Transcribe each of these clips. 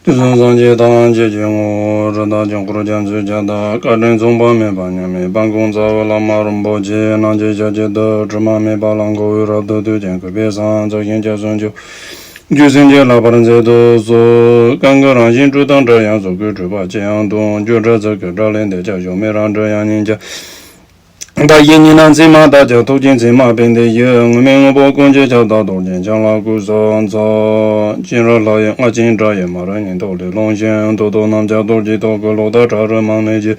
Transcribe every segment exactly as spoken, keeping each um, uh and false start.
དུས་གསུམ་སངས་རྒྱས་ཐམས་ཅད་ཀྱི་ངོ་བོ། རིགས་དང་དཀྱིལ་འཁོར་རྒྱ་མཚོའི་རྒྱ་མཚོ། བཀའ་དྲིན་མཚུངས་པ་མེད་པར་མཉམ་མེད་དཔལ་ཀུན་རྩ་བའི་བླ་མ་རིན་པོ་ཆེ། སྣང་བརྒྱུད་ཞལ་གྱི་བདག། དྲི་མ་མེད་པ་ལ་མགོ་བོས་རབ་ཏུ་བཏུད་ཅིང་། གུས་པས་བསང་། ཚོགས་ཞིང་སྐྱབས་སུ་མཆིའོ། རྒྱུད་བྱིན་གྱིས་བརླབ་པར་མཛད་དུ་གསོལ། གང་གི་རང་བཞིན་སྤྲོས་དང་བྲལ་ཡང་གཟུགས་སྐུའི་སྤྲོས་པ་ཅི་ཡང་སྟོང་། སྤྲོས་བྲལ་ཚིག་གི་སྒྲ་ལས་འདས་ཀྱང་གཞོམ་མེད་རང་གྲོལ་དབྱིངས་སྙིང་རྗེ། བདག་གཞན་གཉིས་ན་མཚན་མ་དག་ཀྱང་། ཐུགས་རྗེའི་མཚན་མ་སྤངས་ཏེ་བཞུགས། དངོས་མེད་དངོས་པོ་ཀུན་གྱི་ཁྱབ་བདག་རྡོ་རྗེ་འཆང་ལ་གུས་ཕྱག་འཚལ། སྤྱན་རས་ལྷ་ཡི་རྔ་ཆེན་སྒྲ་ཡིས་མ་རིང་ཉན་ཐོས་ལས་ལོངས་ཤིང་། ཐོས་རྡོ་རྣམས་ཀྱང་རྡོ་རྗེའི་ཐོད་ཀྱི་ལོ་ཟླ་ཁྲ་རུ་མང་ནས་བཞད།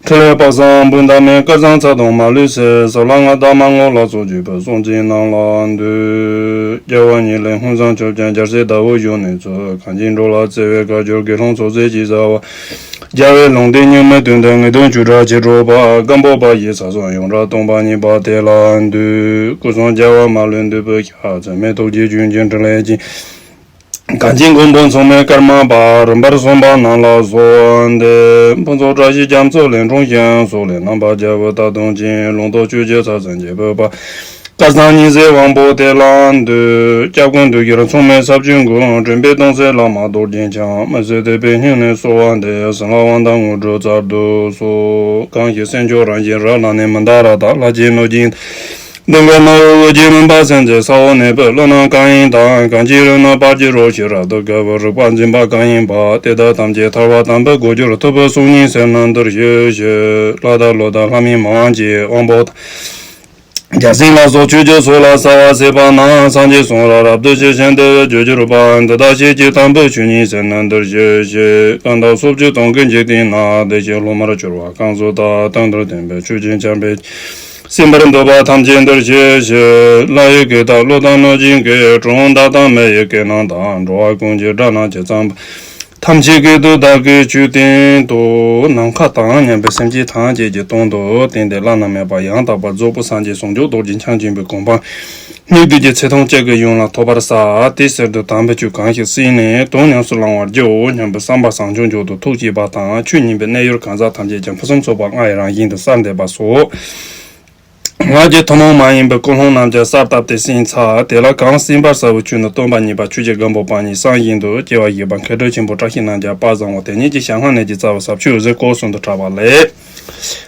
ཕྲིན་ལས་དཔག་བསམ་འབུམ་དག་མེད་སྐལ་བཟང་ཚ་གདུང་མ་ལུས་སྲས། ཟབ་ལྷ་ལྔ་བདག་མ་ངོ་ལ་སོགས་བརྒྱུད་པའི་སྲོག་འཛིན་རྣམས་ལ་འདུད། རྒྱལ་བ་ཉིད་ལས་མངོན་བཟུང་སྐྱོབ་ཅིང་རྒྱལ་སྲས་ཟླ་འོད་གཞོན་ནུའི་ཚུལ། གངས་ཅན་འགྲོ་ལ་བརྩེ་བའི་བཀའ་བརྒྱུད་དགེ་སློང་ཚོགས་རྫས་ཀྱི་བྱ་བ། རྒྱལ་བའི་ལུང་བསྟན་གཉུག་མའི་དོན་དུ་ངེས་དོན་བཅུ་ཕྲག་ཅི་སྒྲོག་པ། སྒམ་པོ་པ་ཡི་ས་སོགས་ཡོངས་གྲགས་སྟོང་པ་ཉིད་པ་དེ་ལ་འདུད། སྐུ་གསུང་རྒྱལ་བ་མ་ལུས་འདུས་པའི་ཞལ། ཚད་མེད་ཐུགས་རྗེའི་ཆུ་འབྱིན་ཕྲིན་ལས་ཀྱིས། གངས་ཅན་མགོན་པོ་མཚུངས་མེད་ཀརྨ་པ། རིམ་པར་གསུངས་པ་རྣམས་ལ་གསོལ་འདེབས། ཕུན་ཚོགས་བཀྲ་ཤིས་རྒྱ་མཚོ་ལས་འཁྲུངས་ཤིང་། སོག་ལེ་རྣམ་པར་རྒྱལ་བའི་རྟ་གདོང་ཅན། ལུང་རྟོགས་ཆོས་ཀྱི་ཚད་ཟིན་འབྱེད་པའི་དཔལ། སྐལ་བཟང་ཉི་ཟེར་དབང་པོ་དེ་ལ་འདུད། སྐྱབས་མགོན་འདུས་རྒྱལ་མཚུངས་མེད་ས་བཅུའི་མགོན། འདྲེན་པའི་སྟོང་གསལ་བླ་མ་རྡོ་རྗེ་འཆང་། མི་ཟད་དད་པའི་སྙིང་ནས་གསོལ་བ་འདེབས། བྱིན་རླབས་དབང་ཐང་དངོས་གྲུབ་སྩལ་དུ་གསོལ། གང་ཞིག་སེམས་མཆོག་རང་བཞིན་རབ་ལ་གནས། མི་འདའ་རཀྟ་ལྷ་ཆེན་གནོད་སྦྱིན། གདོང་དཀར་ནག་འོད་ཀྱི་མུན་པ་སེལ་མཛད། ས་འོག་ནས་འཕོས་ཀླུ་རྣམས་གང་ཡིན་དང་། གངས་ཅན་རི་རྣམས་བར་གྱི་རོ་ཞིག་རབ་ཏུ་དགའ་བའི་རིག་པ་འཛིན་པ་གང་ཡིན་པ། དེ་དག་ཐམས་ཅད་ཐར་པ་དམ་པའི་གོ་འགྱུར་ཐུབ་པའི་གསུང་སྙན་གསན་རྣམས་འདིར་གཤེགས་ཤིག་ལྷ་དང་ཀླུ་དང་ལྷ་མིན་མང་གི་དབང་པོ་དང་། རྒྱལ་སྲས་ལ་སོགས་ཆོས་ཀྱི་ཚོགས་ལ་གསོལ་བ་འདེབས་པ་ན། སངས་རྒྱས་གསུང་རབ་རབ་ཏུ་ཞི་ཞིང་བདེ་བའི་རྒྱུར་གྱུར་པ། འདི་དག་ཤེས་བྱའི་དམ་པའི་ཆོས་ཉིད་ཟེར་རྣམས་འདིར་གཤེགས་ཤིག་གང་དག་སོ་བཅུ་སྟོང་གི་འཇིག་རྟེན་ན། བདེ་གཤེགས་སློབ་མར་གྱུར་པ་གང་སུ་དག་དོན་དམ་བདེན་པའི་ཆོས་ཀྱི་ཆར་འབེབས་ཀྱིས། གསན་པར་འདོད་པ་ཐམས་ཅད་འདིར་གཤེགས་ཤིག་ལྷ་ཡི་སྐད་དང་ཀླུ་དང་གནོད་སྦྱིན་སྐད། གྲུལ་བུམ་དག་དང་མི་ཡི་སྐད་རྣམས་དང་། འགྲོ་བ་ཀུན་གྱི་སྒྲ་རྣམས་ཇི་ཙམ་པ། ཐམས་ཅད་སྐད་དུ་བདག་གིས་ཆོས་བསྟན་ཏོ། ནམ་མཁའ་དང་མཉམ་པའི་སེམས་ཅན་ཐམས་ཅད་ཀྱི་དོན་དུ་བསྟན་ཏེ་བླ་ན་མེད་པ་ཡང་དག་པར་རྫོགས་པའི་སངས་རྒྱས་ཟུང་འཇུག་རྡོ་རྗེ་འཆང་ཆེན་པོའི་གོ་འཕང་སྙིགས་དུས་ཀྱི་ཚེ་ཐུང་གཅིག་གི་ཡུན་ལ་ཐོབ་པར་བྱ། དེ་ཟེར་དུས་དམ་པའི་ཆོས་གང་ཞིག་གསན་ནས་དོན་ཉམས་སུ་བླང་བར་བགྱིའོ་སྙམ་པའི་བསམ་པ་བཟང་སྤྱོད་མཆོག་ཏུ་ཐུགས་བསྐྱེད་པ་དང་། ཆོས་ཉན་པའི་གནས་ཡུལ་གང་ཟག་ཐམས་ཅད་ཀྱང་ཕུན་སུམ་ཚོགས་པ་ལྔ་ཡི་རང་བཞིན་དུ་གསལ་འདེབས་པ་སོགས། སྔགས་ཀྱི་ཐུན་མོང་མ་ཡིན་པའི་ཀུན་སློང་རྣམས་ཀྱང་གསལ་བཏབ་སྟེ་གསན་ཚར། དེ་ལ་གང་གསན་པར་བྱ་བའི་ཆོས་ནི་སྟོན་པ་གཉིས་པ་ཆོས་ཀྱི་སྒམ་པོ་པ་ཉིད་གསང་བཞིན་དུ་སྐྱེ་བ་བཞི་པ་མཁས་གྲུབ་ཆེན་པོ་བཀྲ་ཤིས་རྣམས་ཀྱང་དཔལ་བཟང་པོ་དེ་ཉིད་ཀྱི་ཞལ་སྔ་ནས་ཀྱི་རྩ་བའི་ཟབ་ཆོས་འོད་ཟེར་སྐོར་གསུམ་དུ་གྲགས་པ་ལས།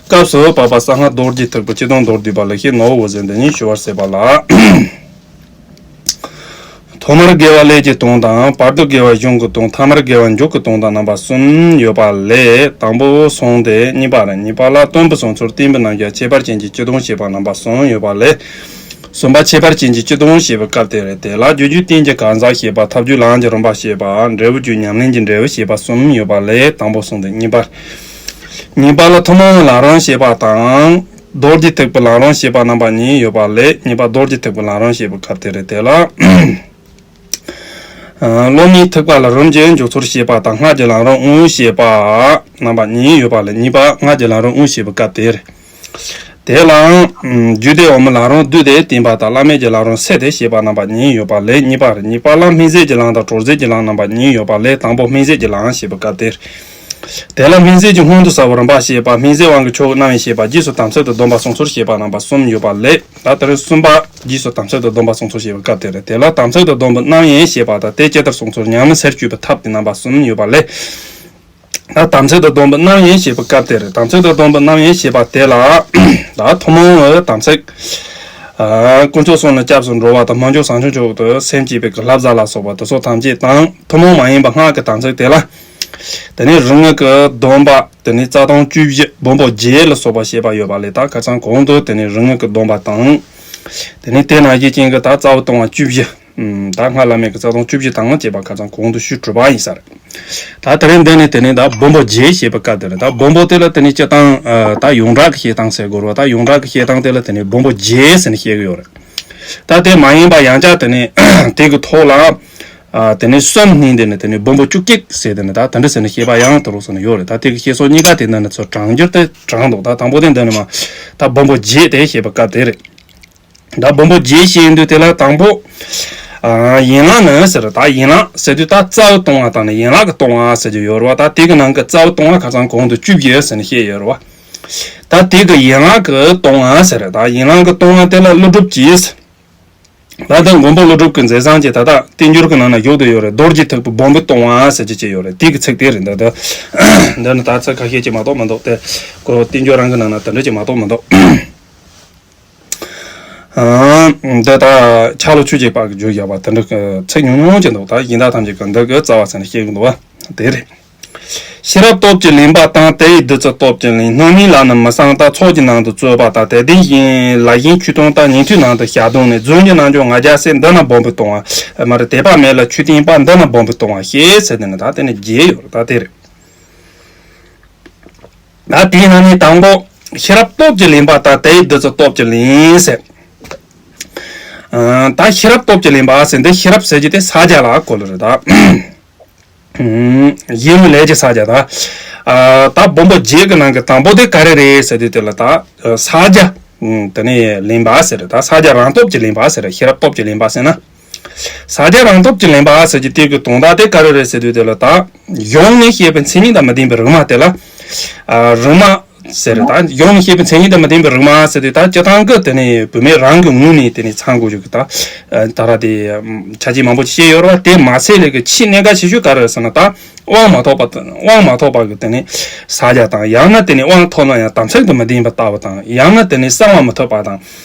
སྐབས་སུ་བབ་པ་གསང་སྔགས་རྡོ་རྗེ་ཐེག་པའི་སྤྱི་དོན་མདོར་བསྡུས་པ་ལེགས་བཤད་ནོར་བུ་འོད་ཟེར་འདི་ཉིད་ཞུ་བར་ཟད་པ་ལགས། ཐོག་མར་དགེ་བ་ཀླད་ཀྱི་དོན་དང་། བར་དུ་དགེ་བ་གཞུང་གི་དོན། ཐ་མར་དགེ་བ་མཇུག་གི་དོན་དང་རྣམ་པ་གསུམ་ཡོད་པ་ལས། དང་པོ་གསུམ་སྟེ་གཉིས་པ་རེད། གཉིས་པ་ལ་སྟོན་པའི་གསུང་ཚུལ། བསྟན་པའི་རྣམ་གཞག་ཁྱད་པར་ཅན་གྱི་སྤྱི་དོན་བཤད་པ་རྣམ་པ་གསུམ་ཡོད་པ་ལས། གསུམ་པ་ཁྱད་པར་ཅན་གྱི་སྤྱི་དོན་བཤད་པའི་སྐབས་དེ་རེད། དེ་ལ་རྒྱུ་རྒྱུད་བསྟན་གྱི་གང་ཟག་བཤད་པ། ཐབས་རྒྱུད་ལམ་གྱི་རིམ་པ་བཤད་པ། འབྲས་བུ་རྒྱུད་ཉམས་ལེན་གྱི་འབྲས་བུ་བཤད་པ་གསུམ་ཡོད་པ་ལས། དང་པོ་གསུམ་སྟེ་གཉིས་པ། གཉིས་པ་ལ་ཐུན་མོང་བའི་ལམ་རིམ་བཤད་པ་དང་། རྡོ་རྗེ་ཐེག་པའི་ལམ་རིམ་བཤད་པ་རྣམ་པ་གཉིས་ཡོད་པ་ལས། གཉིས་པ་རྡོ་རྗེ་ཐེག་པའི་ལམ་རིམ་བཤད་པའི་སྐབས་དེ་རེད། དེ་ལ། སློབ་མའི་ཐེག་པ་ལ་རིམ་གྱིས་འཇུག་ཚུལ་བཤད་པ་དང་། སྔགས་ཀྱི་ལམ་རིམ་དངོས་བཤད་པ་རྣམ་པ་གཉིས་ཡོད་པ་ལས། གཉིས་པ་སྔགས་ཀྱི་ལམ་རིམ་དངོས་བཤད་པའི་སྐབས་དེ་རེད། དེ་ལའང་རྒྱུད་སྡེ་འོག་མའི་ལམ་རིམ་བསྡུས་ཏེ་བསྟན་པ་དང་། བླ་མེད་ཀྱི་ལམ་རིམ་བསྲེས་ཏེ་བཤད་པ་རྣམ་པ་གཉིས་ཡོད་པ་ལས། གཉིས་པ་རེད། གཉིས་པ་ལ་སྨིན་བྱེད་ཀྱི་ལམ་དང་གྲོལ་བྱེད་ཀྱི་ལམ་རྣམ་པ་གཉིས་ཡོད་པ་ལས། དང་པོ་སྨིན་བྱེད་ཀྱི་ལམ་བཤད་པའི་སྐབས་དེ་རེད། དེ་ལ་སྨིན་བྱེད་ཀྱི་སྔོན་དུ་བྱ་བའི་རིམ་པ་བཤད་པ། སྨིན་བྱེད་དབང་གིས་ཆོས་རྣམ་གཡེང་བྱེད་པ། རྗེས་སུ་དམ་ཚིག་ཏུ་སྡོམ་པ་སོང་ཚུལ་བཤད་པ་རྣམ་པ་གསུམ་ཡོད་པ་ལས། ད་དེ་རིང་གསུམ་པ་རྗེས་སུ་དམ་ཚིག་ཏུ་སྡོམ་པ་སོང་ཚུལ་བཤད་པའི་སྐབས་དེ་རེད། དེ་ལ་དམ་ཚིག་ཏུ་སྡོམ་པའི་རྣམ་གཡེང་བཤད་པ་དང་། དེ་ཇི་ལྟར་སོང་ཚུལ། ཉམས་ལེན་ཟེར་བཅོས་པའི་ཐབས་ཏེ་རྣམ་པ་གསུམ་ཡོད་པ་ལས། ད་དམ་ཚིག་ཏུ་སྡོམ་པའི་རྣམ་གཡེང་བཤད་པའི་སྐབས་དེ་རེད། དམ་ཚིག་ཏུ་སྡོམ་པའི་རྣམ་གཡེང་བཤད་པ་དེ་ལ། ད་ཐུན་མོང་བའི་དམ་ཚིག་དཀོན་མཆོག་གསུམ་ལ་སྐྱབས་སུ་འགྲོ་བ་དང་། སྨོན་འཇུག་བཟང་སྤྱོད་མཆོག་ཏུ་སེམས་བསྐྱེད་པའི་བསླབ་བྱ་ལ་སོགས་པ་དེ་ཚོ་ཐམས་ཅད་དང་། ཐུན་མོང་མ་ཡིན་པ་སྔགས་ཀྱི་དམ་ཚིག་དེ་ལ། དེ་ནས་རིམ་ལྔ་གི་སྡོམ་པ། དེ་ནས་རྩ་དང་བཅུ་བཞི། སྦོམ་པོ་བརྒྱད་ལ་སོགས་པ་བཤད་པ་ཡོད་པ་ལས། ད་ཁ་སང་གོང་དུ་དེ་ནས་རིམ་ལྔ་གི་སྡོམ་པ་དང་། དེ་ནས་དེ་ནང་བཞིན་ཅན་གྱི་ད་རྩ་བ་སྟོང་པ་བཅུ་བཞི། ད་སྔགས་བླ་མེད་ཀྱི་རྩ་དང་བཅུ་བཞི་དང་བཅས་པ་ཁ་སང་གོང་དུ་ཞུས་གྲུབ་པ་ཡིན་ས་རེད། ད་དེ་རིང་འདི་ནས་དེ་ནས་ད་སྦོམ་པོ་བརྒྱད་བཤད་པའི་སྐབས་དེ་རེད། ད་སྦོམ་པོ་དེ་ལ་དེ་ནས་སྤྱིར་བཏང་ད་ཡོངས་གྲགས་ཀྱི་བཤད་སྟངས་ཟེར་དགོས་རེད་བ། ད་ཡོངས་གྲགས་ཀྱི་བཤད་སྟངས་དེ་ལ་དེ་ནས་སྦོམ་པོ་བརྒྱད་ཟེར་ནས་བཤད་གི་ཡོད་རེད། ད་དེ་མ་ཡིན་པ་ཡང་བསྐྱར་དེ་ནས་དེ་གི་ཐོག་ལ། ཨ། དེ་ནས་གསུམ་བསྣན་ཏེ་ནས་དེ་ནས་སྦོམ་པོ་བཅུ་གཅིག་ཟེར་ཏེ་ནས་ད་དེ་འདྲ་ཟེར་ནས་བཤད་པ་ཡང་དེ་རུ་སོང་ནས་ཡོད་རེད། ད་དེ་གི་བཤད་སྲོལ་གཉིས་ཀ་དེ་འདི་ནས་ཚུར་དྲངས་རྒྱུར་དེ་དྲངས་འདུག་ད་དང་པོ་དེ་འདི་ནས་མ་ད་སྦོམ་པོ་བརྒྱད་དེ་བཤད་པའི་སྐབས་དེ་རེད། ད་སྦོམ་པོ་བརྒྱད་བཤད་ཡིན་དུས་དེ་ལ་དང་པོ། ཨ། ཡན་ལག་ནི་ཟེར། ད་ཡན་ལག་ཟེར་དུས་ད་རྩ་བའི་སྟོང་པ་དང་ནི་ཡན་ལག་གི་སྟོང་པ་ཟེར་རྒྱུ་ཡོད་རེད་བ། ད་དེ་གི་ནང་གི་རྩ་བའི་སྟོང་པ་ཁ་སང་གོང་དུ་བཅུ་བཞི་ཟེར་ནས་བཤད་ཡོད་རེད་བ། ད་དེ་གི་ཡན་ལག་གི་སྟོང་པ་ཟེར། ད་ཡན་ལག་གི་སྟོང་པ་དེ་ལ་ཀླུ་སྒྲུབ་ཀྱིས། ད་ལྟ་མགོན་པོ་ཀླུ་སྒྲུབ་ཀྱི་མཛད་བཟང་གི་ད་ལྟ་བསྟན་འགྱུར་གྱི་ནང་ན་བཞུགས་བསྡད་ཡོད་རེད། རྡོ་རྗེ་ཐེག་པའི་སྦོམ་པོའི་ལྟུང་བ་ཟེར་གྱི་ཅིག་ཡོད་རེད། དེ་གི་ཚིག་དེ་རེད། འདི་འདི་འདི་ནི་ད་ཚིག་ཁ་ཤས་ཅིག་མ་གཏོགས་མི་འདུག་སྟེ། ཁོ་བསྟན་འགྱུར་རང་གི་ནང་ན་དེ་འདྲ་ཅིག་མ་གཏོགས་མི་འདུག་འདི་ད་ཆ་ལུགས་ཆོས་ཀྱི་པར་གྱི་བརྗོད་བཞག་པ་དེ་འདྲ་ཚིག་ཉུང་ཉུང་ཅིག་འདུག་ད་ཡིན་ད་ཐམས་ཅད་ཀྱི་འདི་གི་རྩ་བ་ཟེར་ནས་བཤད་གི་འདུག་བ། དེ་རེད། ཤེས་རབ་སྟོབས་ཀྱིས་ལེན་པ་དང་། དེ་ཡི་བདུད་རྩི་སྟོབས་ཀྱིས་ལེན། སྣོད་མིན་ལ་ནི་མི་གསང་ལྟ། ཚོགས་ཀྱི་ནང་དུ་བཙོས་པ་དང་། དེ་དེ་བཞིན་ལ་གཞན་ཆོས་སྟོན་ལྟ། ཉན་ཐོས་ནང་དུ་ཞལ་གདམས་ནས། རྫུན་གྱི་རྣལ་འབྱོར་ང་རྒྱལ་སེལ། འདི་ནི་སྦོམ་པོའི་ལྟུང་བ། མ་རེད། དད་པ་མེད་ལ་ཆོས་བསྟན་པ། འདི་ནི་སྦོམ་པོའི་ལྟུང་བ་ཞེས་ཟེར་དེ་ནི་ད་དེ་ནི་བརྒྱད་ཡོད་རེད། ད་དེ་རེད། ད་དེའི་ནང་ནས་དང་པོ་ཤེས་རབ་སྟོབས་ཀྱིས་ལེན་པ་དང་། དེ་ཡི་བདུད་རྩི་སྟོབས་ཀྱིས་ལེན་ཟེར། ཨ། ད་ཤེས་རབ་སྟོབས་ཀྱིས་ལེན་པ་ཟེར་འདི་ཤེས་རབ་ཟེར་གྱི་དེ་ས་སྐྱ་ལ་གོ་ལ་རེད་ད། ཨུམ། ཡིན་ལས་ཀྱི་ས་སྐྱ་ད། ཨ། ད་སྦོམ་པོ་བརྒྱད་ཀྱི་ནང་གི་དང་པོ་དེ་ག་རེ་རེད་ཟེར་དུས་དེ་ལ་ད། ཨ། ས་སྐྱ། ཨུམ། དེ་ནས་ལེན་པ་ཟེར་ད་ས་སྐྱ་རང་སྟོབས་ཀྱིས་ལེན་པ་ཟེར། ཤེས་རབ་སྟོབས་ཀྱིས་ལེན་པ་ཟེར་ན། ས་སྐྱ་རང་སྟོབས་ཀྱིས་ལེན་པ་ཟེར་གྱི་དེ་གི་དོན་དག་དེ་ག་རེ་རེད་ཟེར་དུས་དེ་ལ་ད། གཞུང་ནས་བཤད་པའི་མཚན་ཉིད་དང་མི་ལྡན་པའི་རིག་མ་དེ་ལ། ཨ། རིག་མ། ཟེར་ད་གཞུང་ནས་བཤད་པའི་མཚན་ཉིད་དང་མི་ལྡན་པའི་རིག་མ་ཟེར་དུས་ད་སྤྱིར་བཏང་གི་དེ་ནས་བུད་མེད་རང་གི་ངོས་ནས་དེ་ནས་ཚང་དགོས་རྒྱུ་གི་ད། ད་ར་དེ་ཆ་རྐྱེན་མང་པོ་ཞིག་བཤད་ཡོད་རེད་བ། དེ་མ་ཚད་ལས་ཀྱི་ཆེས་གནད་འགག་ཆེ་ཤོས་ག་རེ་རེད་ཟེར་ན་ད། དབང་མ་ཐོབ་པ་དང་། དབང་མ་ཐོབ་པ་གི་དེ་ནས་ས་སྐྱ་དང་། ཡང་ན་དེ་ནས་དབང་ཐོབ་ན་ཡང་དམ་ཚིག་དང་མི་ལྡན་པ་ལྟ་བུ་དང་། ཡང་ན་དེ་ནས་གསང་བ་མི་ཐོབ་པ་དང་།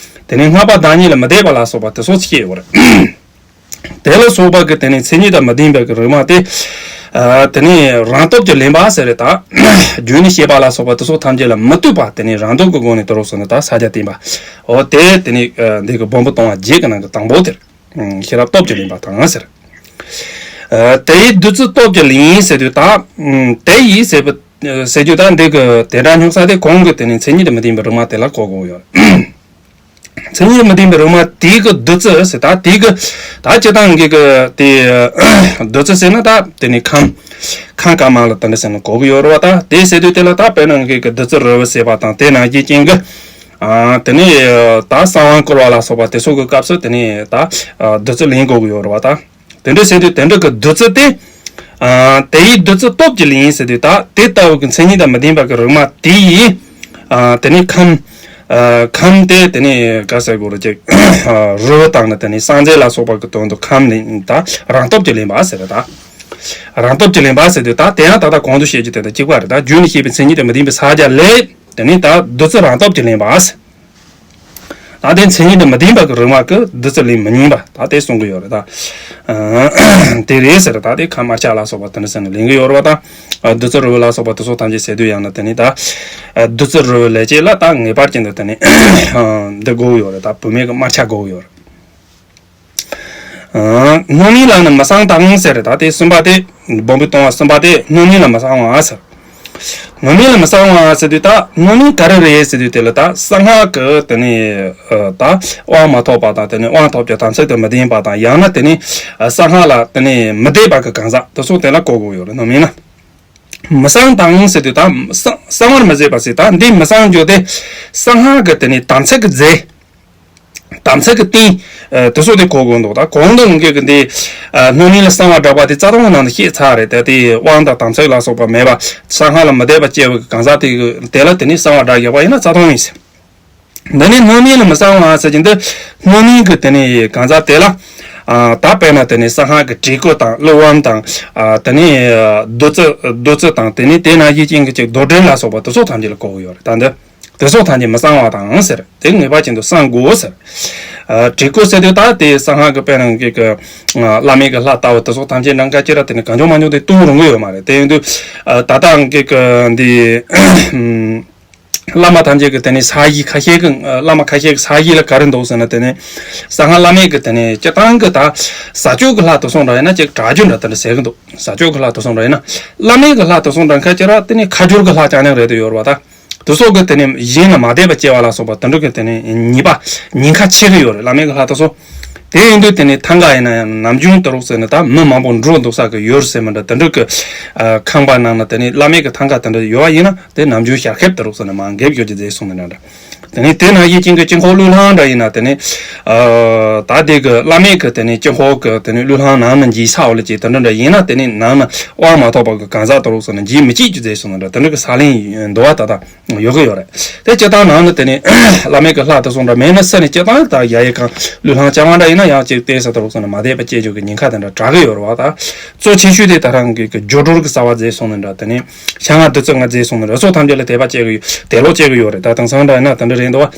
དེ་ནས་སྔགས་པ་བདག་ཉིད་ལ་མི་དད་པ་ལ་སོགས་པ་དེ་སོགས་བཤད་ཡོད་རེད། དེ་ལ་སོགས་པ་གི་དེ་ནས་མཚན་ཉིད་དང་མི་ལྡན་པ་གི་རིག་མ་དེ། ཨ། དེ་ནས་རང་སྟོབས་ཀྱིས་ལེན་པ་ཟེར་རེད་ད། རྒྱུད་ནས་བཤད་པ་ལ་སོགས་པ་དེ་ཚོ་ཐམས་ཅད་ལ་མི་ལྟོས་པ་དེ་ནས་རང་སྟོབས་ཀྱི་སྒོ་ནས་དེ་རོགས་སོང་ན་ད་ས་སྐྱ་བསྟན་པ། འོ་དེ་དེ་ནས་འདི་གི་སྦོམ་པོ་ལྟུང་བ་བརྒྱད་ཀྱི་ནང་གི་དང་པོ་དེ་རེད། ཤེས་རབ་སྟོབས་ཀྱིས་ལེན་པ་དང་ཟེར། ཨ། དེ་ཡི་བདུད་རྩི་སྟོབས་ཀྱིས་ལེན་ཟེར་དུས་ད། དེ་ཡི་ཟེར་བ། ཟེར་རྒྱུ་ད་འདི་གི་དེ་འདྲ་སྙོགས་ས་དེ་གོང་གི་དེ་ནས་མཚན་ཉིད་དང་མི་ལྡན་པའི་རིག་མ་དེ་ལ་གོ་དགོས་ཡོད། མཚན་ཉིད་མི་ལྡན་པའི་རིག་མ་དེ་གི་བདུད་རྩི་ཟེར་ད་དེ་གི་ད་སྤྱིར་བཏང་གི་གི་དེ་བདུད་རྩི་ཟེར་ན་ད་དེ་ནི་ཁམས། ཁམས་དཀར་དམར་ལ་དེ་འདྲ་ཟེར་ན་གོ་གི་ཡོད་རེད་བ། ད་དེ་ཟེར་དུས་དེ་ལ་ད་དཔེར་ན་གི་གི་བདུད་རྩི་རིལ་བུ་ཟེར་བ་དང་དེ་ནང་བཞིན་ཅན་གི། ཨ། དེ་ནི་ད་གསང་བ་བསྐུར་བ་ལ་སོགས་པ་དེ་ཚོ་གི་སྐབས་སུ་དེ་ནི་ད་བདུད་རྩི་ལེན་དགོས་གི་ཡོད་རེད་བ་ད། དེ་འདྲ་ཟེར་དུས་དེ་འདྲ་གི་བདུད་རྩི་དེ། ཨ། དེ་ཡི་བདུད་རྩི་སྟོབས་ཀྱིས་ལེན་ཟེར་དུས་ད་དེ་ལྟ་བུ་གི་མཚན་ཉིད་དང་མི་ལྡན་པ་གི་རིག་མ་དེ་ཡིས། ཨ། དེ་ནི་ཁམས། ཨ། ཁམས་དེ་དེ་ནི་ག་ཟེར་དགོས་རེད་ཅིག་རིལ་བུ་དང་ནི་དེ་ནི་བསང་རྫས་ལ་སོགས་པ་གི་དོན་དུ་ཁམས་ལེན་ད་རང་སྟོབས་ཀྱིས་ལེན་པ་ཟེར་རེད་ད། རང་སྟོབས་ཀྱིས་ལེན་པ་ཟེར་དུས་ད་དེ་ཡང་ད་ལྟ་གོང་དུ་བཤད་རྒྱུ་དེ་དང་གཅིག་པ་རེད་ད། རྒྱུད་ནས་བཤད་པའི་མཚན་ཉིད་དང་མི་ལྡན་པའི་ས་སྐྱ་ལས། དེ་ནས་ད་བདུད་རྩི་རང་སྟོབས་ཀྱིས་ལེན་པ། ད་དེ་མཚན་ཉིད་དང་མི་ལྡན་པ་གི་རིག་མ་གི་བདུད་རྩི་ལེན་མི་ཉན་པ་ད་དེ་གསུང་གི་ཡོད་རེད་ད། དེ་རེད་ཟེར། ད་དེ་ཁ་དམར་ཆ་ལ་སོགས་པ་དེ་འདྲ་ཟེར་ནས་ལེན་གི་ཡོད་རེད་བ་ད། བདུད་རྩི་རིལ་བུ་ལ་སོགས་པ་དེ་ཚོ་ཐམས་ཅད་ཟེར་དུས་ཡང་ན་དེ་ནི་ད། བདུད་རྩི་རིལ་བུ་ལས་ཅེས་ལ་ད་ངེས་པར་ཅན་དུ་དེ་ནི་འདི་དགོས་ཡོད་རེད་ད། བུད་མེད་ཀྱི་དམར་ཆ་དགོས་ཡོད་རེད། སྣོད་མིན་ལ་ནི་མི་གསང་དང་ཟེར། ད་དེ་གསུམ་པ་དེ་སྦོམ་པོའི་ལྟུང་བ་གསུམ་པ་དེ་སྣོད་མིན་ལ་མི་གསང་བ་ཟེར། སྣོད་མིན་ལ་མི་གསང་བ་ཟེར་དུས་ད་སྣོད་མིན་ག་རེ་རེད་ཟེར་དུས་དེ་ལ་ད་གསང་སྔགས་ཀྱི་དེ་ནི་ད་དབང་མ་ཐོབ་པ་དང་དེ་ནི་དབང་ཐོབ་ཀྱི་དམ་ཚིག་དང་མི་ལྡན་པ་དང་ཡང་ན་དེ་ནི་གསང་སྔགས་ལ་དེ་ནི་མི་དད་པ་གི་གང་ཟག་དེ་ཚོ་དེ་ལ་གོ་དགོས་ཡོད་རེད། སྣོད་མིན་ན། མི་གསང་དང་ཟེར་དུས་ད་གསང་གསང་བར་མི་བྱེད་པ་ཟེར། ད་འདི་མི་གསང་རྒྱུ་དེ་གསང་སྔགས་ཀྱི་དེ་ནི་དམ་ཚིག་གི་རྫས། དམ་ཚིག་གི་རྟེན། ཨ། དེ་ཚོ་དེ་གོ་དགོས་འདུག་ད་གོང་དུ་ངས་ཀྱི་འདི། ཨ། སྣོད་མིན་ལ་གསང་བ་བསྒྲགས་པ་དེ་རྩ་ལྟུང་གི་ནང་དུ་བཤད་ཚར་རེད། ད་དེ་དབང་དང་དམ་ཚིག་ལ་སོགས་པ་མེད་པ་གསང་སྔགས་ལ་མི་དད་པ་སྐྱེ་བའི་གང་ཟག་དེ་གི་དེ་ལ་དེ་ནི་གསང་བ་བསྒྲགས་བཞག་པ་ཡིན་ན་རྩ་ལྟུང་ཡིན་ཟེར། འདི་ནི་སྣོད་མིན་ལ་མི་གསང་བ་ཟེར་གྱི་འདི་སྣོད་མིན་གྱི་དེ་ནི་གང་ཟག་དེ་ལ། ཨ། ད་དཔེར་ན་དེ་ནི་གསང་སྔགས་ཀྱི་བྲིས་སྐུ་དང་ཀླུ་འབུམ་དང་། ཨ། དེ་ནི་བདུད་རྩི་བདུད་རྩི་དང་དེ་ནི་དེ་ནང་བཞིན་ཅན་གྱི་ཅིག་རྡོར་དྲིལ་ལ་སོགས་པ་དེ་ཚོ་ཐམས་ཅད་ལ་གོ་གི་ཡོད་རེད། ད་འདི། དེ་ཚོ་ཐམས་ཅད་མི་གསང་བ་དང་ཟེར། དེ་ངེས་པར་ཅན་དུ་གསང་དགོས་ཟེར། ཨ། བྲིས་སྐུ་ཟེར་དུས་ད་དེ་གསང་སྔགས་ཀྱི་དཔེར་ན་གི་གི་བླ་མེད་ཀྱི་ལྷ་ལྟ་བུ་དེ་ཚོ་ཐམས་ཅད་ནམ་མཁའ་ཅི་ར་དེ་ནི་གང་བྱུང་མང་བྱུང་དེ་བཏོན་རུང་གི་ཡོད་མ་རེད། དེ་ཡིན་དུས། ཨ། ད་ལྟ་གི་གི་འདི་བླ་མ་ཐམས་ཅད་ཀྱི་དེ་ནི་ས་གཞི་ཁ་ཤས་ཀྱི་བླ་མ་ཁ་ཤས་ཀྱི་ས་གཞི་ལ་ག་རེ་འདུག་ཟེར་ན། དེ་ནི་གསང་སྔགས་བླ་མེད་ཀྱི་དེ་ནི་སྤྱིར་བཏང་གི་ད་ཟས་སྤྱོད་ཀྱི་ལྷ་དེ་ཚོ་འདྲ་ཡིན་ན་ཅིག་གྲྭ་རྒྱུན་འདྲ་དེ་འདྲ་ཟེར་གི་འདུག་ཟས་སྤྱོད་ཀྱི་ལྷ་དེ་ཚོ་འདྲ་ཡིན་ན། བླ་མེད་ཀྱི་ལྷ་དེ་ཚོ་འདྲ་ཁ་ཅི་ར་དེ་ནི་ཁ་སྦྱོར་གྱི་ལྷ་ཅང་ནས་རེད་དུ་ཡོད་རེད་བ་ད། དེ་ཚོ་གི་དེ་ནི་གཞན་ལ་མ་དད་པ་སྐྱེ་བ་ལ་སོགས་པ་དེ་འདྲ་གི་དེ་ནི་ཉེས་པ་ཉེན་ཁ་ཆེ་གི་ཡོད་རེད། བླ་མེད་ཀྱི་ལྷ་དེ་ཚོ། དེ་ཡིན་དུས་དེ་ནི་ཐང་ག་ཡིན་ན་ཡང་ནམ་རྒྱུན་དེ་རོགས་ཟེར་ནས་ད་མི་མང་པོ་འགྲོ་འདུག་ས་གི་ཡོད་ཟེར་མི་འདྲ་དེ་འདྲ་གི། ཨ། ཁང་པ་ནང་ན་དེ་ནི་བླ་མེད་ཀྱི་ཐང་ག་དེ་འདྲ་ཡོད་པ་ཡིན་ན་དེ་ནམ་རྒྱུན་ཞལ་ཁེབས་དེ་རོགས་ཟེར་ནས་མ་འགེབས་ཡོད་ཀྱི་རྫས་གསུངས་མི་འདྲ་འདྲ། དེ་ནས་དེ་ནང་བཞིན་ཅན་གྱི་དཀྱིལ་འཁོར་གླུད་ལྷང་འདྲ་ཡིན་ན་དེ་ནས། ཨ། ད་དེ་གི་བླ་མེད་ཀྱི་དེ་ནས་དཀྱིལ་འཁོར་གྱི་དེ་ནས་གླུད་ལྷང་ནང་ན་འཇིགས་ས་འོ་ལ་ཅིག་དེ་འདྲ་འདྲ་ཡིན་ན་དེ་ནས་ནང་ན་དབང་མ་ཐོབ་པ་གི་གང་ཟག་དེ་རུ་སོང་ན་འཇིགས་མི་བྱེད་རྒྱུ་མཛད་སོང་ན་འདྲ་དེ་འདྲ་གི་ས་ལེན་འདུལ་བ་ད་ལྟ་ཡོད་གི་ཡོད་རེད། དེ་སྤྱིར་བཏང་ནང་ན་དེ་ནས་བླ་མེད་ཀྱི་ལྷ་དེ་སོང་འདྲ་མེད་ན་སེམས་ནས་སྤྱིར་བཏང་ད་ཡ་ཡི་གང་གླུད་ལྷང་བཅའ་མ་འདྲ་ཡིན་ན་ཡང་ཅིག་བལྟས་ས་དེ་རུ་སོང་ན་མ་བསྡད་པ་བཅས་རྒྱུ་གི་ཉེན་ཁ་དེ་འདྲ་དྲག་གི་ཡོད་རེད་བ། ད་གཙོ་ཆེ་ཤོས་དེ་ད་རང་གི་གི་སྦྱོར་སྒྲོལ་གྱི་རྩ་བ་མཛད་སོང་ན་འདྲ་དེ་ནས། ཤ་ང་བདུད་རྩི་ང་རྫས་སོང་ནས་ར་སོགས་ཐམས་ཅད་ལ་དད་པ་བྱེད་ཀྱི་ཡོད། དད་ལོག་བྱེད་ཀྱི་ཡོད་རེད། ད་དེང་སང་འདྲ་ཡིན་ན་དེ་འདྲ་རེད་འདུག་བ།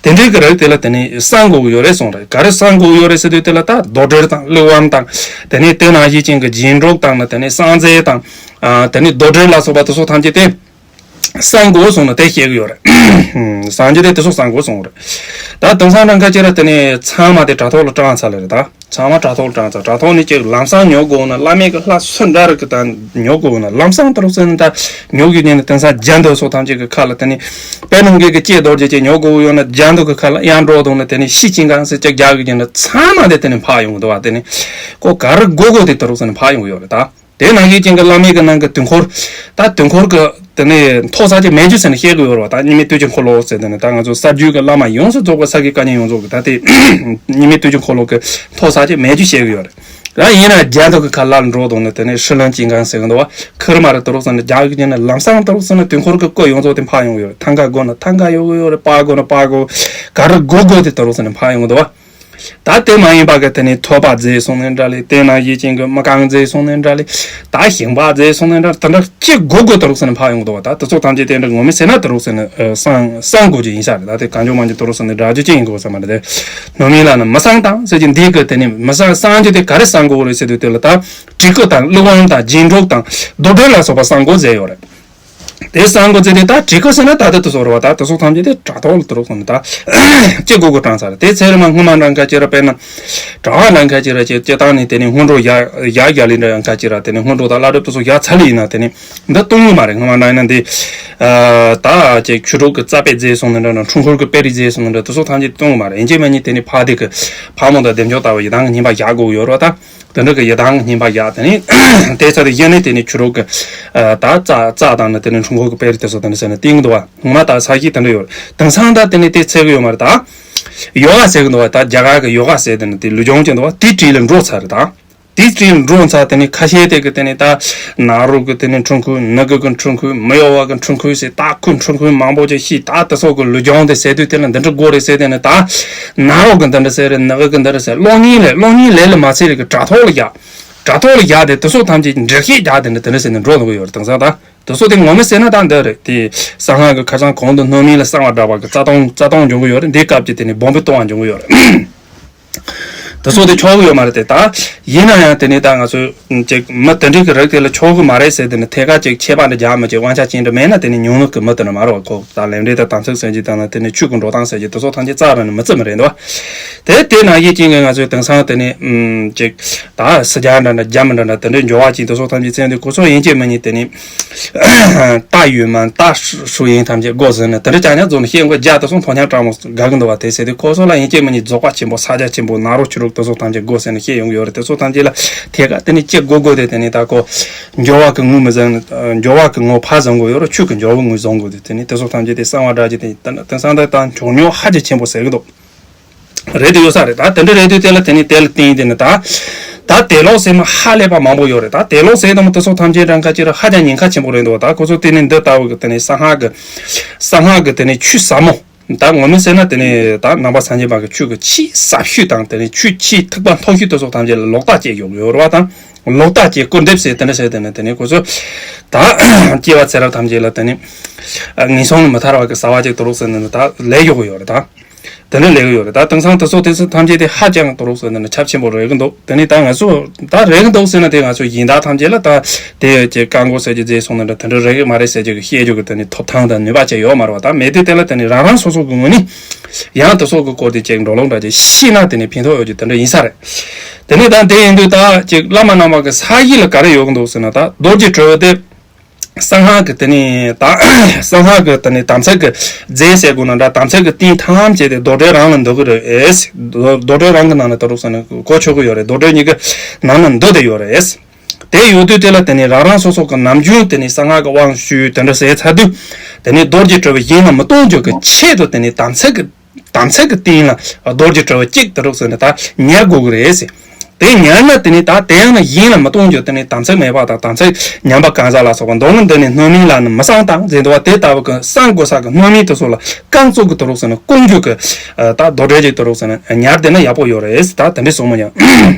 དེ་འདྲའི་གི་རིགས་དེ་ལ་དེ་ནས་བསང་དགོས་ཀྱི་ཡོད་རེད་གསུངས་རེད། ག་རེ་བསང་དགོས་ཀྱི་ཡོད་རེད་ཟེར་དུས་དེ་ལ་ད་རྡོར་དྲིལ་དང་གླེགས་བམ་དང་། དེ་ནས་དེ་ནང་བཞིན་ཅན་གྱི་རྗེས་འགྲོ་དང་ནི་དེ་ནས་བསང་རྫས་དང་། དེ་ནས་རྡོར་དྲིལ་ལ་སོགས་པ་དེ་ཚོ་ཐམས་ཅད་དེ་བསང་དགོས་གསུངས་ནས་དེ་བཤད་ཀྱི་ཡོད་རེད། བསང་རྒྱུ་དེ་དེ་ཚོ་བསང་དགོས་གསུངས་རེད། ད་དེང་སང་འདྲ་ཁ་ཅིག་ར་དེ་ནས་ཚང་མ་དེ་དྲ་ཐོག་ལ་དྲངས་ཚར་ལེ་རེད་ད། ཚང་མ་དྲ་ཐོག་དྲངས་ཚར། དྲ་ཐོག་ནས་ཅིག་ལམ་སང་ཉོ་དགོས་ན་བླ་མེད་ཀྱི་ལྷ་སུ་འདྲ་རིགས་ཀྱི་དང་ཉོ་དགོས་ན་ལམ་སང་དེ་རུ་སོང་ན་ད་ཉོ་དགོས་ཉིན་ནི་དེང་སང་རྒྱ་འདོད་སོགས་ཐམས་ཅད་ཀྱི་ཁ་ལ་དེ་ནི་དཔེ་ནང་གི་གི་ལྕེ་རྡོ་རྗེ་ཅིག་ཉོ་དགོས་ཡོད་ན་རྒྱ་འདོད་ཀྱི་ཁ་ལ་གཡང་འགྲོ་དང་ནི་དེ་ནི་ཤི་ཅིང་གང་སེ་ཅིག་རྒྱག་གི་ཉིན་ནི་ཚང་མ་དེ་དེ་ནི་འཕགས་ཡོང་གི་འདུག་བ། དེ་ནི་ཁོ་ག་རེ་དགོས་དགོས་དེ་དེ་རུ་སོང་ནི་འཕགས་ཡོང་གི་ཡོད་རེད་ད། དེ་ནང་བཞིན་ཅན་གྱི་བླ་མེད་ཀྱི་ནང་གི་དུས་འཁོར། ད་དུས་འཁོར་གྱི་དེ་ནས་མཐོ་ས་ཅིག་མེད་རྒྱུ་ཟེར་ནས་བཤད་དགོས་ཡོད་རེད་བ། ད་གཉིས་མེད་བསྟོད་ཀྱི་འཁོར་ལོ་ཟེར་དེ་ནས་ད་ང་ཚོ་གསར་བརྗེ་གི་བླ་མ་ཡོངས་སུ་རྫོགས་པ་ས་དགེ་བཀའ་རྙིང་ཡོངས་རྫོགས་ཀྱི་ད་དེ་གཉིས་མེད་བསྟོད་ཀྱི་འཁོར་ལོ་གི་མཐོ་ས་ཅིག་མེད་རྒྱུ་བཤད་གི་ཡོད་རེད། ད་ཡིན་ན་རྒྱ་འདོད་ཀྱི་ཁ་ལ་འགྲོ་དང་ནས་དེ་ནས་ཧྲི་ལན་ཅིང་གང་ཟེར་གི་འདུག་བ། ཁིར་མ་རེད་དེ་རུ་སོང་ནས་རྒྱ་གི་ཉིན་ནས་ལམ་སང་དེ་རུ་སོང་ནས་དུས་འཁོར་གྱི་སྐུ་ཡོངས་རྫོགས་དེ་འཕགས་ཡོང་གི་ཡོད་རེད། ཐང་ག་དགོས་ན་ཐང་ག་ཡོང་གི་ཡོད་རེད། པ་དགོས་ན་པ་དགོས། ག་རེ་དགོས་དགོས་དེ་དེ་རུ་སོང་ནས་འཕགས་ཡོང་གི་འདུག་བ། ད་དེ་མ་ཡིན་པ་གི་དེ་ནས་ཐོད་པ་རྫས་སོང་ནས་འདྲ་ལེ། དེ་ན་ཡིད་ཅན་གི་མི་རྐང་རྫས་སོང་ནས་འདྲ་ལེ། ད་ཞིང་པ་རྫས་སོང་ནས་འདྲ་དེ་འདྲ་ཅི་དགོས་དགོས་དེ་རུ་སོང་ནས་འཕགས་ཡོང་གི་འདུག་བ། ད་དེ་ཚོ་ཐམས་ཅད་དེ་འདྲ་ངོ་མ་ཟེར་ན་དེ་རུ་སོང་ནས་ཨ་བསང་བསང་དགོས་ཀྱི་ཡིན་ས་རེད། ད་དེ་གང་བྱུང་མང་བྱུང་དེ་རུ་སོང་ནས་འདྲ་རྒྱུ་ཅི་ཡིན་དགོས་ས་མ་རེད་དེ། སྣོད་མིན་ལ་ནི་མི་བསང་དང་ཟེར་གྱི་འདི་གི་དེ་ནས་མི་བསང་བསང་རྒྱུ་དེ་ག་རེ་བསང་དགོས་རེད་ཟེར་དུས་དེ་ལ་ད་བྲིས་སྐུ་དང་གླེགས་བམ་དང་རྗེས་འགྲོ་དང་རྡོར་དྲིལ་ལ་སོགས་པ་བསང་དགོས་ཟེར་ཡོད་རེད། དེ་གསང་དགོས་ཚེ་དེ་ད་བྲིས་སྐུ་ཟེར་ན་ད་ལྟ་དུ་སོགས་རེད་བ། ད་དེ་སོགས་ཐམས་ཅད་དེ་དྲ་ཐོག་ལ་དུ་རུག་སོང་ནས་ད་ཅི་དགོས་དགོས་དྲངས་ཚར། དེ་ཚེ་རིང་མ་སྔོན་མ་འདྲ་འགའ་ཅི་ར་དཔེར་ན་གྲྭ་བ་འདྲ་འགའ་ཅི་ར་ཅི་སྤྱི་བཏང་ནས་དེ་ནས་སྔོན་འགྲོ་ཡ་ཡ་རྒྱ་ལི་འདྲ་འགའ་ཅི་ར་དེ་ནས་སྔོན་འགྲོ་དང་བླ་སྒྲུབ་དེ་སོགས་ཡ་ཚ་ལི་ཡིན་ན་དེ་ནས་འདི་གཏོང་གི་མ་རེད། སྔོན་མ་འདྲ་ཡིན་ན་འདི་ད་ཅིག་ཆོས་གྲོགས་ཀྱི་རྩ་དཔེ་མཛད་སོང་ནས་འདྲ་ན་འཁྲུལ་འཁོར་གྱི་དཔེ་རིས་མཛད་སོང་ནས་འདྲ་དེ་སོགས་ཐམས་ཅད་གཏོང་གི་མ་རེད། ཡིན་གཅིག་མིན་གཉིས་དེ་ནས་ཕ་དེ་གི་ཕ་མོ་དང་བདེ་མཆོག་ལྟ་བུ་ཡི་དམ་གྱི་བསྙེན་པ་བཞག་དགོས་ཡོད་རེད་བ། ད། དེ་འདྲ་གི་ཡི་དམ་བསྙེན་པ་བཞག་དེ་ནས་དེ་ཚར་དུ་གཞི་ནས་དེ་ནས་ཆོས་གྲོགས་ཀྱི་ད་རྩ་རྩ་དང་ནི་དེ་ནས་འཁྲུལ་འཁོར་གྱི་དཔེ་རིས་དེ་ཚོ་དེ་འདྲ་ཟེར་ནས་བསྟན་གྱི་འདུག་བ། ངོ་མ་ད་ས་གཞི་དེ་འདྲ་ཡོད། དེང་སང་ད་དེ་ནས་དེ་ཚད་གི་ཡོད་མ་རེད་ད། ཡོ་ག་ཟེར་གི་འདུག་བ། ད་རྒྱ་གར་གི་ཡོ་ག་ཟེར་དེ་ནས་དེ་ལུས་སྦྱོང་ཅན་འདུག་བ། དེ་བྲིས་ལ་འགྲོ་ཚར་རེད་ད། དེ་བྲིས་ལ་འགྲོ་ཚར་དེ་ནས་ཁ་ཤས་དེ་གི་དེ་ནས་ད་ནཱ་རོ་གི་དེ་ནས་འཁྲུལ་འཁོར་ནི་གི་གི་འཁྲུལ་འཁོར་མི་གཡོ་བ་གི་འཁྲུལ་འཁོར་ཟེར་ད་ཁོ་འཁྲུལ་འཁོར་མང་པོ་ཅིག་ཤེས། ད་དེ་སོགས་གི་ལུས་སྦྱོང་དེ་ཟེར་དུས་དེ་ལ་འདི་འདྲ་དགོས་རེད་ཟེར་དེ་ནས་ད་ནཱ་རོ་གི་འདི་འདྲ་ཟེར་རེད། ནི་གི་གི་འདི་འདྲ་ཟེར་གློག་བརྙན་ལས་གློག་བརྙན་ལས་ལ་མ་ཚད་རེད་གི་དྲ་ཐོག་ལ་བཞག་དྲ་ཐོག་ལ་བཞག་དེ་དེ་སོགས་ཐམས་ཅད་འགྲེལ་བཤད་རྒྱག་དེ་འདྲ་དེ་འདྲ་ཟེར་ནས་འགྲོ་འདུག་གི་ཡོད་རེད། དེང་སང་ད་དེ་སོགས་དེ་ངོ་མ་ཟེར་ན་ད་འདི་རེད། དེ་གསང་སྔགས་ཀྱི་ཁ་སང་གོང་དུ་སྣོད་མིན་ལ་གསང་བ་སྒྲག་པ་གི་རྩ་ལྟུང་རྩ་ལྟུང་འབྱུང་གི་ཡོད་རེད། འདི་སྐབས་ཀྱི་དེ་ནས་སྦོམ་པའི་ལྟུང་བ་འབྱུང་གི་ཡོད་རེད། དེ་སོགས་དེ་ཆོག་གི་ཡོད་མ་རེད་དེ། ད་ཡིན་ན་ཡང་དེ་ནས་ད་ང་ཚོས་ཅིག་མི་དེ་འདྲའི་གི་རིགས་དེ་ལ་ཆོག་གི་མ་རེད་ཟེར་དེ་ནས་ཐད་ཀར་ཅིག་ཆད་པ་འདྲ་རྒྱག་མི་བྱེད། དབང་ཆ་ཅན་འདྲ་མེད་ན་དེ་ནས་ཉུང་ངུ་གི་མི་དེ་འདྲ་མ་རེད་བ། ཁོ་ད་ལམ་འབྲས་དང་དམ་ཚིག་ཟེར་གྱི་དང་ན་དེ་ནས་ཆོས་ཀྱི་འགྲོ་སྟངས་ཟེར་གྱི་དེ་སོགས་ཐམས་ཅད་རྩ་བ་ནས་མི་བརྩི་མི་རེད་འདུག་བ། དེ་དེ་ནང་བཞིན་ཅན་གྱི་ང་ཚོས་དེང་སང་དེ་ནས་ཅིག་ད་སི་རྒྱ་འདྲ་འདྲ་རྒྱ་མི་འདྲ་འདྲ་དེ་འདྲའི་འབྱོར་བ་ཅན་དེ་སོགས་ཐམས་ཅད་བཙལ་འདུག་ཁོ་ཚོ་ཡིན་གཅིག་མིན་གཉིས་དེ་ནས་ད་ཡོད་མ་ད་ཧྲུ་ཡིན་ཐམས་ཅད་དགོས་ཟེར་ནས་དེ་འདྲ་ཅང་ཉག་རྫོགས་ནས་བཤད་དགོས་རྒྱ་དེ་སོང་མཐོང་རྐྱང་སྤྲང་མོ་དགའ་གི་འདུག་བ། དེ་ཟེར་དུས་ཁོ་ཚོ་ལ་ཡིན་གཅིག་མིན་གཉིས་རྫོགས་པ་ཆེན་པོ་ས་སྐྱ་ཆེན་པོ་ནཱ་རོ་ཆོས་གྲོགས་དེ་སོགས་ཐམས་ཅད་དགོས་ཟེར་ནས་བཤད་ཡོང་གི་ཡོད་རེད། དེ་སོགས་ཐམས་ཅད་ལ་ཐད་ཀར་དེ་ནས་ཅི་དགོས་དགོས་དེ་དེ་ནས་ད་ཁོ་འབྱོར་བ་གི་ངོ་མི་ཟིན། འབྱོར་བ་གི་ངོ་ཕར་བཟང་དགོས་ཡོད་རེད། ཆོས་ཀྱི་འབྱོར་བ་ངོ་བཟང་དགོས་དེ་དེ་ནས་དེ་སོགས་ཐམས་ཅད་དེ་གསང་བ་སྒྲག་རྒྱུ་དེ་དེང་སང་ད་ད་མགྱོགས་མྱུར་ཧ་ཅང་ཆེན་པོ་ཟེར་གི་འདུག་རེད་དུ་ཡོད་ས་རེད། ད་དེ་འདྲ་རེད་དུས་དེ་ལ་དེ་ནས་དེ་ལ་བརྟེན་དེ་ནས་ད་ད་དད་ལོག་ཟེར་མི་ཧ་ལས་པ་མང་པོ་ཡོད་རེད། ད་དད་ལོག་ཟེར་དང་དེ་སོགས་ཐམས་ཅད་རང་ཁ་ཅིག་ར་ཧ་ཅང་ཉེན་ཁ་ཆེན་པོ་རེད་འདུག་ད་ཁོ་ཚོ་དེ་ནས་འདི་ལྟ་བུ་གི་དེ་ནས་གསང་སྔགས་ཀྱི་གསང་སྔགས་ཀྱི་དེ་ནས་ཆོས་ཟབ་མོ་ད་ངོ་མ་ཟེར་ན་དེ་ནས་ད་ནང་པ་སངས་རྒྱས་པ་གི་ཆོས་ཀྱི་ཆེས་ཟབ་ཤོས་དང་དེ་ནས་ཆོས་ཆེས་ཐེག་པ་མཐོ་ཤོས་དེ་སོགས་ཐམས་ཅད་ལ་ལོག་ལྟ་བྱས་ཡོང་ཡོད་རེད་བ། དང་ལོག་ལྟ་བྱས་སྐུར་འདེབས་ཟེར་དེ་འདྲ་ཟེར་དེ་ནས་དེ་ནས་ཁོ་ཚོ་ད་སྐྱེ་བ་ཚེ་རབས་ཐམས་ཅད་ལ་དེ་ནས་ངན་སོང་ལས་མ་ཐར་བ་གི་བྱ་བ་ཅིག་དུ་རུག་ཟེར་ནས་ད་ལས་ཡོད་གི་ཡོད་རེད་ད། དེ་འདྲ་ལས་ཀྱི་ཡོད་རེད། ད་དེང་སང་དེ་ཚོ་དེ་ཚོ་ཐམས་ཅད་དེ་ཧ་ཅང་དུ་རུག་ཟེར་ནས་ཁྱབ་ཆེན་པོ་རེད་ཀྱི་འདུག་དེ་ནས་ད་ང་ཚོ་ད་རེད་ཀྱི་འདུག་ཟེར་ན་དེ་ང་ཚོ་སྦྱིན་བདག་ཐམས་ཅད་ལ་ད་དེ་ཀྱི་བཀའ་འགོ་ཟེར་གྱི་མཛད་སོང་ན་འདྲ་དེ་འདྲ་རེད་ཀྱི་མ་རེད་ཟེར་གྱི་བཤད་རྒྱུ་གི་དེ་ནས་ཐོབ་ཐང་དང་ནུས་པ་ཅིག་ཡོད་མ་རེད་བ། ད་མེད་དུས་དེ་ལ་དེ་ནས་རང་རང་སོ་སོ་གི་ངོས་ནས་ཡང་དེ་ཚོ་གི་སྐོར་དེ་ཅིག་འགྲོ་ལུགས་འདྲ་ཅིག་ཤེས་ན་དེ་ནས་ཕན་ཐོགས་ཡོད་རྒྱུ་དེ་འདྲ་ཡིན་ས་རེད། དེ་ནས་ད་དེ་ཡིན་དུས་ད་ཅིག་བླ་མ་རྣམ་པ་གི་ས་གཞི་ལ་ག་རེ་ཡོད་ཀྱི་འདུག་ཟེར་ན་ད་རྡོ་རྗེ་གྲོལ་བ་དེ། གསང་སྔགས་ཀྱི་དེ་ནས་ད་གསང་སྔགས་ཀྱི་དེ་ནས་དམ་ཚིག་གི་རྫས་ཟེར་དགོས་ན་འདྲ། དམ་ཚིག་གི་རྟེན་ཐམས་ཅད་དེ་རྡོར་དྲིལ་རང་ལ་འདུ་གི་རེད། རྡོ་རྡོར་དྲིལ་རང་གི་ནང་ནས་ད་རུག་ཟེར་ན་གོ་ཆོད་གི་ཡོད་རེད། རྡོར་དྲིལ་གཉིས་ཀ་ནང་ན་འདུ་བསྡད་ཡོད་རེད། དེ་ཡོད་དུས་དེ་ལ་དེ་ནས་རང་རང་སོ་སོ་གི་ནམ་རྒྱུན་དེ་ནས་གསང་སྔགས་ཀྱི་དབང་ཞུས་དེ་འདྲ་ཟེར་ཚར་དུས། དེ་ནས་རྡོ་རྗེ་དྲིལ་བུ་གཞན་ལ་མི་གཏོང་རྒྱུ་གི་ཆེད་དུ་དེ་ནས་དམ་ཚིག་གི་དམ་ཚིག་གི་སྟེང་ལ་རྡོ་རྗེ་དྲིལ་བུ་གཅིག་དེ་རུ་ཟེར་ནས་ད་ཉར་དགོས་ཀྱི་རེད་ཟེར། དེ་ཉར་ན་དེ་ནས་ད་དེ་ཡང་ན་གཞན་ལ་མི་གཏོང་རྒྱུ་དེ་ནས་དམ་ཚིག་མེད་པ་དང་དམ་ཚིག་ཉམས་པ་གང་ཟག་ལ་སོགས་པ་མདོ་སྔགས་འདི་ནས་སྣོད་མིན་ལ་ནི་མི་གསང་དང་ཟེར་འདུག་བ། དེ་ལྟ་བུ་གི་གསང་དགོས་ས་གི་སྣོད་མིན་དེ་ཚོ་ལ་རྐང་བཙུགས་ཀྱི་དེ་རུ་ཟེར་ནས་སྐོང་རྒྱུ་གི་ད་རྡོ་དྲིལ་གཅིག་དེ་རུ་ཟེར་ནས་ཉར་བསྡད་ན་ཡག་པོ་ཡོད་རེད་ཟེར། ད་དེ་འདྲའི་གསུང་མོ་ཡང་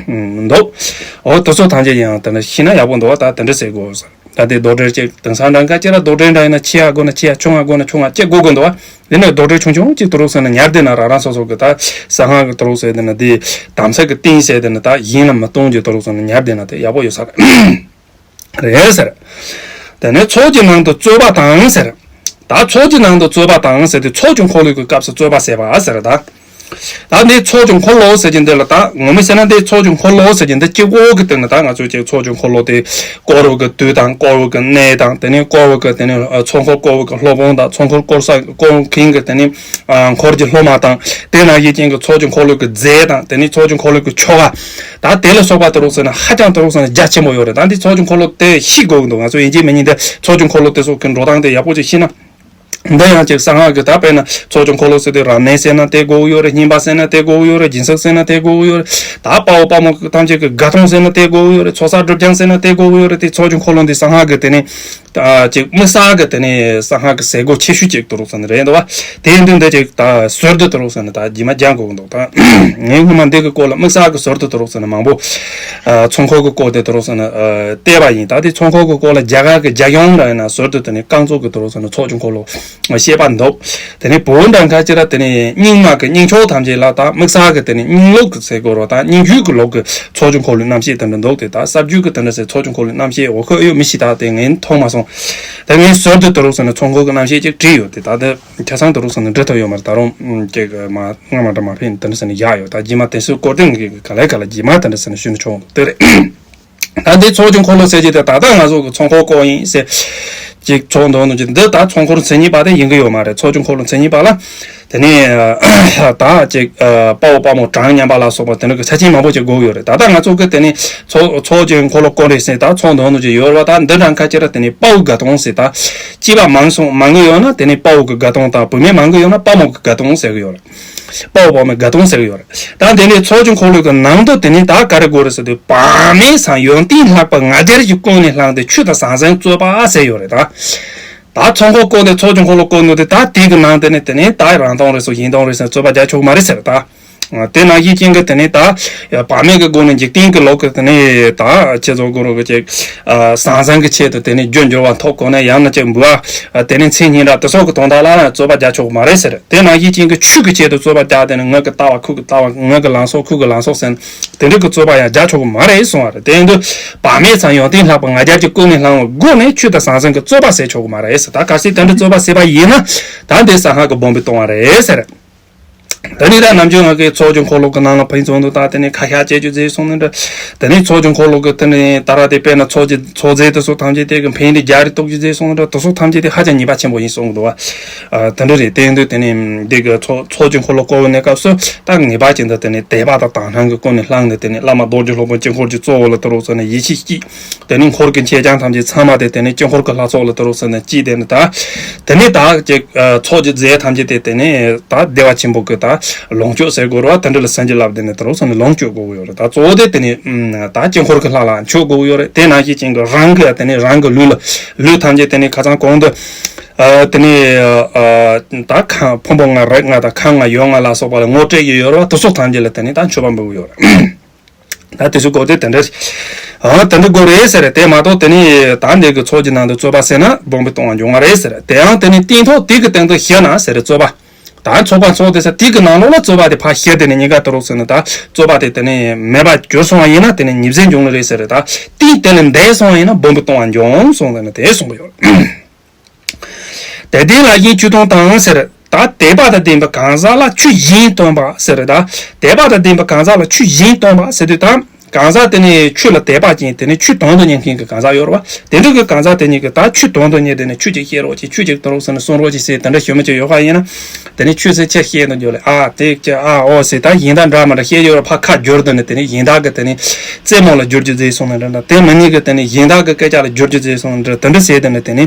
འདུག་འོ་དེ་ཚོ་ཐམས་ཅད་ཡང་དེ་འདྲ་ཤེས་ན་ཡག་པོ་འདུག་བ། ད་དེ་འདྲ་ཟེར་དགོས་ཟེར། ད་དེ་རྡོ་དྲིལ་གཅིག་དེང་སང་འདྲ་འགའ་ཅིག་ལ་རྡོ་དྲིལ་འདྲ་ཡིན་ན་ཆེ་ཡ་དགོས་ན་ཆེ་ཡ་ཆུང་ཡ་དགོས་ན་ཆུང་ཡ་ཅིག་དགོས་དགོས་འདུག་བ། དེ་ནས་རྡོ་དྲིལ་ཆུང་ཆུང་གཅིག་དེ་རུ་ཟེར་ན་ཉར་བསྡད་ན་རང་རང་སོ་སོ་གི་ད་གསང་སྔགས་གི་དེ་རུ་ཟེར་དེ་ན་དེ་དམ་ཚིག་གི་རྟེན་ཟེར་དེ་ན་ད་གཞན་ལ་མི་གཏོང་རྒྱུ་དེ་རུ་ཟེར་ན་ཉར་བསྡད་ན་དེ་ཡག་པོ་ཡོད་ས་རེད་ཟེར། དེ་ནས་ཚོགས་ཀྱི་ནང་དུ་རྩོད་པ་དང་ཟེར། ད་ཚོགས་ཀྱི་ནང་དུ་རྩོད་པ་དང་ཟེར་དུས་ཚོགས་ཀྱི་འཁོར་ལོའི་གི་སྐབས་སུ་རྩོད་པ་ཟེར་བ་ཟེར་ད། ད་འདི་ཚོགས་ཀྱི་འཁོར་ལོ་ཟེར་གྱི་འདི་ལ་ད་ངོ་མ་བཤད་ན་འདི་ཚོགས་ཀྱི་འཁོར་ལོ་ཟེར་གྱི་འདི་གཅིག་པོ་གི་སྟེང་ན་ད་ང་ཚོས་ཀྱི་ཚོགས་ཀྱི་འཁོར་ལོ་དེ་བསྐོར་བའི་གི་དུས་དང་བསྐོར་བའི་གི་གནས་དང་དེ་ནས་བསྐོར་བའི་གི་དེ་ནས་ཚོགས་འཁོར་བསྐོར་བའི་གི་སློབ་དཔོན་དང་ཚོགས་འཁོར་བསྐོར་ས་བསྐོར་མཁན་གྱི་དེ་ནས་འཁོར་གྱི་སློབ་མ་དང་དེ་ནང་བཞིན་ཅན་གྱི་ཚོགས་ཀྱི་འཁོར་ལོ་གི་རྫས་དང་དེ་ནས་ཚོགས་ཀྱི་འཁོར་ལོ་གི་ཆོ་ག་ད་དེ་ལ་སོགས་པ་དེ་རུ་ཟེར་ན་ཧ་ཅང་དེ་རུ་ཟེར་ན་རྒྱ་ཆེན་པོ་ཡོད་རེད། ད་འདི་ཚོགས་ཀྱི་འཁོར་ལོ་དེ་ཤེས་དགོས་ཀྱི་འདུག་ང་ཚོ་ཡིན་གཅིག་མིན་གཉིས་འདི་ཚོགས་ཀྱི་འཁོར་ལོ་དེ་སོགས་ཀྱི་འགྲོ་སྟངས་དེ་ཡག་པོ་ཅིག་ཤེས་ན། འདི་ཡང་ཅིག་གསང་སྔགས་ཀྱི་ད་དཔེར་ན་ཚོགས་ཀྱི་འཁོར་ལོ་ཟེར་དུས་རབ་གནས་ཟེར་ན་དེ་དགོས་ཀྱི་ཡོད་རེད། བསྙེན་པ་ཟེར་ན་དེ་དགོས་ཀྱི་ཡོད་རེད། སྦྱིན་སྲེག་ཟེར་ན་དེ་དགོས་ཀྱི་ཡོད་རེད། ད་དཔའ་བོ་དཔའ་མོ་ཐམས་ཅད་ཀྱི་དགའ་སྟོན་ཟེར་ན་དེ་དགོས་ཀྱི་ཡོད་རེད། ཚོགས་བསགས་སྒྲིབ་སྦྱང་ཟེར་ན་དེ་དགོས་ཀྱི་ཡོད་རེད། དེ་ཚོགས་ཀྱི་འཁོར་ལོ་འདི་གསང་སྔགས་ཀྱི་དེ་ནས་ད་ཅིག་དམིགས་བསལ་གྱི་དེ་ནས་གསང་སྔགས་ཀྱི་ཟས་གོ་ཆེ་ཤོས་ཅིག་དེ་རུ་ཟེར་ན་རེད་འདུག་བ། དེ་ཡིན་དུས་འདི་ཅིག་ད་ཟུར་དུ་དེ་རུ་ཟེར་ན་ད་རྗེས་མ་སྦྱང་དགོས་ཀྱི་འདུག་ད་ངས་སྔོན་མ་འདི་གི་སྐོར་ལ་དམིགས་བསལ་གྱི་ཟུར་དུ་དེ་རུ་ཟེར་ན་མང་པོ། ཚོགས་འཁོར་གྱི་སྐོར་དེ་དེ་རུ་ཟེར་ན་བལྟས་པ་ཡིན། ད་དེ་ཚོགས་འཁོར་གྱི་སྐོར་ལ་རྒྱ་གར་གྱི་རྒྱ་གཞུང་འདྲ་ཡིན་ན་ཟུར་དུ་དེ་ནས་རྐང་བཙུགས་ཀྱི་དེ་རུ་ཟེར་ན་ཚོགས་ཀྱི་འཁོར་ལོ་བཤད་པ་འདུག་དེ་ནས་བོད་འདྲ་ཁ་ཅིག་ལ་དེ་ནས་རྙིང་མ་གི་རྙིང་ཆོས་ཐམས་ཅད་ལ་ད་དམིགས་བསལ་གྱི་དེ་ནས་རྙིང་ལུགས་ཀྱི་ཟེར་དགོས་རོགས་ད་རྙིང་རྒྱུད་ཀྱི་ལུགས་ཀྱི་ཚོགས་ཀྱི་འཁོར་ལོའི་རྣམ་བཤད་དེ་འདྲ་འདུག་དེ་ད་གསར་རྒྱུད་ཀྱི་དེ་འདྲ་ཟེར་ཚོགས་ཀྱི་འཁོར་ལོའི་རྣམ་བཤད་འོ་ཁོ་ཡོད་མི་ཤེས། ད་དེ་ངས་མཐོང་མ་སོང་། ད་ངས་ཟུར་དུ་དེ་རུ་ཟེར་ན་ཚོགས་འཁོར་གྱི་རྣམ་བཤད་ཅིག་བྲིས་ཡོད། དེ་ད་དེ་ཁ་སང་དེ་རུ་ཟེར་ན་འབྲི་ཐུབ་ཡོད་མ་རེད། ད་རུང་ཅིག་མ་སྔ་མ་འདྲ་མ་ཕན་དེ་འདྲ་ཟེར་ན་ཡག་ཡོད། ད་རྗེས་མ་དེ་ཚོའི་སྐོར་དེ་ངས་ག་ལེ་ག་ལེ་རྗེས་མ་དེ་འདྲ་ཟེར་ན་ཞུ་ན་ཆོག་འདུག་དེ་རེད། ད་འདི་ཚོགས་ཀྱི་འཁོར་ལོ་ཟེར་གྱི་དེ་ད་ལྟ་ང་ཚོ་གི་ཚོགས་འཁོར་སྐོར་ཡིན་ཟེར། ཅིག་ཚོགས་འདོན་ནོ་ཅིག་འདི་ད་ཚོགས་འཁོར་མཚན་ཉིད་པ་དེ་ཡིན་གྱི་ཡོད་མ་རེད། ཚོགས་ཀྱི་འཁོར་ལོ་མཚན་ཉིད་པ་ལ། དེ་ནས་ད་ཅིག་དཔའ་བོ་དཔའ་མོ་གྲངས་མཉམ་པ་ལ་སོགས་པ་དེ་འདྲ་གི་ཆ་རྐྱེན་མང་པོ་ཅིག་དགོས་ཀྱི་ཡོད་རེད། ད་ལྟ་ང་ཚོ་གི་དེ་ནས་ཚོགས་ཚོགས་ཀྱི་འཁོར་ལོ་སྐོར་རེད་ཟེར་ད་ཚོགས་འདོན་ནོ་ཅིག་ཡོད་རེད་བ། ད་འདི་འདྲ་ཁ་ཅིག་ར་དེ་ནས་དཔའ་བོ་དགའ་སྟོན་ཟེར་ད་སྐྱེས་པ་མང་སོང་མང་གི་ཡོད་ན་དེ་ནས་དཔའ་བོ་གི་དགའ་སྟོན་དང་བུད་མེད་མང་གི་ཡོད་ན་དཔའ་མོ་གི་དགའ་སྟོན་ཟེར་གི་ཡོད་རེད། དཔའ་བོ་དཔའ་མོའི་དགའ་སྟོན་ཟེར་གི་ཡོད་རེད། ད་དེ་ནས་ཚོགས་ཀྱི་འཁོར་ལོ་གི་ནང་དུ་དེ་ནས་ད་ག་རེ་དགོས་རེད་ཟེར་དུས་བག་མེད་སམ་ཡོན་ཏན་ལྷག་པ་ལྔ་བརྒྱ་ཞིག་ཀུན་ནས་བསླངས་ཏེ་ཆོས་དང་ཟང་ཟིང་རྩོད་པ་ཟེར་ཡོད་རེད་ད། ད་ཚོགས་འཁོར་བསྐོར་ནས་ཚོགས་ཀྱི་འཁོར་ལོ་བསྐོར་ནས་དེ་ད་དེ་གི་ནང་དེ་ནས་དེ་ནས་ད་རང་སྟོང་རེད་སོ་གཞན་སྟོང་རེད་ཟེར་རྩོད་པ་རྒྱག་ཆོག་གི་མ་རེད་ཟེར་ད། དེ་ནང་བཞིན་ཅན་གྱི་དེ་ནས་ད་བག་མེད་ཀྱི་སྒོ་ནས་འཇིག་རྟེན་གྱི་ལུགས་ཀྱི་དེ་ནས་ད་ཁྱེད་ཚོ་གུ་རུ་གི་ཅིག་ཟང་ཟིང་གི་ཆེད་དུ་དེ་ནས་རྒྱུ་འབྱོར་བ་ཐོབ་དགོས་ན་ཡང་ན་ཅིག་འབུལ་བ་དེ་ནས་མཚན་སྙན་གྲགས་དེ་སོགས་ཀྱི་དོན་དག་ལ་རྩོད་པ་རྒྱག་ཆོག་གི་མ་རེད་ཟེར། དེ་ནང་བཞིན་ཅན་གྱི་ཆོས་ཀྱི་ཆེད་དུ་རྩོད་པ་རྒྱག་དེ་ནས་ངག་གི་ལྟ་བ་ཁུག་གི་ལྟ་བ་ངག་གི་ལམ་སོགས་ཁུག་གི་ལམ་སོགས་ཟེར་ན་དེ་འདྲ་གི་རྩོད་པ་ཡང་རྒྱག་ཆོག་གི་མ་རེད་གསུང་བ་རེད། དེ་ཡིན་དུས་བག་མེད་སམ་ཡོན་ཏན་ལྷག་པ་ལྔ་བརྒྱ་ཀྱི་ཀུན་ནས་བསླངས་པའི་སྒོ་ནས་ཆོས་དང་ཟང་ཟིང་གི་རྩོད་པ་ཟེར་ཆོག་གི་མ་རེད་ཟེར། ད་གལ་སྲིད་དེ་འདྲ་རྩོད་པ་ཟེར་བ་ཡིན་ན་ད་འདི་གསང་སྔགས་ཀྱི་སྦོམ་པའི་ལྟུང་བ་རེད་ཟེར། ད་ནི་ད་ནམ་རྒྱུན་ང་གི་ཚོགས་ཀྱི་འཁོར་ལོ་གི་ནང་ལ་ཕན་ཚུན་དུ་ད་དེ་ནས་ཁ་ཤགས་བྱེད་རྒྱུ་བཟོས་སོང་ནི་འདྲ། དེ་ནས་ཚོགས་ཀྱི་འཁོར་ལོ་གི་དེ་ནས་ད་ར་དེ་དཔེར་ན་ཚོགས་ཀྱི་ཚོགས་རྫས་དེ་ཚོ་ཐམས་ཅད་དེ་གི་ཕན་བདེ་རྒྱ་རེ་གཏོགས་རྒྱུ་བཟོས་སོང་ནི་འདྲ། དེ་ཚོ་ཐམས་ཅད་དེ་ཧ་ཅང་ཉེས་པ་ཆེན་པོ་ཡིན་གསུང་གི་འདུག་བ། དེ་འདྲ་རེད། དེ་ཡིན་དུས་དེ་ནས་འདི་གི་ཚོགས་ཚོགས་ཀྱི་འཁོར་ལོ་བསྐོར་བའི་གནས་སྐབས་སུ་ད་ངེས་པ་ཅན་དུ་དེ་ནས་དད་པ་དང་དག་སྣང་གི་ཀུན་ནས་བསླངས་ནས་དེ་ནས་བླ་མ་རྡོ་རྗེ་སློབ་དཔོན་དཀྱིལ་འཁོར་གྱི་གཙོ་བོ་ལ་དུ་རུ་སོགས་ནས་ཡིད་ཆེས་སྐྱེས། དེ་ནས་འཁོར་གྱི་མཆེད་རྐྱང་ཐམས་ཅད་ཚང་མ་དེ་དེ་ནས་དཀྱིལ་འཁོར་གྱི་ལྷ་ཚོགས་ལ་དུ་རུ་སོགས་ནས་སྐྱེས། དེ་ནས་ད་དེ་ནས་ད་ཅིག་ཚོགས་ཀྱི་རྫས་ཐམས་ཅད་དེ་དེ་ནས་ད་བདེ་བ་ཆེན་པོ་གི་ད་ལོངས་སྤྱོད་ཟེར་དགོས་རེད་བ། དེ་འདྲ་ལ་སེམས་ཀྱི་བསླབ་དེ་ནས་དུ་རུ་སོགས་ནས་ལོངས་སྤྱོད་དགོས་ཀྱི་ཡོད་རེད། ད་གཙོ་བོ་དེ་དེ་ནས་ད་དཀྱིལ་འཁོར་གྱི་ལྷ་ལ་མཆོད་དགོས་ཀྱི་ཡོད་རེད། དེ་ནང་བཞིན་ཅན་གྱི་རང་གི་དེ་ནས་རང་གི་ལུས་ལ་ལུས་ཐམས་ཅད་དེ་ནས་ཁ་སང་གོང་དུ་དེ་ནས་ད་ཁམས་ཕུང་པོ་ལྔ་རིགས་ལྔ་དང་ཁམས་ལྔ་ཡུལ་ལྔ་ལ་སོགས་པ་ལ་ངོ་སྤྲད་ཀྱི་ཡོད་རེད་བ། དེ་ཚོ་ཐམས་ཅད་ལ་དེ་ནས་ད་མཆོད་པ་འབུལ་གྱི་ཡོད་རེད། ད་དེ་ཚོའི་སྐོར་དེ་དེ་འདྲ་ཨ་དེ་འདྲ་དགོས་རེད་ཟེར། དེ་མ་གཏོགས་དེ་ནས་ད་འདི་གི་ཚོགས་ཀྱི་ནང་དུ་རྩོད་པ་ཟེར་ན་སྦོམ་པའི་ལྟུང་བ་འབྱུང་བ་རེད་ཟེར། དེའང་དེ་ནས་སྟེང་ཐོག་དེ་གི་སྟེང་དུ་ཞུགས་ན་ཟེར་རྩོད་པ། ད་ཚོགས་པ་ཚོགས་དེ་ས་དེ་གི་ནང་ལོགས་ལ་རྩོད་པ་དེ་ཕར་ཞུགས་དེ་ནས་གཉིས་ཀ་དུ་རུ་ཟེར་ན་ད་རྩོད་པ་དེ་དེ་ནས་མེད་པ་གྱུར་སོང་བ་ཡིན་ན་དེ་ནས་ཉེས་ཟས་འབྱུང་ནི་རེད་ཟེར། ད་སྟེང་དེ་ལས་འདས་སོང་བ་ཡིན་ན་སྦོམ་པའི་ལྟུང་བ་འབྱུང་གསུངས་ཟེར་ན་དེ་གསུངས་པ་ཡོད། དད་ལྡན་ལ་གཞན་ཆོས་སྟོན་དང་ཟེར། ད་དད་པ་དང་ལྡན་པའི་གང་ཟག་ལ་ཆོས་གཞན་སྟོན་པ་ཟེར། ད་དད་པ་དང་ལྡན་པའི་གང་ཟག་ལ་ཆོས་གཞན་སྟོན་པ་ཟེར་དུས་ད་ གང་ཟག་དེ་ནི་ཆོས་ལ་དད་པ་ཅན། དེ་ནི་ཆོས་དོན་དུ་གཉེར་མཁན་གྱི་གང་ཟག་ཡོད་རེད་བ། དེ་འདྲ་གི་གང་ཟག་དེ་ཉིད་ཀྱིས་ད་ཆོས་དོན་དུ་གཉེར་དེ་ནི་ཆོས་ཅིག་བཤད་རོགས་ཅིག་ཆོས་ཅིག་དུ་རོགས་ཟེར་ནས་གསུང་རོགས་ཅིག་ཟེར་དེ་འདྲ་ཞུ་མི་ཅིག་ཡོད་པ་ཡིན་ན། དེ་ནི་ཆོས་ཟེར་ཆ་བཤད་དུ་འཇོག་ལེ། ཨ་དེ་ཅི་ཨ་ཨོ་ཟེར། ད་གཞན་དག་འདྲ་མི་འདྲ་བཤད་ཡོད་རེད། ཕ་ཁ་བསྒྱུར་དུ་ནི་དེ་ནི་གཞན་དག་གི་དེ་ནི་རྩེད་མོ་ལ་བསྒྱུར་རྒྱུ་ཟེར་སོང་ནི་འདྲ་འདྲ། དེ་མི་ཉིད་ཀྱིས་དེ་ནི་གཞན་དག་གི་སྐད་ཆ་ལ་བསྒྱུར་རྒྱུ་ཟེར་སོང་ནི་འདྲ་དེ་འདྲ་ཟེར་དེ་ནི་དེ་ནི།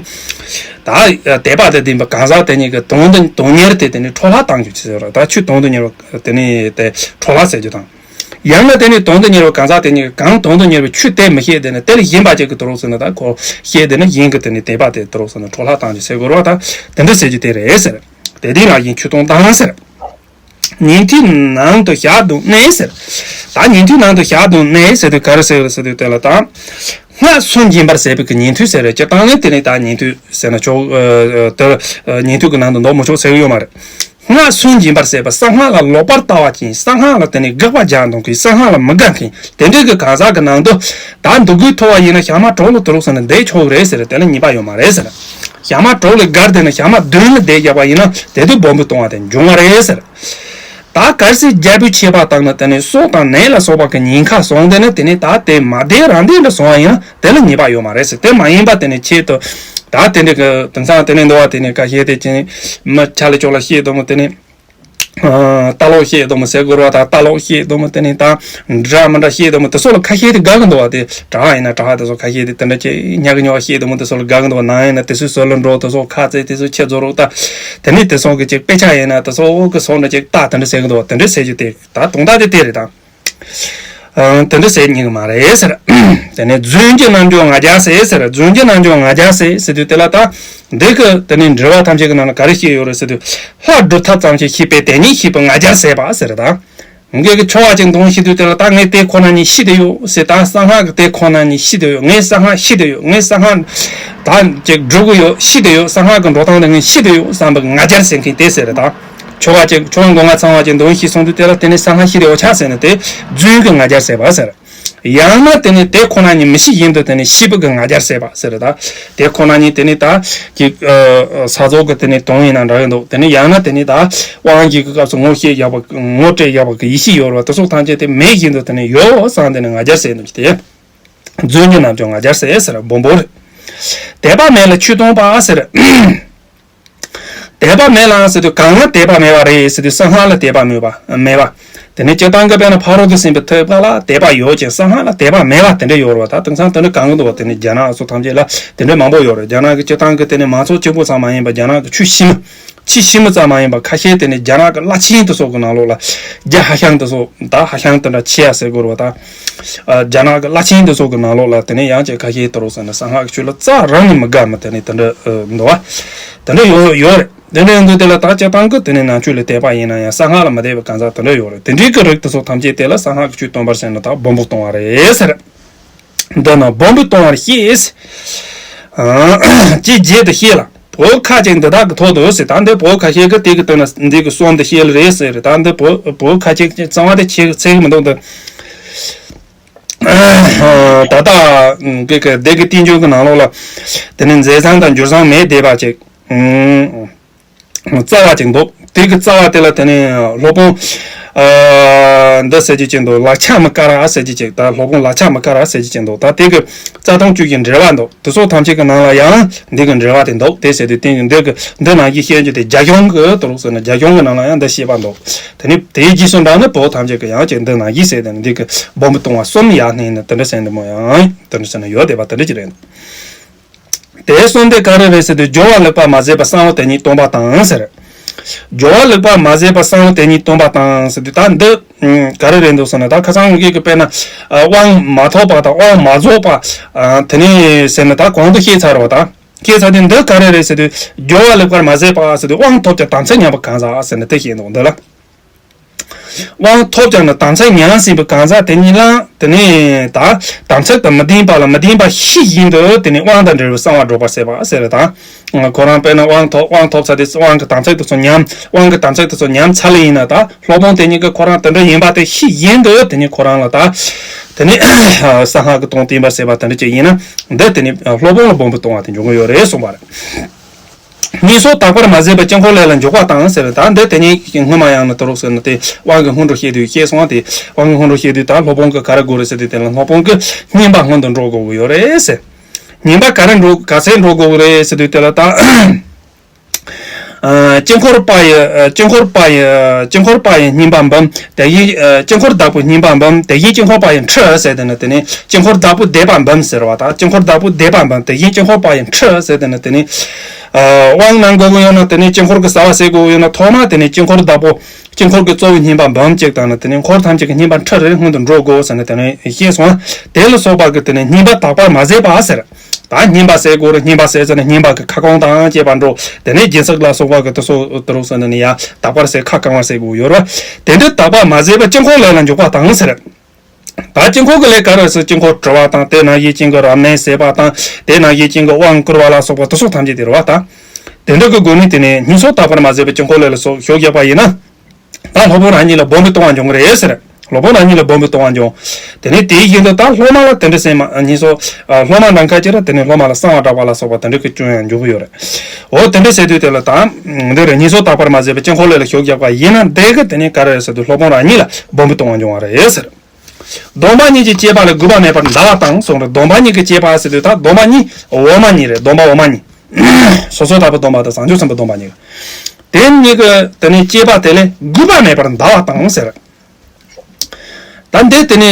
ད་དད་པ་དང་ལྡན་པའི་གང་ཟག་དེ་ཉིད་ཀྱི་དོན་དུ་དོན་གཉེར་དེ་དེ་ནི་འཕྲོ་བརླག་བཏང་རྒྱུ་ཅིག་ཟེར་བ། ད་ཆོས་དོན་དུ་གཉེར་བ་དེ་ནི་དེ་འཕྲོ་བརླག་ཟེར་རྒྱུ་དང་། ཡང་ན་དེ་ནི་དོན་དུ་གཉེར་བའི་གང་ཟག་དེ་ཉིད་ཀྱིས་གང་དོན་དུ་གཉེར་བའི་ཆོས་དེ་མི་ཤེས་དེ་ནི་དེ་ལ་ཞེན་པ་ཅིག་གིས་དུ་རོགས་ཟེར་ན། ད་ཁོ་ཤེས་དེ་ནི་གཞན་གྱི་དེ་ནི་དད་པ་དེ་དུ་རོགས་ཟེར་ན་འཕྲོ་བརླག་བཏང་རྒྱུ་ཟེར་དགོས་རེད་བ། ད་དེ་འདྲ་ཟེར་རྒྱུ་དེ་རེད་ཟེར། དེ་དེ་ལ་ཡིན་ཆོས་དོན་དང་ཟེར། ཉན་ཐོས་ནང་དུ་བཞག་དུ་གནས་ཟེར། ད་ཉན་ཐོས་ནང་དུ་བཞག་དུ་གནས་ཟེར་དུས་ག་རེ་ཟེར་ཟེར་དུས་དེ་ལ་ད། སྔགས་སུན་འབྱིན་པར་ཟད་པའི་གི་ཉན་ཐོས་ཟེར་རེད། སྤྱིར་བཏང་ནི་དེ་ནི་ད་ཉན་ཐོས་ཟེར་ན་ཆོག་ཨ་ཨ་དེར་ཨ་ཉན་ཐོས་ཀྱི་ནང་དུ་འདུ་མི་ཆོག་ཟེར་གི་ཡོད་མ་རེད། སྔགས་སུན་འབྱིན་པར་ཟད་པ། གསང་སྔགས་ལ་ལོག་པར་ལྟ་བ་ཅན། གསང་སྔགས་ལ་དེ་ནི་དགག་པ་རྒྱག་འདོད་མཁན། གསང་སྔགས་ལ་མི་དགའ་མཁན། དེ་འདྲའི་གི་གང་ཟག་གི་ནང་དུ་ད་འདུ་འགོད་ཐུབ་པ་ཡིན་ན་ཞག་མ་དྲུག་ལ་དུ་རུག་ཟེར་ན་བསྡད་ཆོག་གི་རེད་ཟེར། དེ་ལ་ཉེས་པ་ཡོད་མ་རེད་ཟེར། ཞག་མ་དྲུག་ལ་བརྒལ་བསྡད་ན་ཞག་མ་བདུན་ལ་བསྡད་བཞག་པ་ཡིན་ན་དེ་དུས་སྦོམ་པོ་གཏོང་བ་དེ་འབྱུང་བ་རེད་ཟེར། ད་གལ་སྲིད་རྒྱལ་པོའི་ཆད་པ་བཏང་ན་དེ་ནི་སྲོག་དང་ནད་ལ་སོགས་པ་གི་ཉེན་ཁ་བཟུང་དེ་ནི་དེ་ནི་ད་དེ་མ་བསྡད་རང་བསྡད་འདྲ་སོང་བ་ཡིན་ན་དེ་ལ་ཉེས་པ་ཡོད་མ་རེད་ཟེར། དེ་མ་ཡིན་པ་དེ་ནི་ཆེད་དུ་ད་དེ་འདྲ་གི་དེང་སང་དེ་ནི་འདུག་བ། དེ་ནི་ཁ་ཤས་དེ་ཅི་མི་ཆ་ལ་ཅོག་ལ་བཤད་དུ་མོ་དེ་ནི་ལྟ་ལོག་བཤད་དུ་མོ་ཟེར་དགོས་ར། ད་ལྟ་ལོག་བཤད་དུ་མོ་དེ་ནི་ད་འདྲ་མི་འདྲ་བཤད་དུ་མོ་དེ་སོགས་ལ་ཁ་ཤས་དེ་དགའ་གི་འདུག་བ། དེ་གྲྭ་ཡིན་ན་གྲྭ་དེ་སོགས་ཁ་ཤས་དེ་དེ་འདྲ་ཅི་ཉག་གི་ཉོག་བཤད་དུ་མོ་དེ་སོགས་ལ་དགའ་གི་འདུག་བ། ནང་ཡིན་ན་དེ་ཚོའི་ཟོལ་ལ་འགྲོ་དེ་སོགས་ཁ་རྩེ་དེ་ཚོ་ཁྱེད་ཚོ་རོགས་ད། དེ་ནས་དེ་སོགས་ཀྱི་ཅིག་དཔེ་ཆ་ཡིན་ན་དེ་སོགས་ཀྱི་སོགས་འདྲ་ཅིག་ལྟ་དེ་འདྲ་ཟེར་གི་འདུག་དེ་འདྲ་ཟེར་རྒྱུ་དེ་ད་དོན་དག་དེ་དེ་རེད་ད། ཨང་དེ་འདྲ་ཟེར་ཉན་གི་མ་རེད་ཟེར། དེ་ནས་རྫུན་གྱི་རྣམ་འགྱུར་ང་རྒྱལ་ཟེར་ཟེར། རྫུན་གྱི་རྣམ་འགྱུར་ང་རྒྱལ་ཟེར་ཟེར་དུས་དེ་ལ་ད། འདི་གི་དེ་ནས་འགྲེལ་པ་ཐམས་ཅད་ཀྱི་ནང་ལ་ག་རེ་བཤད་ཡོད་རེད་ཟེར་དུས། ལྷ་སྒྲུབ་ཐབས་ཙམ་ཞིག་ཤེས་པས་དེ་ཉིད་ཤེས་པའི་ང་རྒྱལ་ཟད་པ་ཟེར་ད། ངས་ཀྱི་ཆོ་བ་ཅིག་འདོན་ཤེས་དུས་དེ་ལ་ད་ངས་དེ་ཁོ་ན་ཉིད་ཤེས་དུ་ཡོད་ཟེར། ད་གསང་སྔགས་ཀྱི་དེ་ཁོ་ན་ཉིད་ཤེས་དུ་ཡོད། ངས་གསང་སྔགས་ཤེས་དུ་ཡོད། ངས་གསང་སྔགས་ད་ཅིག་སྒྲུབ་གི་ཡོད། ཤེས་དུ་ཡོད། གསང་སྔགས་ཀྱི་འགྲོ་སྟངས་དེ་ངས་ཤེས་དུ་ཡོད་བསམ་པའི་ང་རྒྱལ་ཟེར་མཁན་དེ་ཟེར་ད། ཆོ་ག་ཅིག་ཆོ་ག་མགོ་ང་ཚང་བ་ཅིག་འདོན་ཤེས་སོང་དུས་དེ་ལ་དེ་ནས་གསང་སྔགས་ཤེས་དུ་ཡོད་ཆགས་ཟེར་ནས་དེ་རྫུན་གྱི་ང་རྒྱལ་ཟད་པ་ཟེར། ཡང་ན་དེ་ནི་དེ་ཁོ་ན་ཉིད་མི་ཤེས་བཞིན་དུ་དེ་ནི་ཤེས་པའི་གི་ང་རྒྱལ་ཟད་པ་ཟེར་ད། དེ་ཁོ་ན་ཉིད་དེ་ནི་ད་ཀྱི་ས་ཚོགས་ཀྱི་དེ་ནི་དོན་ཡིན་ན་འདྲ་གི་འདུག་དེ་ནི་ཡང་ན་དེ་ནི་ད་དབང་གི་གི་སྐབས་སུ་ངོ་ཤེས་ཡག་པ་ངོ་སྤྲད་ཡག་པ་གི་ཡིད་ཤེས་ཡོད་རེད་བ། དེ་སོགས་ཐམས་ཅད་དེ་མེད་བཞིན་དུ་དེ་ནི་ཡོད་བསམ་དེ་ནི་ང་རྒྱལ་ཟད་འདུག་ཅི་དེ། རྫུན་གྱི་རྣམ་འགྱུར་ང་རྒྱལ་ཟད་ཟེར་སྦོམ་པོ་རེད། དད་པ་མེད་ལ་ཆོས་སྟོན་པ་ཟེར། དད་པ་མེད་ལ་ཟེར་དུས་གང་ལ་དད་པ་མེད་པ་རེད་ཟེར་དུས་གསང་སྔགས་ལ་དད་པ་མེད་པ་མེད་པ། དེ་ནས་སྤྱིར་བཏང་གི་དཔེར་ན་ཕ་རོལ་ཏུ་ཕྱིན་པའི་ཐེག་པ་ལ་དད་པ་ཡོད་ཅིང་གསང་སྔགས་ལ་དད་པ་མེད་པ་དེ་འདྲ་ཡོད་རེད་བ། ད་དེང་སང་དེ་འདྲ་གང་གི་འདུག་བ། དེ་ནས་རྒྱ་ནག་སོགས་ཐམས་ཅད་ལ་དེ་འདྲ་མང་པོ་ཡོད་རེད། རྒྱ་ནག་གི་སྤྱིར་བཏང་གི་དེ་ནས་མང་ཚོགས་གཅིག་པོ་ཙམ་མ་ཡིན་པ་རྒྱ་ནག་གི་ཆོས་ཕྱི་མི་ཆོས་ཕྱི་མི་ཙམ་མ་ཡིན་པ་ཁ་ཤས་དེ་ནས་རྒྱ་ནག་གི་བླ་ཆེན་དེ་ཚོ་གི་ནང་ལོགས་ལ་རྒྱ་ཧ་ཤང་དེ་ཚོ་ད་ཧ་ཤང་དེ་འདྲ་ཆེ་ཡ་ཟེར་དགོས་རེད་བ། ད་རྒྱ་ནག་གི་བླ་ཆེན་དེ་ཚོ་གི་ནང་ལོགས་ལ་དེ་ནས་ཡང་ཅིག་ཁ་ཤས་དེ་རོགས་ཟེར་ན་གསང་སྔགས་ཀྱི་ཆོས་ལ་རྩ་རང་ནས་མི་དགའ་མི་དེ་ནས་དེ་འདྲ་འདུག་བ། དེ་འདྲ་ཡོད་ཡོད་རེད། དེ་འདྲ་ཡོང་དུས་དེ་ལ་ད་སྤྱིར་བཏང་གི་དེ་ནས་ནང་ཆོས་ལ་དད་པ་ཡིན་ན་ཡང་གསང་སྔགས་ལ་མི་དད་པའི་གང་ཟག་དེ་འདྲ་ཡོད་རེད། དེ་འདྲའི་གི་རིགས་དེ་ཚོ་ཐམས་ཅད་དེ་ལ་གསང་སྔགས་ཀྱི་ཆོས་སྟོན་པར་ཟེར་ན་ད་སྦོམ་པོ་གཏོང་བ་རེད་ཟེར། འདི་ན་སྦོམ་པོ་གཏོང་བར་ཤེས། ཅེས་རྒྱས་ཏེ་བཤད་ལ། བོད་ཁ་ཅིག་འདི་དག་གི་ཐོག་ཏུ་ཟེར། ད་འདི་བོད་ཁ་ཤས་ཀྱི་དེ་གི་སྟེང་ན་འདི་གི་གསུང་འདི་བཤད་ལ་རེད་ཟེར། ད་འདི་བོད་བོད་ཁ་ཅིག་གཙང་བ་དེ་ཆེ་གི་ཚད་གི་མི་འདུག་འདི། ད་ལྟ་གི་གི་སྡེ་གི་བསྟན་འགྱུར་གི་ནང་ལོགས་ལ་དེ་ནི་མཛད་བཟང་དང་འགྱུར་བཟང་མེད་བསྡད་པ་ཅིག་རྩ་བ་ཅིག་འདུག་དེ་གི་རྩ་བ་དེ་ལ་དེ་ནི་སློབ་དཔོན་འདི་ཟེར་གྱི་ཅིག་འདུག་ལག་ཆ་མི་དཀར་བ་ཟེར་གྱི་ཅིག་ད་སློབ་དཔོན་ལག་ཆ་མི་དཀར་བ་ཟེར་གྱི་ཅིག་འདུག་ད་དེ་གི་རྩ་ལྟུང་བཅུ་བཞི་འགྲེལ་བ་འདུག་དེ་ཚོ་ཐམས་ཅད་ཀྱི་ནང་ལ་ཡང་འདི་གི་འགྲེལ་བ་དེ་འདུག་དེ་ཟེར་དུས་དེ་འདི་གི་འདི་ནང་བཞིན་བཤད་རྒྱུ་དེ་རྒྱ་གཞུང་གི་དུ་ལུགས་ཟེར་ན་རྒྱ་གཞུང་གི་ནང་ལ་ཡང་འདི་བཤད་པ་འདུག་དེ་ནི་དེའི་རྗེས་སུ་འབྲངས་ནས་བོད་ཐམས་ཅད་ཀྱི་ཡང་ཅིག་འདི་ནང་བཞིན་ཟེར་དེ་ནི་འདི་གི་སྦོམ་པོ་གཏོང་བ་གསུམ་ཡར་སྣེ་ནས་དེ་འདྲ་ཟེར་འདི་མོ་ཡང་དེ་འདྲ་ཟེར་ན་ཡོད་བསྡད་པ་དེ་འདྲ་ཅིག་རེད་འདུག་དེ་གསུམ་དེ་ག་རེ་རེད་ཟེར་དུས་སྦྱོར་བ་ལེགས་པར་མ་ཟད་པ་གསང་བ་དེ་ཉིད་སྟོན་པ་དང་ཟེར། སྦྱོར་བ་ལེགས་པར་མ་ཟད་པ་གསང་བ་དེ་ཉིད་སྟོན་པ་དང་ཟེར་དུས་ད་འདི་ག་རེ་རེད་འདུག་ཟེར་ན་ད་ཁ་སང་ངེད་ཀྱི་དཔེར་ན་དབང་མ་ཐོབ་པ་དང་དབང་མ་རྫོགས་པ་དེ་ནས་ཟེར་ན་ད་གོང་དུ་བཤད་ཚར་བ་དང་བཤད་ཚར་དུས་འདི་ག་རེ་རེད་ཟེར་དུས་སྦྱོར་བ་ལེགས་པར་མ་ཟད་པ་ཟེར་དུས་དབང་ཐོབ་ཀྱང་དམ་ཚིག་ཉམས་པའི་གང་ཟག་ཟེར་ནས་དེ་བཤད་འདུག་འདི་ལ། དབང་ཐོབ་ཀྱང་ནི་དམ་ཚིག་ཉམས་ཟིན་པའི་གང་ཟག་དེ་ཉིད་ལ་དེ་ནི་ད་དམ་ཚིག་དང་མི་ལྡན་པ་ལ་མི་ལྡན་པ་ཤེས་བཞིན་དུ་དེ་ནི་དབང་དང་འབྲེལ་བའི་གསང་བ་སྒྲོག་པར་ཟད་པ་ཟེར་བ་དང་། ཁོ་རང་དཔེར་ན་དབང་ཐོབ་དབང་ཐོབ་ཚར་ཏེ་དབང་གི་དམ་ཚིག་དེ་ཚོ་ཉམས། དབང་གི་དམ་ཚིག་དེ་ཚོ་ཉམས་ཚར་ལེ་ཡིན་ན་ད་སློབ་དཔོན་དེ་ཉིད་ཀྱིས་ཁོ་རང་དེ་འདྲ་ཡིན་པ་དེ་ཤེས་བཞིན་དུ་དེ་ནི་ཁོ་རང་ལ་ད་དེ་ནི་གསང་སྔགས་ཀྱི་དོན་བསྟན་པར་ཟད་པ་དེ་འདྲ་ཅིག་ཡིན་ན་འདི་དེ་ནི་སློབ་དཔོན་ལ་སྦོམ་པོ་གཏོང་བ་དེ་འབྱུང་གི་ཡོད་རེད་གསུངས་པ་རེད། གཉིས་སོ་དག་པར་མ་ཟད་པའི་དཀྱིལ་འཁོར་ལས་ལ་འཇུག་པ་དང་ཟེར། ད་འདི་དེ་ནས་སྔོན་མ་ཡང་ན་དུ་རུག་ཟེར་ན་དེ་དབང་གི་སྔོན་འགྲོ་བཤད་དུས་བཤད་སོང་བ། དེ་དབང་གི་སྔོན་འགྲོ་བཤད་དུས་ད་སློབ་དཔོན་གྱི་ག་རེ་དགོས་རེད་ཟེར་དུས་དེ་ལ་སློབ་དཔོན་གྱི་བསྙེན་པ་སྔོན་དུ་འགྲོ་དགོས་ཀྱི་ཡོད་རེད་ཟེར། བསྙེན་པ་ག་རེ་འགྲོ་ག་ཚད་འགྲོ་དགོས་ཀྱི་རེད་ཟེར་དུས་དེ་ལ་ད། ཨ། དཀྱིལ་འཁོར་པ་ཡི་ཨ། དཀྱིལ་འཁོར་པ་ཡི་ཨ། དཀྱིལ་འཁོར་པ་ཡི་བསྙེན་པ་འབུམ་དེ་བཞིན་ཨ། དཀྱིལ་འཁོར་བདག་པོའི་བསྙེན་པ་འབུམ་དེ་བཞིན་དཀྱིལ་འཁོར་པ་ཡི་ཁྲི་ཟེར་དེ་ནི་དེ་ནི་དཀྱིལ་འཁོར་བདག་པོ་བཟླས་པ་འབུམ་ཟེར་བ་དང་། དཀྱིལ་འཁོར་བདག་པོ་བཟླས་པ་འབུམ་དེ་བཞིན་དཀྱིལ་འཁོར་པ་ཡི་ཁྲི་ཟེར་དེ་ནི་དེ་ནི། ཨ། དབང་གནང་དགོས་ཀྱི་ཡོད་ན་དེ་ནི་དཀྱིལ་འཁོར་གྱི་བྱ་བ་བྱེད་དགོས་ཀྱི་ཡོད་ན་ཐོག་མ་དེ་ནི་དཀྱིལ་འཁོར་བདག་པོ། དཀྱིལ་འཁོར་གྱི་གཙོ་བོའི་བསྙེན་པ་འབུམ་གཅིག་དང་ནི་དེ་ནས་འཁོར་ཐམས་ཅད་ཀྱི་བསྙེན་པ་ཁྲི་རེ་སྔོན་དུ་འགྲོ་དགོས་ཟེར་ནས་དེ་ནས་བཤད་སོང་། དེ་ལ་སོགས་པ་གི་དེ་ནས་བསྙེན་པ་དག་པར་མ་ཟད་པ་ཟེར། ད་བསྙེན་པ་ཟེར་དགོས་རེད། བསྙེན་པ་ཟེར་ཟེར་ནས་བསྙེན་པ་གི་ཁ་སྐོང་དང་བཅས་པ་འགྲོ། དེ་ནས་སྦྱིན་སྲེག་ལ་སོགས་པ་གི་དེ་སོགས་དེ་རུ་ཟེར་ནས་ནི་ཡ་དག་པར་ཟེར་ཁ་གང་བར་ཟེར་དགོས་ཡོད་རེད། དེ་འདྲ་དག་པར་མ་ཟད་པ་དཀྱིལ་འཁོར་ལས་ལ་འཇུག་པ་དང་ཟེར། ད་དཀྱིལ་འཁོར་གྱི་ལས་ག་རེ་ཟེར། དཀྱིལ་འཁོར་བྲི་བ་དང་དེ་ནང་བཞིན་ཅན་གྱི་རབ་གནས་ཟེར་བ་དང་དེ་ནང་བཞིན་ཅན་གྱི་དབང་བསྐུར་བ་ལ་སོགས་པ་དེ་སོགས་ཐམས་ཅད་དེ་རེད་བ་དང་། དེ་འདྲ་གི་སྒོ་ནས་དེ་ནས་བསྙེན་སོགས་དག་པར་མ་ཟད་པའི་དཀྱིལ་འཁོར་ལས་ལ་སོགས་ཞུགས་བཞག་པ་ཡིན་ན། ད་སློབ་དཔོན་རང་ཉིད་ལ་སྦོམ་པའི་ལྟུང་བ་འབྱུང་གི་རེད་ཟེར། སློབ་དཔོན་རང་ཉིད་ལ་སྦོམ་པའི་ལྟུང་བ་འབྱུང་། དེ་ནས་དེའི་བཞིན་དུ་ད་སློབ་མ་ལ་དེ་འདྲ་སེམས་མ་བསྙེན་སོགས་སློབ་མ་ནམ་མཁའ་ཅིག་ར་དེ་ནས་སློབ་མ་ལ་གསང་བ་བསྒྲགས་པ་ལ་སོགས་པ་དེ་འདྲ་གི་སྐྱོན་ཡང་འབྱུང་གི་ཡོད་རེད། འོ་དེ་འདྲ་བྱས་དུས་དེ་ལ་ད་འདི་རེད། བསྙེན་སོགས་དག་པར་མ་ཟད་པའི་དཀྱིལ་འཁོར་ལས་ལ་ཞུགས་བཞག་པ་ཡིན་ན་དེ་གི་དེ་ནས་ག་རེ་རེད་ཟེར་དུས་སློབ་དཔོན་རང་ཉིད་ལ་སྦོམ་པའི་ལྟུང་བ་འབྱུང་བ་རེད་ཟེར། སྡོམ་པ་གཉིས་ཀྱི་བཅས་པ་ལས་དགོས་པ་མེད་པར་འདའ་བ་དང་གསུངས་རེད། སྡོམ་པ་གཉིས་ཀྱི་བཅས་པ་ཟེར་དུས་ད་སྡོམ་པ་གཉིས་འོག་མ་གཉིས་རེད། སྡོམ་པ་འོག་མ་གཉིས། སོ་སོར་ཐར་པའི་སྡོམ་པ་དང་བྱང་ཆུབ་སེམས་དཔའི་སྡོམ་པ་གཉིས། དེ་གཉིས་ཀྱི་དེ་ནས་བཅས་པ་དེ་ལས་དགོས་པ་མེད་པར་འདའ་བ་དང་ཟེར། ད་འདི་དེ་ནས་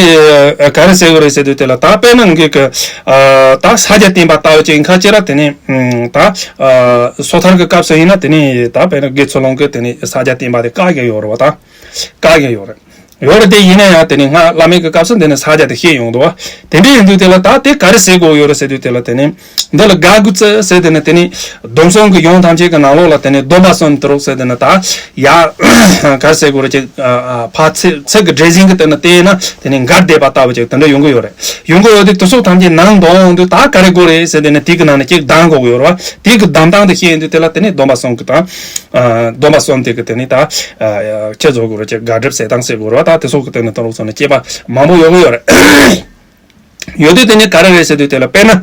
ག་རེ་ཟེར་དགོས་རེད་ཟེར་དུས་དེ་ལ་ད་དཔེར་ན་ངེད་ཀྱི་ད་ཕྱག་རྒྱ་བསྟན་པ་ལྟ་བུ་ཅིག་ཁ་ཅིག་ར་དེ་ནས་ད་སོ་ཐར་གྱི་སྐབས་སུ་ཡིན་ན་དེ་ནས་ད་དཔེར་ན་དགེ་ཚུལ་སློང་གི་དེ་ནས་ཕྱག་རྒྱ་བསྟན་པ་དེ་བཀག་གི་ཡོད་རེད་བ་ད། བཀག་གི་ཡོད་རེད། ཡོད་རེད་དེ་ཡིན་ན་ཡང་དེ་ནི་སྔགས་བླ་མེད་ཀྱི་སྐབས་སུ་འདི་ནི་ཕྱག་རྒྱ་དེ་བཤད་ཡོང་འདུག་བ། དེ་འདྲ་ཡིན་དུས་དེ་ལ་ད་དེ་ག་རེ་ཟེར་དགོས་ཡོད་རེད་ཟེར་དུས་དེ་ལ་དེ་ནི། འདི་ལ་དགག་དགོས་ཚུལ་ཟེར་དེ་ནི་དེ་ནི། སྡོམ་གསུམ་གྱི་ཡོངས་ཐམས་ཅད་ཀྱི་ནང་ལོགས་ལ་དེ་ནི་སྡོམ་པ་གསུམ་དུ་རུག་ཟེར་དེ་ནི་ད། ཡ། ག་རེ་ཟེར་དགོས་རེད་ཅིག་ཕ་ཚིག་ཚིག་གི་སྒྲས་ཟིན་གྱི་དེ་ནི་བལྟས་ན་དེ་ནི་འགལ་བསྡད་པ་ལྟ་བུ་ཅིག་དེ་འདྲ་ཡོང་གི་ཡོད་རེད། ཡོང་གི་ཡོད་དུས་དེ་ཚོ་ཐམས་ཅད་ནང་འདོན་འོང་དུས་ད་ག་རེ་དགོས་རེད་ཟེར་དེ་ནི་དེ་གི་ནང་ནས་ཅིག་གདམ་དགོས་ཀྱི་ཡོད་རེད་བ། དེ་གི་གདམ་སྟངས་དེ་བཤད་ཡོང་དུས་དེ་ལ་དེ་ནི་སྡོམ་པ་གསུམ་གྱི་དང་། སྡོམ་པ་གསུམ་དེ་གི་དེ་ནི་ད། ཁྱེད་ཚོ་གུ་རུ་ཅིག་དགག་སྒྲུབ་ཟེར་སྟངས་ཟེར་དགོས་རེད་བ། ད་དེ་སོགས་ཀྱི་སྟེང་ནས་གཏོང་རོགས་སོང་ནས་སྐྱེས་པ་མང་པོ་ཡོང་གི་ཡོད་རེད། ཡོད་དུས་དེ་ནི་ག་རེ་རེད་ཟེར་དུས་དེ་ལ་དཔེར་ན།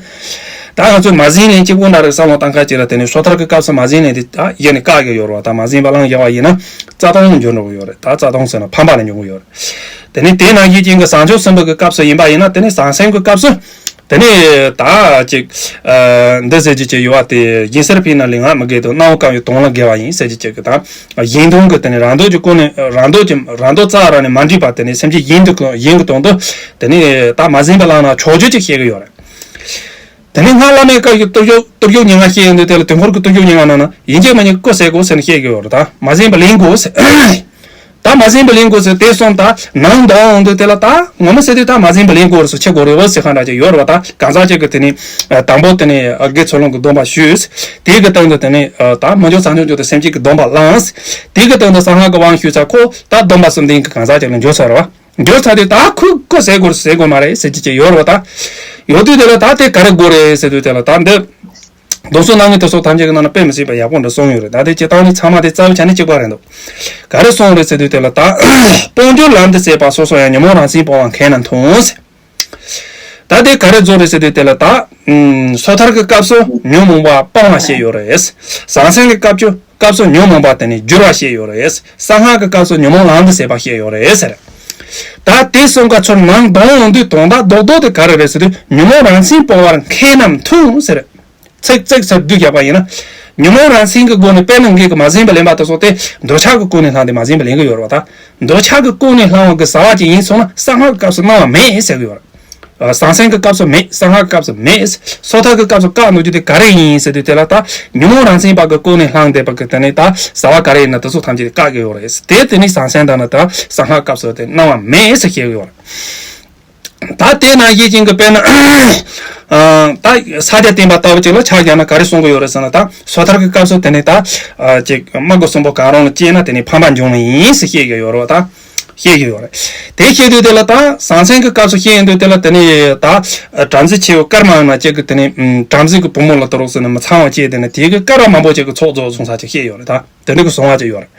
ད་ང་ཚོས་མ་ཟིན་ནས་གཅིག་པོ་འདྲ་རེད་བསམ་བློ་བཏང་ཁ་ཅིག་ལ་དེ་ནི་སོ་ཐར་གྱི་སྐབས་སུ་མ་ཟིན་ནས་དེ་ད་ཡེ་ནས་བཀག་གི་ཡོད་རེད་བ། ད་མ་ཟིན་པ་བླངས་བཞག་པ་ཡིན་ན་རྩ་ལྟུང་ལ་འགྱུར་འགྲོ་གི་ཡོད་རེད། ད་རྩ་ལྟུང་ཟེར་ན་ཕམ་པ་ལ་འགྱུར་གི་ཡོད་རེད། དེ་ནི་དེ་ནང་བཞིན་ཅན་གྱི་བྱང་ཆུབ་སེམས་དཔའ་གི་སྐབས་སུ་ཡིན་པ་ཡིན་ན་དེ་ནི་བྱང་སེམས་ཀྱི་སྐབས་སུ། དེ་ནས་ད་ཅིག་ཨ། འདི་ཟེར་གྱི་ཅིག་ཡོད་པ་དེ་སྦྱིན་སྲེག་ཕུལ་ན་ལུས་ངག་མི་དགེ་དང་། སྣང་བ་བཀང་བའི་དོན་ལ་དགེ་བ་ཡིན་ཟེར་གྱི་ཅིག་གི་དང་། གཞན་དོན་གྱི་དེ་ནས་རང་འདོད་ཀྱི་སྒོ་ནས་རང་འདོད་ཀྱི་རང་འདོད་རྩ་བ་རང་ནས་མ་འདྲེས་པ་དེ་ནས་སེམས་ཅན་གཞན་དོན་གྱི་གཞན་གྱི་དོན་དུ་དེ་ནས་ད་མ་ཟིན་པ་བླངས་ན་ཆོག་རྒྱུ་ཅིག་བཤད་ཀྱི་ཡོད་རེད། དེ་ནས་སྔགས་བླ་མེད་བཀའ་བརྒྱུད་བསྟོད་བརྗོད་བསྟོད་བརྗོད་སྙན་ངག་བཤད་ཡོང་དུས་དེ་ལ་དུས་འཁོར་གྱི་བསྟོད་བརྗོད་སྙན་ངག་ནང་ན་ཡིན་གཅིག་མིན་གཅིག་བཀོད་ཟེར་དགོས་ཟེར་ནས་བཤད་ཀྱི་ཡོད་རེད། ད་མ་ཟིན་པ་ལེན་དགོས་ཟེར། ད་མ་ཟིན་པ་ལེན་དགོས་ཟེར་དེ་སོང་ད་ནང་དོན་འོང་དུས་དེ་ལ་ད་ངོ་མ་ཟེར་དུས་ད་མ་ཟིན་པ་ལེན་དགོས་རེད་ཟེར་ཆེ་དགོས་རེད་བ་ཟེར་གང་འདྲ་ཅིག་ཡོད་རེད་བ། ད་གང་ཟག་ཅིག་གི་དེ་ནི་དང་པོ་དེ་ནི་དགེ་ཚུལ་སློང་གི་སྡོམ་པ་ཞུས། དེའི་གི་སྟེང་དུ་དེ་ནི་ད་མི་འགྱུར་བྱང་ཆུབ་མཆོག་ཏུ་སེམས་བསྐྱེད་ཀྱི་སྡོམ་པ་བླངས། དེའི་གི་སྟེང་དུ་གསང་སྔགས་ཀྱི་དབང་ཞུས་ཚར་ཁོ་ད་སྡོམ་པ་གསུམ་ལྡན་གྱི་གང་ཟག་ཅིག་ལ་འགྱུར་ཚར་བ། འགྱུར་ཚར་དུས་ད་ཁོས་ཁོ་ཟེར་དགོས་ཟེར་དགོས་མ་རེད་ཟེར་གྱི་ཅིག་ཡོད་རེད་བ། ད་ཡོད་དུས་དེ་ལ་ད་དེ་ག་རེ་དགོས་རེད་ཟེར་དུས་དེ་ལ་ད་འདི། སྡོམ་གསུམ་གནང་མཁན་དེ་ཚོ་ཐམས་ཅད་ཀྱི་ནང་ན་དཔེ་མི་སྲིད་པ་ཡག་པོ་འདྲ་གསུངས་ཡོད་རེད། ད་དེ་སྤྱིར་བཏང་ནི་ཚང་མ་དེ་རྩ་བའི་ཆ་ནས་གཅིག་པ་རེད་འདུག་ག་རེ་གསུངས་རེད་ཟེར་དུས་དེ་ལ་ད། སྤོང་བྱར་ལམ་དུ་བྱེད་པ་སོ་སོ་ཡང་། ཉོན་མོངས་རང་མཚན་སྤོང་བར་མཁས་རྣམས་མཐུན་ཟེར། ད་དེ་ག་རེ་བཟོ་རེད་ཟེར་དུས་དེ་ལ་ད། ཨུམ། སོ་ཐར་གྱི་སྐབས་སུ་ཉོན་མོངས་པ་སྤང་བ་བཤད་ཡོད་རེད། བྱང་སེམས་ཀྱི་སྐབས་ཀྱི་སྐབས་སུ་ཉོན་མོངས་པ་དེ་ནི་བསྒྱུར་བ་བཤད་ཡོད་རེད། གསང་སྔགས་ཀྱི་སྐབས་སུ་ཉོན་མོངས་ལམ་དུ་བྱེད་པ་བཤད་ཡོད་རེད་ཟེར། ད་དེ་གསུམ་ཀ་ཚུར་ནང་དོན་འོང་དུས་དོན་དག་རྡོག་རྡོག་དེ་ག་རེ་རེད་ཟེར་དུས་ཉོན་མོངས་རང་མཚན་སྤོང་བར་མཁས་རྣམས་མཐུན་ཟེར། ཚིག་ཚིག་ཟེར་བསྡུས་བཞག་པ་ཡིན་ན། ཉོན་མོངས་རང་མཚན་གྱི་སྒོ་ནས་དཔེར་ན་ངེད་ཀྱི་མ་ཟིན་པ་ལེན་པ་དེ་ཚོ་དེ་འདོད་ཆགས་ཀྱི་སྒོ་ནས་བླངས་ཏེ་མ་ཟིན་པ་ལེན་གྱི་ཡོད་རེད་བ་ད། འདོད་ཆགས་ཀྱི་སྒོ་ནས་བླངས་པ་གི་བྱ་བ་ཅིག་ཡིན་སོང་ན་གསང་སྔགས་སྐབས་སུ་གནང་བ་མེད་ཟེར་གྱི་ཡོད་རེད། བྱང་སེམས་ཀྱི་སྐབས་སུ་མེད། གསང་སྔགས་ཀྱི་སྐབས་སུ་མེད། སོ་ཐར་གྱི་སྐབས་སུ་བཀག་འདུག་རྒྱུ་དེ་ག་རེ་ཡིན་ཟེར་དུས་དེ་ལ་ད་ཉོན་མོངས་རང་མཚན་པ་གི་སྒོ་ནས་བླངས་བསྡད་པ་གི་དེ་ནས་ད་བྱ་བ་ག་རེ་ཡིན་ན་དེ་ཚོ་ཐམས་ཅད་བཀག་གི་ཡོད་རེད། དེ་དེ་ནས་བྱང་སེམས་དང་ནི་ད་གསང་སྔགས་སྐབས་སུ་དེ་གནང་བ་མེད་ཟེར་བཤད་གི་ཡོད་རེད། ད་དེ་ནང་བཞིན་ཅན་གྱི་དཔེར་ན། ཨ། ད་ཕྱག་རྒྱ་བསྟན་པ་ལྟ་བུ་ཅིག་ལ་ཆ་བཞག་ན་ག་རེ་གསུང་གི་ཡོད་རེད་ཟེར་ན། ད་སོ་ཐར་གྱི་སྐབས་སུ་དེ་ནི་ད། ཨ། ཅིག་སྨྲ་སྒོ་གསུམ་པོ་གང་རུང་ལ་སྐྱེས་ན་དེ་ནི་ཕམ་པ་འབྱུང་ནི་ཡིན་ཟེར་བཤད་ཀྱི་ཡོད་རེད་བ་ད། བཤད་ཀྱི་ཡོད་རེད། དེ་བཤད་དུས་དེ་ལ་ད་བྱང་སེམས་ཀྱི་སྐབས་སུ་བཤད་ཡོང་དུས་དེ་ལ་དེ་ནི་ད། བྲམ་ཟེ་ཆེ་བོ་ཀརྨ་ན་ཅིག་གི་དེ་ནི་བྲམ་ཟེ་གི་བུ་མོ་ལ་དུ་རོགས་ཟེར་ན་མི་ཚང་བ་སྐྱེས། དེ་ནི་དེ་གི་ཀརྨ་མང་པོ་ཅིག་གི་ཚོགས་རྫོགས་སོང་ས་ཅིག་བཤད་ཡོད་རེད་ད། དེ་འདྲ་གི་གསུང་བ་ཅིག་ཡོད་རེད།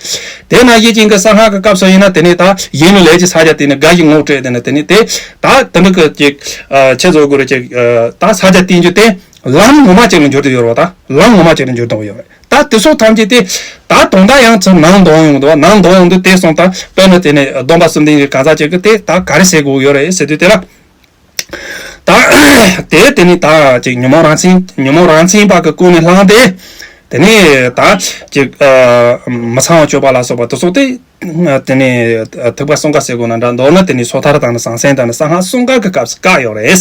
དེ་ནང་བཞིན་ཅན་གྱི་གསང་སྔགས་ཀྱི་སྐབས་སུ་ཡིན་ན་དེ་ནས་ད་གཞན་ལ་ལས་ཀྱི་ཕྱག་རྒྱ་བསྟན་ནས་དགའ་ཞིང་ངོ་སྤྲད། དེ་ནས་དེ་ནས་དེ་ད་དེ་འདྲ་གི་ཅིག་ཨ། ཆེ་བཟོ་དགོས་རེད་ཅིག་ཨ། ད་ཕྱག་རྒྱ་བསྟན་རྒྱུ་དེ་ལམ་ངོ་མ་ཅིག་ལ་འགྱུར་དུ་ཡོད་རེད་བ་ད། ལམ་ངོ་མ་ཅིག་ལ་འགྱུར་དུ་ཡོད་རེད། ད་ ད་དེ་སོགས་ཐམས་ཅད་དེ་ད་དོན་དག་ཡང་ཚུར་ནང་འདོན་ཡོང་འདུག་ནང་འདོན་ཡོང་དུས་དེ་སོང་ད་དཔེར་ན་དེ་ནས་སྡོམ་པ་གསུམ་ལྡན་གྱི་གང་ཟག་ཅིག་གིས་དེ་ད་ག་རེ་ཟེར་དགོས་ཡོད་རེད་ཟེར་དུས་དེ་ལ། ད་དེ་དེ་ནི་ད་ཅིག་ཉོན་མོངས་རང་མཚན་ཉོན་མོངས་རང་མཚན་པ་གི་ཀུན་ནས་བསླངས་ཏེ། དེ་ནི་ད་ཅིག་མི་ཚངས་པར་སྤྱོད་པ་ལ་སོགས་པ་དེ་སོགས་དེ། དེ་ནི་ཐེག་པ་གསུམ་ཀ་ཟེར་དགོས་ན་འདྲ། མདོར་ན་དེ་ནི་སོ་ཐར་དང་ནི་ཟང་ཟིང་དང་ནི་གསང་སྔགས་གསུམ་ཀ་གི་སྐབས་སུ་བཀག་ཡོད་རེད།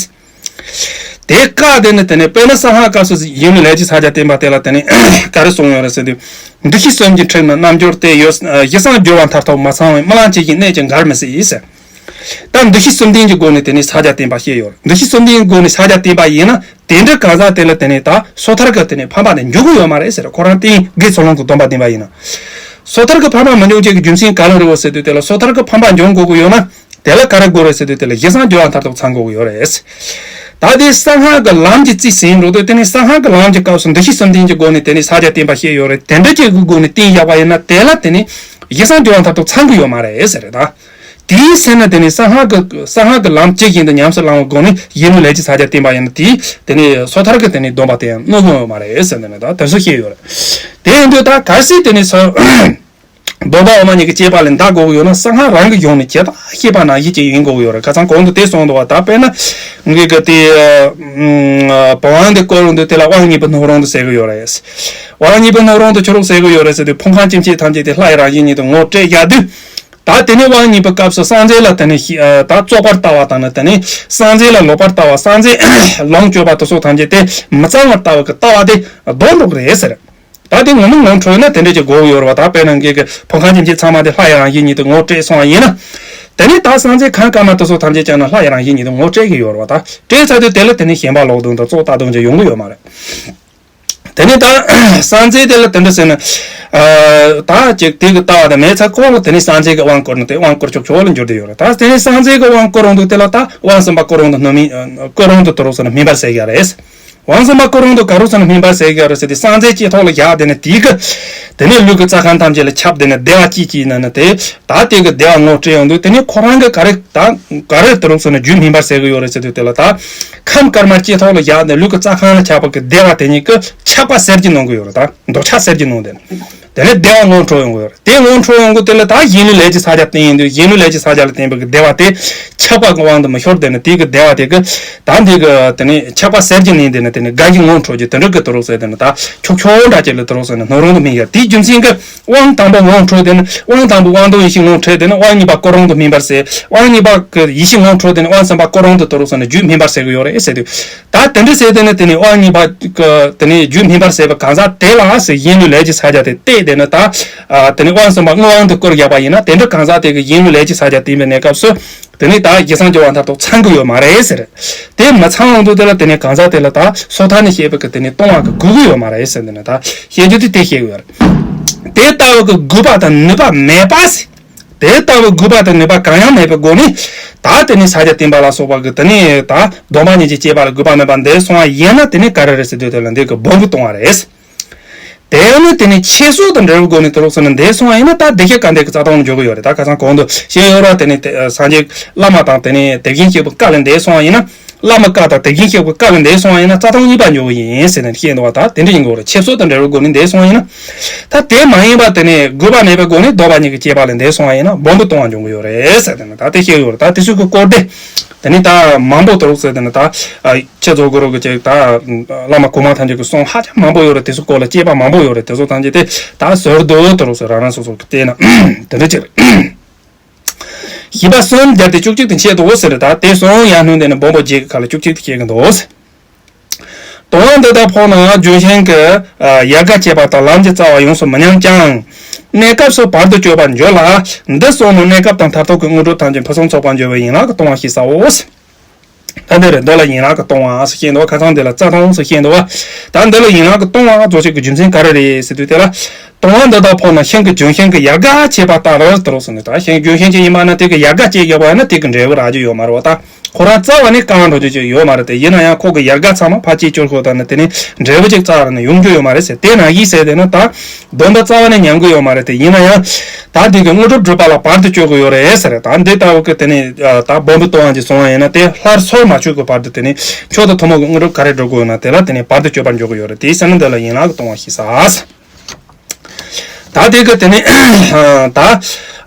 དེ་བཀག་དེ་ནི་དེ་ནི་དཔེར་ན་གསང་སྔགས་སྐབས་སུ་ཡིན་ནི་ལས་ཀྱི་ཕྱག་རྒྱ་བསྟན་པ་དེ་ལ་དེ་ནི་ག་རེ་གསུངས་ཡོད་རེད་ཟེར་དུས། འདུ་ཤེས་གསུམ་གྱི་ཁྲིམས་ནི་རྣལ་འབྱོར་ཏེ། ཡོད་གཞི་སྲང་སྦྱོར་བ་མཐར་ཐུག་མ་ཚང་བས། རྨི་ལམ་ཅན་གྱི་གནས་ཀྱི་འགར་མི་སྲིད་ཟེར། ད་འདུ་ཤེས་གསུམ་ལྡན་གྱི་སྒོ་ནས་དེ་ནི་ཕྱག་རྒྱ་བསྟན་པ་བཤད་ཡོད་རེད། འདུ་ཤེས་གསུམ་ལྡན་གྱི་སྒོ་ནས་ཕྱག་རྒྱ་བསྟན་པ་ཡིན་ན་དེ་འདྲའི་གང་ཟག་དེ་ལ་དེ་ནི་ད་སོ་ཐར་གྱི་དེ་ནི་ཕན་པ་དེ་འབྱུང་གི་ཡོད་མ་རེད་ཟེར། ཁོ་རང་སྟེང་དགེ་ཚུལ་སློང་གི་སྡོམ་པ་བསྟན་པ་ཡིན་ན། སོ་ཐར་གྱི་ཕན་པ་མི་འབྱུང་བྱེད་ཀྱི་རྒྱུ་མཚན་ག་རེ་རེད་བ་ཟེར་དུས་དེ་ལ་སོ་ཐར་གྱི་ཕན་པ་འབྱུང་དགོས་ཀྱི་ཡོད་ན་དེ་ལ་ག་རེ་དགོས་རེད་ཟེར་དུས་དེ་ལ་གཞི་སྲང་སྦྱོར་བ་མཐར་ཐུག་ཚང་དགོས་ཀྱི་ཡོད་རེད། ད་དེ་གསང་སྔགས་ཀྱི་ལམ་གྱི་རྩིས་ཟིན་འགྲོ་དུས་དེ་ནི་གསང་སྔགས་ཀྱི་ལམ་གྱི་སྐབས་སུ་འདུ་ཤེས་གསུམ་ལྡན་གྱི་སྒོ་ནས་དེ་ནི་ཕྱག་རྒྱ་བསྟན་པ་བཤད་ཡོད་རེད། དེ་འདྲ་ཅིག་གི་སྒོ་ནས་བསྟན་བཞག་པ་ཡིན་ན་དེ་ལ་དེ་ནི་གཞི་སྲང་སྦྱོར་བ་མཐར་ཐུག་ཚང་གི་ཡོད་མ་རེད་ཟེར་རེད་ད། དེའི་ཚེ་ན་དེ་ནི་གསང་སྔགས་ཀྱི་གསང་སྔགས་ཀྱི་ལམ་ཇི་བཞིན་དུ་ཉམས་སུ་བླང་བའི་སྒོ་ནས་ཡིད་གནོད་ལས་ཀྱི་ཕྱག་རྒྱ་བསྟན་པ་ཡིན་ན་དེ་དེ་ནི་སོ་ཐར་གྱི་དེ་ནི་སྡོམ་པ་དེ་ཡང་གནོད་དགོས་ཡོད་མ་རེད་ཟེར་ནས་ད་དེ་ཚོ་བཤད་ཡོད་རེད། དེ་ཡིན་དུས་ད་གལ་སྲིད་དེ་ནི་སོ་སྡོམ་པ་འོག་མ་གཉིས་ཀྱི་བཅས་པ་ལས་འདའ་དགོས་ཀྱི་ཡོད་ན་གསང་སྔགས་རང་གི་གཞུང་ནས་ཇི་ལྟར་བཤད་པ་ནང་བཞིན་ཅིག་ཡིན་དགོས་ཀྱི་ཡོད་རེད། ཁ་སང་གོང་དུ་དེ་གསུངས་འདུག་བ། ད་དཔེར་ན་ངེད་ཀྱི་དེ་བ་དབང་དེ་བསྐུར་འོང་དུས་དེ་ལ་དབང་གཉིས་པོ་སྣུབས་རོགས་འདུག་ཟེར་གྱི་ཡོད་རེད། དབང་གཉིས་པོ་སྣུབས་རོགས་འདུག་ཆི་རུང་ཟེར་གྱི་ཡོད་རེད་ཟེར་དུས་ཕུང་ཁམས་སྐྱེ་མཆེད་ཐམས་ཅད་དེ་ལྷ་ཡི་རང་བཞིན་ཉིད་དུ་ངོ་སྤྲད་བཞག་དུས། ད་དེ་ནས་དབང་གཉིས་པའི་སྐབས་སུ་གསང་རྫས་ལ་དེ་ནས་ཤི་ཨ་ད་བཙོག་པར་ལྟ་བ་དང་ནི་དེ་ནས་གསང་རྫས་ལ་ལོག་པར་ལྟ་བ། གསང་རྫས་ལོངས་སྤྱོད་པ་དེ་སོགས་ཐམས་ཅད་དེ་མི་གཙང་བར་ལྟ་བ་གི་ལྟ་བ་དེ་ལྡོག་འགྲོ་གི་རེད་ཟེར། ད་དེ་ངོ་མ་ངོ་འཕྲོད་ན་དེ་འདྲ་ཅིག་དགོས་ཀྱི་ཡོད་རེད་བ། ད་དཔེར་ན་ངེད་ཀྱི་ཕུང་ཁམས་སྐྱེ་མཆེད་ཚང་མ་དེ་ལྷ་ཡི་རང་བཞིན་ཉིད་དུ་ངོ་སྤྲད་སོང་བ་ཡིན་ན། དེ་ནས་ད་གསང་རྫས་གང་གང་མ་དེ་སོགས་ཐམས་ཅད་ཀྱང་ན་ལྷ་ཡི་རང་བཞིན་ཉིད་དུ་ངོ་སྤྲད་ཀྱི་ཡོད་རེད་བ། ད་སྤྲད་ཚར་དུས་དེ་ལ་དེ་ནས་ཞེན་པ་ལོག་འདོན་དང་བཙོག་ལྟ་འདོན་ཅིག་ཡོང་གི་ཡོད་མ་རེད། དེ་ནས་ད་གསང་རྫས་དེ་ལ་དེ་འདྲ་ཟེར་ན། ཨ་ད་ཅིག་དེ་གི་ལྟ་བ་དེ་མེད་ཚར་གོང་ལ་དེ་ནས་གསང་རྫས་ཀྱི་དབང་བསྐུར་ནས་དེ་དབང་བསྐུར་ཆོག་ཆོག་ལ་འགྱུར་དུ་ཡོད་རེད། ད་དེ་ནས་གསང་རྫས་ཀྱི་དབང་བསྐུར་འོང་དུས་དེ་ལ་ད་དབང་གསུམ་པ་བསྐུར་འོང་དུ་སྣོད་མིན་བསྐུར་འོང་དུ་དུ་རུ་ཟེར་ན་སྨིན་པར་ཟེར་གྱི་རེད། དབང་གསུམ་པ་བསྐུར་འོང་དུ་ག་རུ་ཟེར་ན་སྨིན་པར་ཟེར་གྱི་རེད་ཟེར་དེ་གསང་རྫས་ལྕེ་ཐོག་ལ་བཞག་དེ་ནས་དེ་གི་དེ་ནས་ལུས་ཀྱི་རྩ་ཁམས་ཐམས་ཅད་ལ་ཁྱབ་དེ་ནས་བདེ་བ་སྐྱེད་ཀྱི་ཡིན་ན་ནི་དེ་ད་དེ་གི་བདེ་བ་ངོ་སྤྲད་ཡོང་དུས་དེ་ནས་ཁོ་རང་གི་ག་རེ་ད་ག་རེ་དུ་རུ་ཟེར་ན་རྒྱུད་སྨིན་པར་ཟེར་གྱི་ཡོད་རེད་ཟེར་དུས་དེ་ལ་ད་ཁམས་དཀར་དམར་ལྕེ་ཐོག་ལ་བཞག་དེ་ལུས་ཀྱི་རྩ་ཁམས་ལ་ཁྱབ་པ་གི་བདེ་བ་དེ་ཉིད་ཀྱི་ཆགས་པ་གསལ་གྱི་གནང་གི་ཡོད་རེད། ད་འདོད་ཆགས་སེལ་གྱི་གནང་དེ་ནི་དེ་ནས་བདེ་བ་ངོ་འཕྲོད་ཡོང་གི་ཡོད་རེད། དེ་ངོ་འཕྲོད་ཡོང་གི་དེ་ལ་ད་གཞན་ལུས་ལས་ཀྱི་ཕྱག་རྒྱ་བསྟན་ཡིན་དུས་གཞན་ལུས་ལས་ཀྱི་ཕྱག་རྒྱ་ལ་བརྟེན་པའི་གི་བདེ་བ་དེ་ཆགས་པ་གི་དབང་དུ་མི་ཤོར་དེ་ནི་དེ་གི་བདེ་བ་དེ་གི་ད་འདི་གི་དེ་ནི་ཆགས་པ་སེལ་གྱི་ནི་དེ་ནི་དེ་ནི་དགའ་གི་ངོ་འཕྲོད་ཀྱི་དེ་འདྲ་གི་དུ་རུ་ཟེར་དེ་ནི་ད་ཆོག་ཆོག་འདྲ་ཅིག་ལ་དུ་རུ་ཟེར་ནི་སྣུབས་རོགས་འདུག་སྨིན་ཡ། དེའི་རྒྱུ་མཚན་གི་དབང་དང་པོ་ངོ་འཕྲོད་དེ་ནི་དབང་དང་པོ་དབང་དང་ཡེ་ཤེས་ངོ་འཕྲོད་དེ་ནི་དབང་གཉིས་པ་བསྐུར་རོགས་འདུག་སྨིན་པར་ཟེར། དབང་གཉིས་པ་གི་ཡེ་ཤེས་ངོ་འཕྲོད་དེ་ནི་དབང་གསུམ་པ་བསྐུར་རོགས་འདུག་དུ་རུ་ཟེར་ནི་རྒྱུད་སྨིན་པར་ཟེར་གི་ཡོད་རེད་ཟེར་དུས། ད་དེ་འདྲ་ཟེར་དེ་ནི་དེ་ནི་དབང་གཉིས་པ་གི་དེ་ནི་རྒྱུད་སྨིན་པར་ཟེར་བའི་གང་ཟག་དེ་ལ་ཟེར་གཞན་ལུས་ལས་ཀྱི་ཕྱག་རྒྱ་དེ་གཏད་དེ་ནི་ད་དེ་ནི་དབང་གསུམ་པ་དངོས་དབང་དུ་བསྐུར་བཞག་པ་ཡིན་ན་དེ་འདྲ་གང་ཟག་དེ་གི་གཞན་ལུས་ལས་ཀྱི་ཕྱག་རྒྱ་བསྟན་པའི་གནས་སྐབས་སུ། དེ་ནི་ད་གཞི་གསང་སྦྱོར་བ་མཐར་ཐུག་ཚང་གི་ཡོད་མ་རེད་ཟེར། དེ་མི་ཚང་བ་འདུག་དེ་ལ་དེ་ནི་གང་ཟག་དེ་ལ་ད་སོ་ཐར་ནས་བཤད་པའི་གི་དེ་ནི་ལྟུང་བ་གི་དགོས་ཀྱི་ཡོད་མ་རེད་ཟེར། འདི་ནི་ད་བཤད་རྒྱུ་དེ་དེ་བཤད་ཀྱི་ཡོད་རེད། དེ་ལྟ་བུ་གི་དགོས་པ་དང་ནུས་པ་མེད་པ་ཟེར། དེ་ལྟ་བུ་དགོས་པ་དང་ནུས་པ་གང་ཡང་མེད་པའི་སྒོ་ནས་ད་དེ་ནི་ཕྱག་རྒྱ་བསྟན་པ་ལ་སོགས་པ་གི་དེ་ནི་ད་སྡོམ་པ་གཉིས་ཀྱི་བཅས་པ་ལ་དགོས་པ་མེད་པ་འདི་སོང་བ་ཡིན་ན་དེ་ནི་ག་རེ་རེད་ཟེར་དུས་དེ་ལ་འདི་གི་སྦོམ་པོ་ལྟུང་བ་རེད། དེ་ནི་དེ་ནི་ཆོས་སྲོལ་དང་འབྲེལ་བའི་སྒོ་ནས་དུ་རུ་ཟེར་ན་འདས་སོང་བ་ཡིན་ན་ད་བདེ་གཤེགས་སྐལ་ལྡན་གྱི་རྩ་ལྟུང་ལ་འཇོག་གི་ཡོད་རེད། ད་ཁ་སང་གོང་དུ་བཤད་ཡོད་ར། དེ་ནི་དེ་སངས་རྒྱས་བླ་མ་དང་དེ་ནི་དེ་བཞིན་གཤེགས་པའི་བཀའ་ལས་འདས་སོང་བ་ཡིན་ན། བླ་མ་བཀའ་དང་དེ་བཞིན་གཤེགས་པའི་བཀའ་ལས་འདས་སོང་བ་ཡིན་ན་རྩ་ལྟུང་གཉིས་པ་འཇོག་གི་ཡིན་ཟེར་ནས་བཤད་འདུག་བ། ད་དེ་འདྲ་ཡིན་དགོས་རེད། ཆོས་སྲོལ་དང་འབྲེལ་བའི་སྒོ་ནས་འདས་སོང་བ་ཡིན་ན། ད་དེ་མ་ཡིན་པ་དེ་ནི་དགོས་པ་མེད་པའི་སྒོ་ནས་སྡོམ་པ་གཉིས་ཀྱི་བཅས་པ་ལས་འདས་སོང་བ་ཡིན་ན་སྦོམ་པོ་ལྟུང་བ་འབྱུང་གི་ཡོད་རེད་ཟེར་དེ་ནི་ད་དེ་བཤད་ཡོད་རེད། ད་དེ་ཚོ་གི་སྐོར་དེ་དེ་ནི་ད་མང་པོ་དུ་རུ་ཟེར་དེ་ནི་ད། ཁྱེད་ཚོ་གུ་རུ་གི་ཅིག་ད་བླ་མ་གོང་མ་ཐམས་ཅད་ཀྱི་གསུང་ཧ་ཅང་མང་པོ་ཡོད་རེད། དེ་ཚོ་སྐོར་ལ་དཔྱད་པ་མང་པོ་ཡོད་རེད། དེ་ཚོ་ཐམས་ཅད་དེ་ད་ཟུར་དུ་དུ་རུ་ཟེར་རང་རང་སོ་སོ་གི་བལྟས་ན་དེ་འདྲ་ཅིག་རེད། བཞི་པ་གསུམ་སྦྱར་ཏེ་བཅུ་གཅིག་ཏུ་འཆད་དོ་ཟེར། ད་དེ་གསུམ་ཡང་སྣོན་དེ་ནི་སྦོམ་པོ་བརྒྱད་ཀྱི་ཁ་ལ་བཅུ་གཅིག་ཏུ་བཤད་ཀྱི་འདུག་ཟེར། ལྟུང་བ་འདི་དག་ཕོག་ན་ལྗོན་ཤིང་གི་ཡལ་ག་བཅད་པ་དང་ལམ་གྱི་རྩ་བ་ཡོངས་སུ་མི་ཉམས་ཀྱང་། གནས་སྐབས་སུ་བར་དུ་གཅོད་པར་འགྱུར་ལ། འདི་གསུམ་ནི་གནས་སྐབས་དང་མཐར་ཐུག་གི་དངོས་གྲུབ་ཐམས་ཅད་ཕུན་སུམ་ཚོགས་པར་འགྱུར་བའི་ཡན་ལག་གི་ལྟུང་བ་ཞེས་བྱའོ། ད་འདི་རེད། འདི་ལ་ཡན་ལག་གི་ལྟུང་བ་ཟེར་བཤད་འདུག་བ། ཁ་སང་འདི་ལ་རྩ་ལྟུང་ཟེར་བཤད་འདུག་བ། ད་འདི་ལ་ཡན་ལག་གི་ལྟུང་བ་རྫོགས་བྱེད་ཀྱི་རྒྱུ་མཚན་ག་རེ་རེད་ཟེར་དུས་དེ་ལ། ལྟུང་བ་འདི་དག་ཕོག་ན་ཤིང་གི་ལྗོན་ཤིང་གི་ཡལ་ག་བཅད་པ་ལྟར་དུ་རུ་ཟེར་ནས། ད་ཤིང་ལྗོན་ཤིང་ཅིག་ཡིན་པ་ན་དེ་གི་ཡལ་ག་བཅད་ཡོད་པ་ཡིན་ན་དེ་གི་འབྲས་བུ་རག་རྒྱུ་ཡོད་མ་རེད་བ། ད་ཁོ་རང་རྩ་བ་ནས་བཀག་འགྲོ་རྒྱུ་ཅིག་ཡོད་མ་རེད་དེ། ཡིན་ན་ཡང་ཁོ་གི་ཡལ་ག་ཚང་མ་ཕར་བཅད་བཅུག་ཁོ་ད་ནི་དེ་ནས་འབྲས་བུ་ཅིག་རྩ་བ་ནས་ཡོང་རྒྱུ་ཡོད་མ་རེད་ཟེར། དེ་ནང་བཞིན་ཟེར་དེ་ནི་ད། སྡོམ་པ་རྩ་བ་ནས་ཉམས་ཀྱི་ཡོད་མ་རེད་དེ། ཡིན་ན་ཡང་། ད་དེ་གི་དངོས་གྲུབ་སྒྲུབ་པ་ལ་བར་དུ་གཅོད་ཀྱི་ཡོད་རེད་ཟེར། ད་འདི་ལྟ་བུ་གི་དེ་ནས་ད་སྦོམ་པོ་ལྟུང་བ་ཅིག་སོང་བ་ཡིན་ན་དེ་སླར་གསོ་མ་བྱུང་གི་བར་དུ་དེ་ནས་མཆོག་ཏུ་ཐུན་མོང་གི་དངོས་གྲུབ་ག་རེ་སྒྲུབ་དགོས་ཡོད་ན་དེ་ལ་དེ་ནས་བར་དུ་གཅོད་པར་འཇོག་གི་ཡོད་རེད། དེའི་ཕྱིར་ན་འདི་ལ་ཡན་ལག་གི་ལྟུང་བ་ཞེས་ཟེར། ད་དེ་གི་དེ་ནི་ད་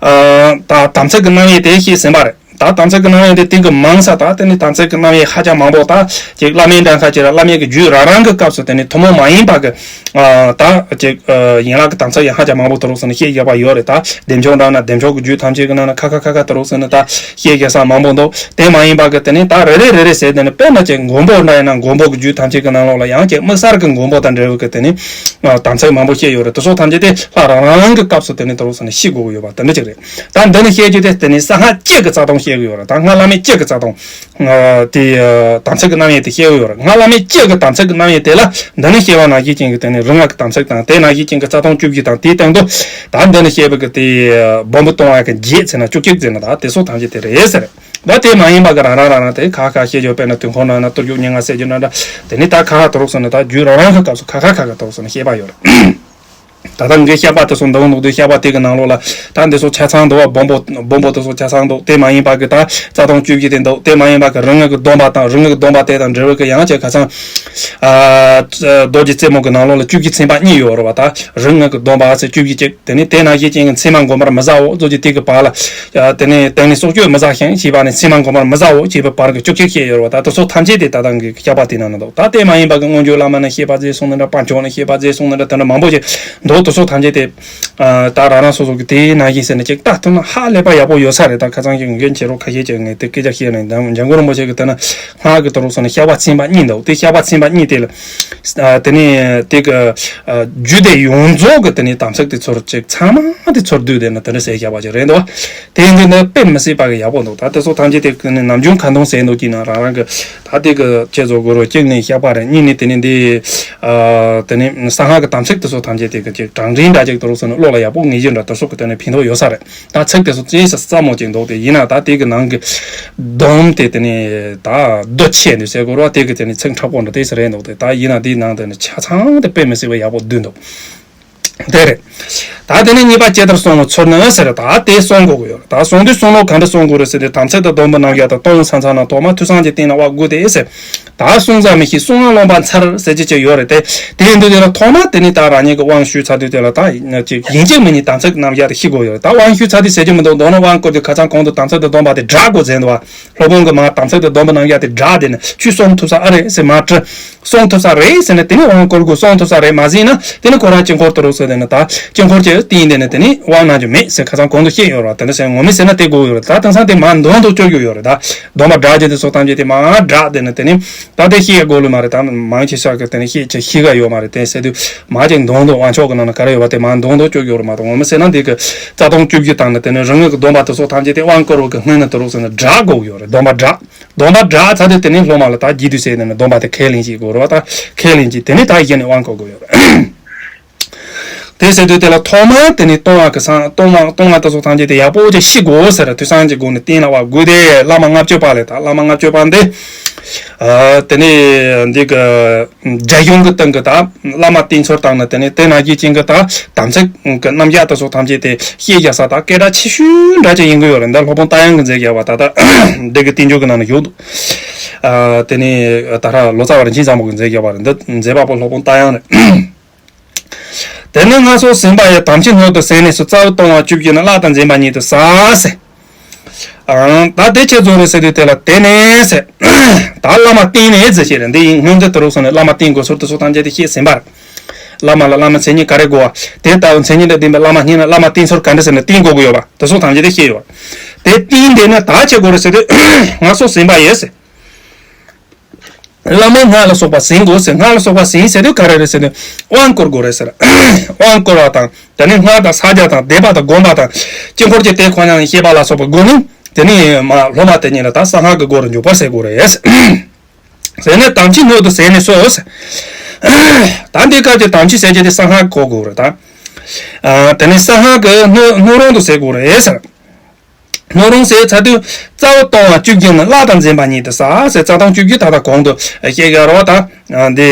ད་དམ་ཚིག་གི་རྣམ་དབྱེ་དེ་བཤད་ཟིན་པ་རེད། ད་དམ་ཚིག་གི་རྣམ་དབྱེ་དེ་དེ་གི་མང་ས་ད་དེ་ནི་དམ་ཚིག་གི་རྣམ་དབྱེ་ཧ་ཅང་མང་པོ། ད་ཅིག་བླ་མའི་འགྲེལ་ཁ་ཅིག་ར་བླ་མའི་གི་རྒྱུད་རང་རང་གི་སྐབས་སུ་དེ་ནི་ཐུན་མོང་མ་ཡིན་པ་གི་ད་ཅིག་ཡན་ལག་གི་དམ་ཚིག་ཡང་ཧ་ཅང་མང་པོ་དེ་རུ་སོང་ནས་བཤད་བཞག་པ་ཡོད་རེད། ད་བདེ་མཆོག་འདྲ་ན་བདེ་མཆོག་གི་རྒྱུད་ཐམས་ཅད་ཀྱི་ནང་ན་ཁ་ཁ་ཁ་ཁ་དེ་རུ་སོང་ནས་ད་བཤད་བཞག་ས་མང་པོ་འདུག་དེ་མ་ཡིན་པ་གི་དེ་ནི་ད་རེ་རེ་རེ་རེ་ཟེར་དེ་ནི་དཔེར་ན་ཅིག་མགོན་པོ་འདྲ་ཡིན་ན་མགོན་པོ་གི་རྒྱུད་ཐམས་ཅད་ཀྱི་ནང་ལོགས་ལ་ཡང་ཅིག་དམིགས་བསལ་གི་མགོན་པོ་དང་འབྲེལ་བའི་གི་དེ་ནི་དམ་ཚིག་མང་པོ་བཤད་ཡོད་རེད། དེ་ཚོ་ཐམས་ཅད་དེ་ལྷ་རང་རང་གི་སྐབས་སུ་དེ་ནི་དེ་རུ་སོང་ནས་ཤེས་དགོས་ཀྱི་ཡོད་པ་དེ་འདྲ་ཅིག་རེད། ད་འདི་ནི་བཤད་རྒྱུ་དེ་དེ་ནི་གསང་སྔགས་སྤྱི་གི་རྩ་ལྟུང་བཤད་ཀྱི་ཡོད་རེད། ད་སྔགས་བླ་མེད་སྤྱི་གི་རྩ་ལྟུང་། དེ་དམ་ཚིག་གི་རྣམ་དབྱེ་དེ་བཤད་ཀྱི་ཡོད་རེད། སྔགས་བླ་མེད་སྤྱི་གི་དམ་ཚིག་གི་རྣམ་དབྱེ་དེ་ལ་འདི་ནི་བཤད་པ་ནང་བཞིན་ཅན་གྱི་དེ་ནི་རིག་སྔགས་ཀྱི་དམ་ཚིག་དང་དེ་ནང་བཞིན་ཅན་གྱི་རྩ་ལྟུང་བཅུ་བཞི་དང་དེའི་སྟེང་དུ་ད་འདི་ནི་བཤད་པའི་གི་དེ་སྦོམ་པོ་ལྟུང་བ་གི་བརྒྱད་ཟེར་ན་བཅུ་གཅིག་ཟེར་ན་ད་དེ་སོགས་ཐམས་ཅད་དེ་རེད་ཟེར། ད་དེ་མ་ཡིན་པ་གི་རང་རང་རང་རང་དེ་ཁ་ཁ་བཤད་ཡོད། དཔེར་ན་དུས་འཁོར་ནང་ན་གཏོར་བཅོམ་སྙན་ངག་གསལ་བྱེད་ནང་འདྲ་དེ་ནི་ད་ཁ་ཁ་དེ་རུ་སོང་ནས་ད་རྒྱུད་རང་རང་གི་སྐབས་སུ་ཁ་ཁ་ཁ་ཁ་དེ་རུ་སོང་ནས་བཤད་པ་ཡོད་རེད། ད་ལྟ་ངས་བཤད་པ་དེ་ཚོ་འདུག་འདུག་དུས་བཤད་པ་དེ་གི་ནང་ལོགས་ལ་ད་འདི་ཚོ་ཆ་ཚང་འདུག་བ། སྦོམ་པོ་སྦོམ་པོ་དེ་ཚོ་ཆ་ཚང་འདུག་དེ་མ་ཡིན་པ་གི་ད་རྩ་ལྟུང་བཅུ་བཞི་དེ་འདུག་དེ་མ་ཡིན་པ་གི་རིག་སྔགས་ཀྱི་སྡོམ་པ་དང་རིག་སྔགས་ཀྱི་སྡོམ་པ་དེ་དང་འབྲེལ་བའི་གི་ཡང་ཅིག་ཁ་སང་ཨ་རྡོ་རྗེ་རྩེ་མོ་གི་ནང་ལོགས་ལ་བཅུ་བཞི་ཚན་པ་གཉིས་ཡོད་རེད་བ། ད་རིག་སྔགས་ཀྱི་སྡོམ་པ་ཟེར་བཅུ་བཞི་གཅིག་དེ་ནས་དེ་ནང་བཞིན་ཅན་གྱི་མཚན་མ་བསྒོམ་པར་མི་བྱའོ། རྡོ་རྗེ་དེ་གི་བར་ལ་ཨ་དེ་ནས་དེང་ནས་སྲོག་གཅོད་མི་བྱ་ཞིང་ཞེས་པ་ནས་མཚན་མ་བསྒོམ་པར་མི་བྱའོ་ཞེས་པའི་བར་གྱི་བཅུ་གཅིག་བཤད་ཡོད་རེད་བ། ད་དེ་ཚོ་ཐམས་ཅད་དེ་ད་ལྟ་གི་བཤད་པ་དེ་ནང་ན་འདུག་ད་དེ་མ་ཡིན་པ་གི་སྔོན་བྱོན་བླ་མ་ནས་བཤད་པ་མཛད་སོང་ནི་འདྲ། དཔལ་མཆོག་ནས་བཤད་པ་མཛད་སོང་ནི་འདྲ། དེ་འདྲ་མང་པོ་ཞིག་འདུག་དེ་ཚོ་ཐམས་ཅད་དེ་ཨ་ད་རང་རང་སོ་སོ་གི་དེའི་ནང་བཞིན་ཟེར་ནས་ཅིག་ལྟ་ཐུབ་ན་ཧ་ལས་པ་ཡག་པོ་ཡོད་ས་རེད། ད་ཁ་སང་ཞིག་འགན་བྱེད་རོགས་ཁ་ཤས་ཅིག་ངས་དེ་སྐད་ཆ་བཤད་ནས་འཇམ་མགོན་རིན་པོ་ཆེ་གི་དེ་ན་སྔགས་ཀྱི་དེ་རུ་སོང་ནས་བཤད་པ་ཚན་པ་གཉིས་འདུག་དེ་བཤད་པ་ཚན་པ་གཉིས་དེ་ལ་ཨ་དེ་ནས་དེ་གི་ཨ་རྒྱུད་སྡེ་ཡོངས་རྫོགས་གི་དེ་ནས་དམ་ཚིག་དེ་ཚོར་ཅིག་ཚང་མ་དེ་ཚོར་བསྡུས་དེ་ན་དེ་འདྲ་ཟེར་བཤད་པ་ཅིག་རེད་འདུག་དེ་འདི་ནི་དཔེ་མི་སྲིད་པ་གི་ཡག་པོ་འདུག་ད་དེ་ཚོ་ཐམས་ཅད་དེ་ནི་ནམ་རྒྱུན་ཁ་འདོན་ཟེར་འདུག་ཅིག་ན་རང་རང་གི་ད་དེ་གི་ཁྱེད་ཚོ་གོ་རོ་གཅིག་ནས་བཤད་པ་རེད། གཉིས་ནས་དེ་ནས་འདི་ཨ་དེ་ནས་གསང་སྔགས་ཀྱི་དམ་ཚིག་དེ་ཚོ་ཐམས་ཅད་དེ་གི་ཅིག་གྲངས་འདྲེན་འདྲ་ཅིག་དེ་རུ་སོང་ནས་བློ་ལ་ཡག་པོ་ངེས་ཀྱི་འདྲ་དེ་ཚོ་གི་དེ་ནས་ཕན་ཐོགས་ཡོད་ས་རེད། ད་ཚིག་དེ་ཚོ་ཅིག་ས་སླ་མོ་ཅིག་འདུག་དེ་ཡིན་ན་ད་དེ་གི་ནང་གི་སྡོམ་དེ་དེ་ནས་ད་བསྡུ་ཆེ་འདུག་ཟེར་གོ་རོ། དེ་གི་དེ་ནས་ཚིག་མཁྲེགས་པོ་འདྲ་དེ་ཟེར་རེད་འདུག་དེ་ད་ཡིན་ན་དེའི་ནང་དེ་ནས་ཆ་ཚང་དེ་དཔེ་མི་སྲིད་པ་ཡག་པོ་བསྡུས་འདུག་དེ་རེད། ད་དེ་ནས་གཉིས་པ་ཇི་ལྟར་གསུངས་པའི་ཚུལ་ནི་ཟེར། ད་དེ་གསུང་དགོས་ཀྱི་ཡོད་རེད། ད་གསུང་དུས་གསུང་ལུགས་ག་འདྲ་གསུང་དགོས་རེད་ཟེར་དུས་དམ་ཚིག་དང་སྡོམ་པའི་རྣམ་གཞག་དང་གཏོང་ས་མཚམས་ན་ཐོག་མར་ཐོས་བསམ་གྱི་སྟེང་ན་དབང་བསྐུར་ཏེ་ཟེར། ད་གསུང་ས་མི་ཤེས་གསུང་ངག་རློམ་པ་མཚར་ཟེར་གྱི་ཅིག་ཡོད་རེད་དེ། དེ་ཡིན་དུས་དེ་ལ་ཐོག་མར་དེ་ནས་ད་རང་ཉིད་ཀྱི་དབང་ཞུས་ཚར་དུས་དེ་ལ་ད་ཅིག་ཡིན་གཅིག་མིན་གཉིས་དམ་ཚིག་རྣམ་གཞག་དེ་ཤེས་དགོས་ཡོད་རེད། ད་དབང་ཞུས་ཚར་དུས་ཟེར་གྱི་མི་འདུག་མདོར་ན་དབང་བསྐུར་དུས་ཁ་སང་གོང་དུ་དམ་ཚིག་དང་སྡོམ་པ་དེ་བསྒྲགས་དགོས་ཟེར་འདུག་བ། སློབ་དཔོན་གྱིས་མར་དམ་ཚིག་དང་སྡོམ་པའི་རྣམ་གཞག་དེ་བསྒྲགས་དེ་ནས་ཁྱོད་གསུང་ཐུབ་ས་ཨེ་རེད་ཟེར་མར་དྲིས། གསུང་ཐུབ་ས་རེད་ཟེར་ནས་དེ་ནས་དབང་བསྐུར་དགོས། གསུང་ཐུབ་ས་རེད་མ་ཟིན་ན་དེ་ནས་ཁོ་རང་དཀྱིལ་འཁོར་དུ་རུ་ཟེར་དེ་ནས་ད་དཀྱིལ་འཁོར་གྱི་སྟེང་དེ་ནས་དེ་ནས་དབང་གནང་རྒྱུ་མེད་ཟེར་ཁ་སང་གོང་དུ་བཤད་ཡོད་རེད་བ། དེ་འདྲ་ཟེར་ངོ་མ་ཟེར་ན་དེ་དགོས་ཡོད་རེད། ད་དེང་སང་དེ་མར་མདུན་དུ་བསྐྱོད་རྒྱུ་ཡོད་རེད། ད་སྡོམ་པ་བསྒྲགས་རྒྱུ་དེ་ཚོ་ཐམས་ཅད་དེ་མར་བསྒྲགས་དེ་ནས་དེ་ནས་ད་དེ་བཤད་དགོས་ལོས་མ་རེད། ད་མང་ཆེ་ཤོས་ཀྱིས་དེ་ནས་བཤད་ཆེ་ཤེས་ག་ཡོད་མ་རེད། དེ་ཟེར་དུས་མར་ཅིག་མདུན་དུ་དབང་ཆོག་གི་ནང་ན་ག་རེ་ཡོད་པ་དེ་མར་མདུན་དུ་བསྐྱོད་རྒྱུ་རེད་མ་གཏོགས་ངོ་མ་ཟེར་ན་འདི་གི་རྩ་ལྟུང་བཅུ་བཞི་དང་ནི་དེ་ནས་རིག་སྔགས་ཀྱི་སྡོམ་པ་དེ་ཚོ་ཐམས་ཅད་དེ་དབང་བསྐུར་བ་གི་སྔོན་ན་དུ་རུ་ཟེར་ནས་བསྒྲགས་དགོས་ཀྱི་ཡོད་རེད། སྡོམ་པ་བསྒྲགས། སྡོམ་པ་བསྒྲགས་ཚར་དུས་དེ་ནས་སློབ་མ་ལ་ད་རྒྱས་བསྡུས་ཟེར་ནས་ནི་སྡོམ་པ་དེ་ཁས་ལེན་བྱེད་དགོས་རེད་བ། ད་ཁས་ལེན་བྱེད་དེ་ནས་ད་གཞི་ནས་དབང་བསྐུར་དགོས་ཡོད་རེད། དེ་ཟེར་དུས་དེ་ལ་ཐོག་མར་དེ་ནས་ལྟུང་བ་གི་སང་ལྟུང་བ་ལྟུང་བ་དེ་ཚོ་ཐམས་ཅད་དེ་ཡག་པོ་ཅིག་ཤེས་དགོས་ཟེར། ཐོས་བསམ་གྱི་སྒོ་ནས་གཏན་ལ་དབང་བསྐུར་ཏེ་བླ་མ་ལྔ་བཅུ་པ་ལས་ད་བླ་མ་ལྔ་བཅུ་པ་འདི་ཨ་དེ་ནས་འདི་གི་རྒྱ་གཞུང་གི་སྟེང་གི་ད་བླ་མ་བསྟེན་ཚུལ་དང་ནི་དེ་ནས་དེ་ནང་བཞིན་ཅན་གྱི་ད་དམ་ཚིག་གི་རྣམ་གཞག་དེ་ཚོ་ཐམས་ཅད་དེ་བཤད་བཞག་ས་ད་སྐད་གྲགས་ཆེ་ཤོས་འདྲ་ཅིག་ཡིན་གྱི་ཡོད་རེད། འདི་སློབ་དཔོན་རྟ་དབྱངས་ཀྱིས་མཛད་བཞག་པ་ད་ལྟ་འདི་གི་བསྟན་འགྱུར་གྱི་ནང་ན་ཡོད་འདུག་ཨ་དེ་ནས་ད་ལྟ་ལོ་ཙཱ་བ་རིན་ཆེན་བཟང་པོ་གིས་མཛད་བཞག་པ་རེད། འདི་མཛད་པ་པོ་སློབ་དཔོན་རྟ་དབྱངས་རེད། དེ་ནས་སྔགས་སོགས་ཟིན་པ་ཡི། དམ་ཆོས་སྣོད་དུ་ཟད་ནས་སུ། རྩ་བའི་ལྟུང་བ་བཅུ་བཞི་ནི། བརླག་དང་འཛིན་པ་ཉིད་དུ་ཟད་ཟེར། ཨང་། ད་དེ་ཆེད་རྫོགས་རེད་ཟེར་དུས་དེ་ལ་དེ་ནས་ཟེར། ད་བླ་མ་བསྟེན་ནས་ཟེར་ཞེས་རེད། འདི་ཡིན་སྔོན་དུ་དུ་རུ་སོང་ནས་བླ་མ་བསྟེན་དགོས་ཚུལ་དུ་སོགས་ཐམས་ཅད་དེ་བཤད་ཟིན་པར། བླ་མ་ལ་བླ་མའི་མཚན་ཉིད་ག་རེ་དགོས་པ། དེ་ལྟ་བུ་མཚན་ཉིད་དང་ལྡན་པའི་བླ་མ་རྙེད་ན་བླ་མ་བསྟེན་ཚུལ་ག་འདྲ་ཟེར་ན་བསྟེན་དགོས་ཀྱི་ཡོད་པ་དེ་སོགས་ཐམས་ཅད་དེ་བཤད་ཡོད་པ། དེ་བསྟེན་དེ་ནས་ད་ཆེད་དགོས་རེད་ཟེར་དུས་སྔགས་སོགས་ཟིན་པ་ཡི་ཟེར། བླ་མའི་སྔགས་ལ་སོགས་པ་ཟིན་དགོས་ཟེར། སྔགས་ལ་སོགས་པ་ཟིན་ཟེར་དུས་ག་རེ་རེད་ཟེར་ན་དབང་བསྐུར་དགོས་རེད་ཟེར། དབང་བསྐུར་བ་དང་དེ་ནས་སྔགས་དང་ཕྱག་རྒྱ་དང་བཟླས་པ་དང་སྒོམ་པ་དང་དཀྱིལ་འཁོར་གྱི་དེ་ཁོ་ན་ཡང་བཤད་པ་ལ་སོགས་པ་དགོས་ནི་དེ་ནི་མ་སློབ་མ་དེ་ཉིད་ལ་ད་གསང་སྔགས་ཀྱི་སྒོ་རུ་འཇུག་པར་ཟེར་དགོས་རེད་ཟེར། ཟེར་ནས་དམ་ཆོས་སྣོད་དུ་ཟད་ནས་སོ་ཟེར། ད་འདི་སྐབས་ཀྱི་དམ་ཆོས་ཟེར་རྒྱུ་དེ་གསང་སྔགས་གོ་དགོས་རེད་ད། ཨ་དེ་ནས་གསང་སྔགས་ཀྱི་སྣོད་སྣོད་རུང་དུ་ཟད་དགོས་རེད་ཟེར། སྣོད་རུང་ཟེར་ཚར་དུས་རྩ་བ་སྟོང་བ་བཅུ་བརྒྱད་ནི་བརླག་དང་འཛིན་པ་ཉིད་དུ་ཟ་ཟེར། རྩ་སྟོང་བཅུ་བརྒྱད་ད་ལྟ་གོང་དུ་བཤད་ཀྱི་རེད་བ་ད། འདི་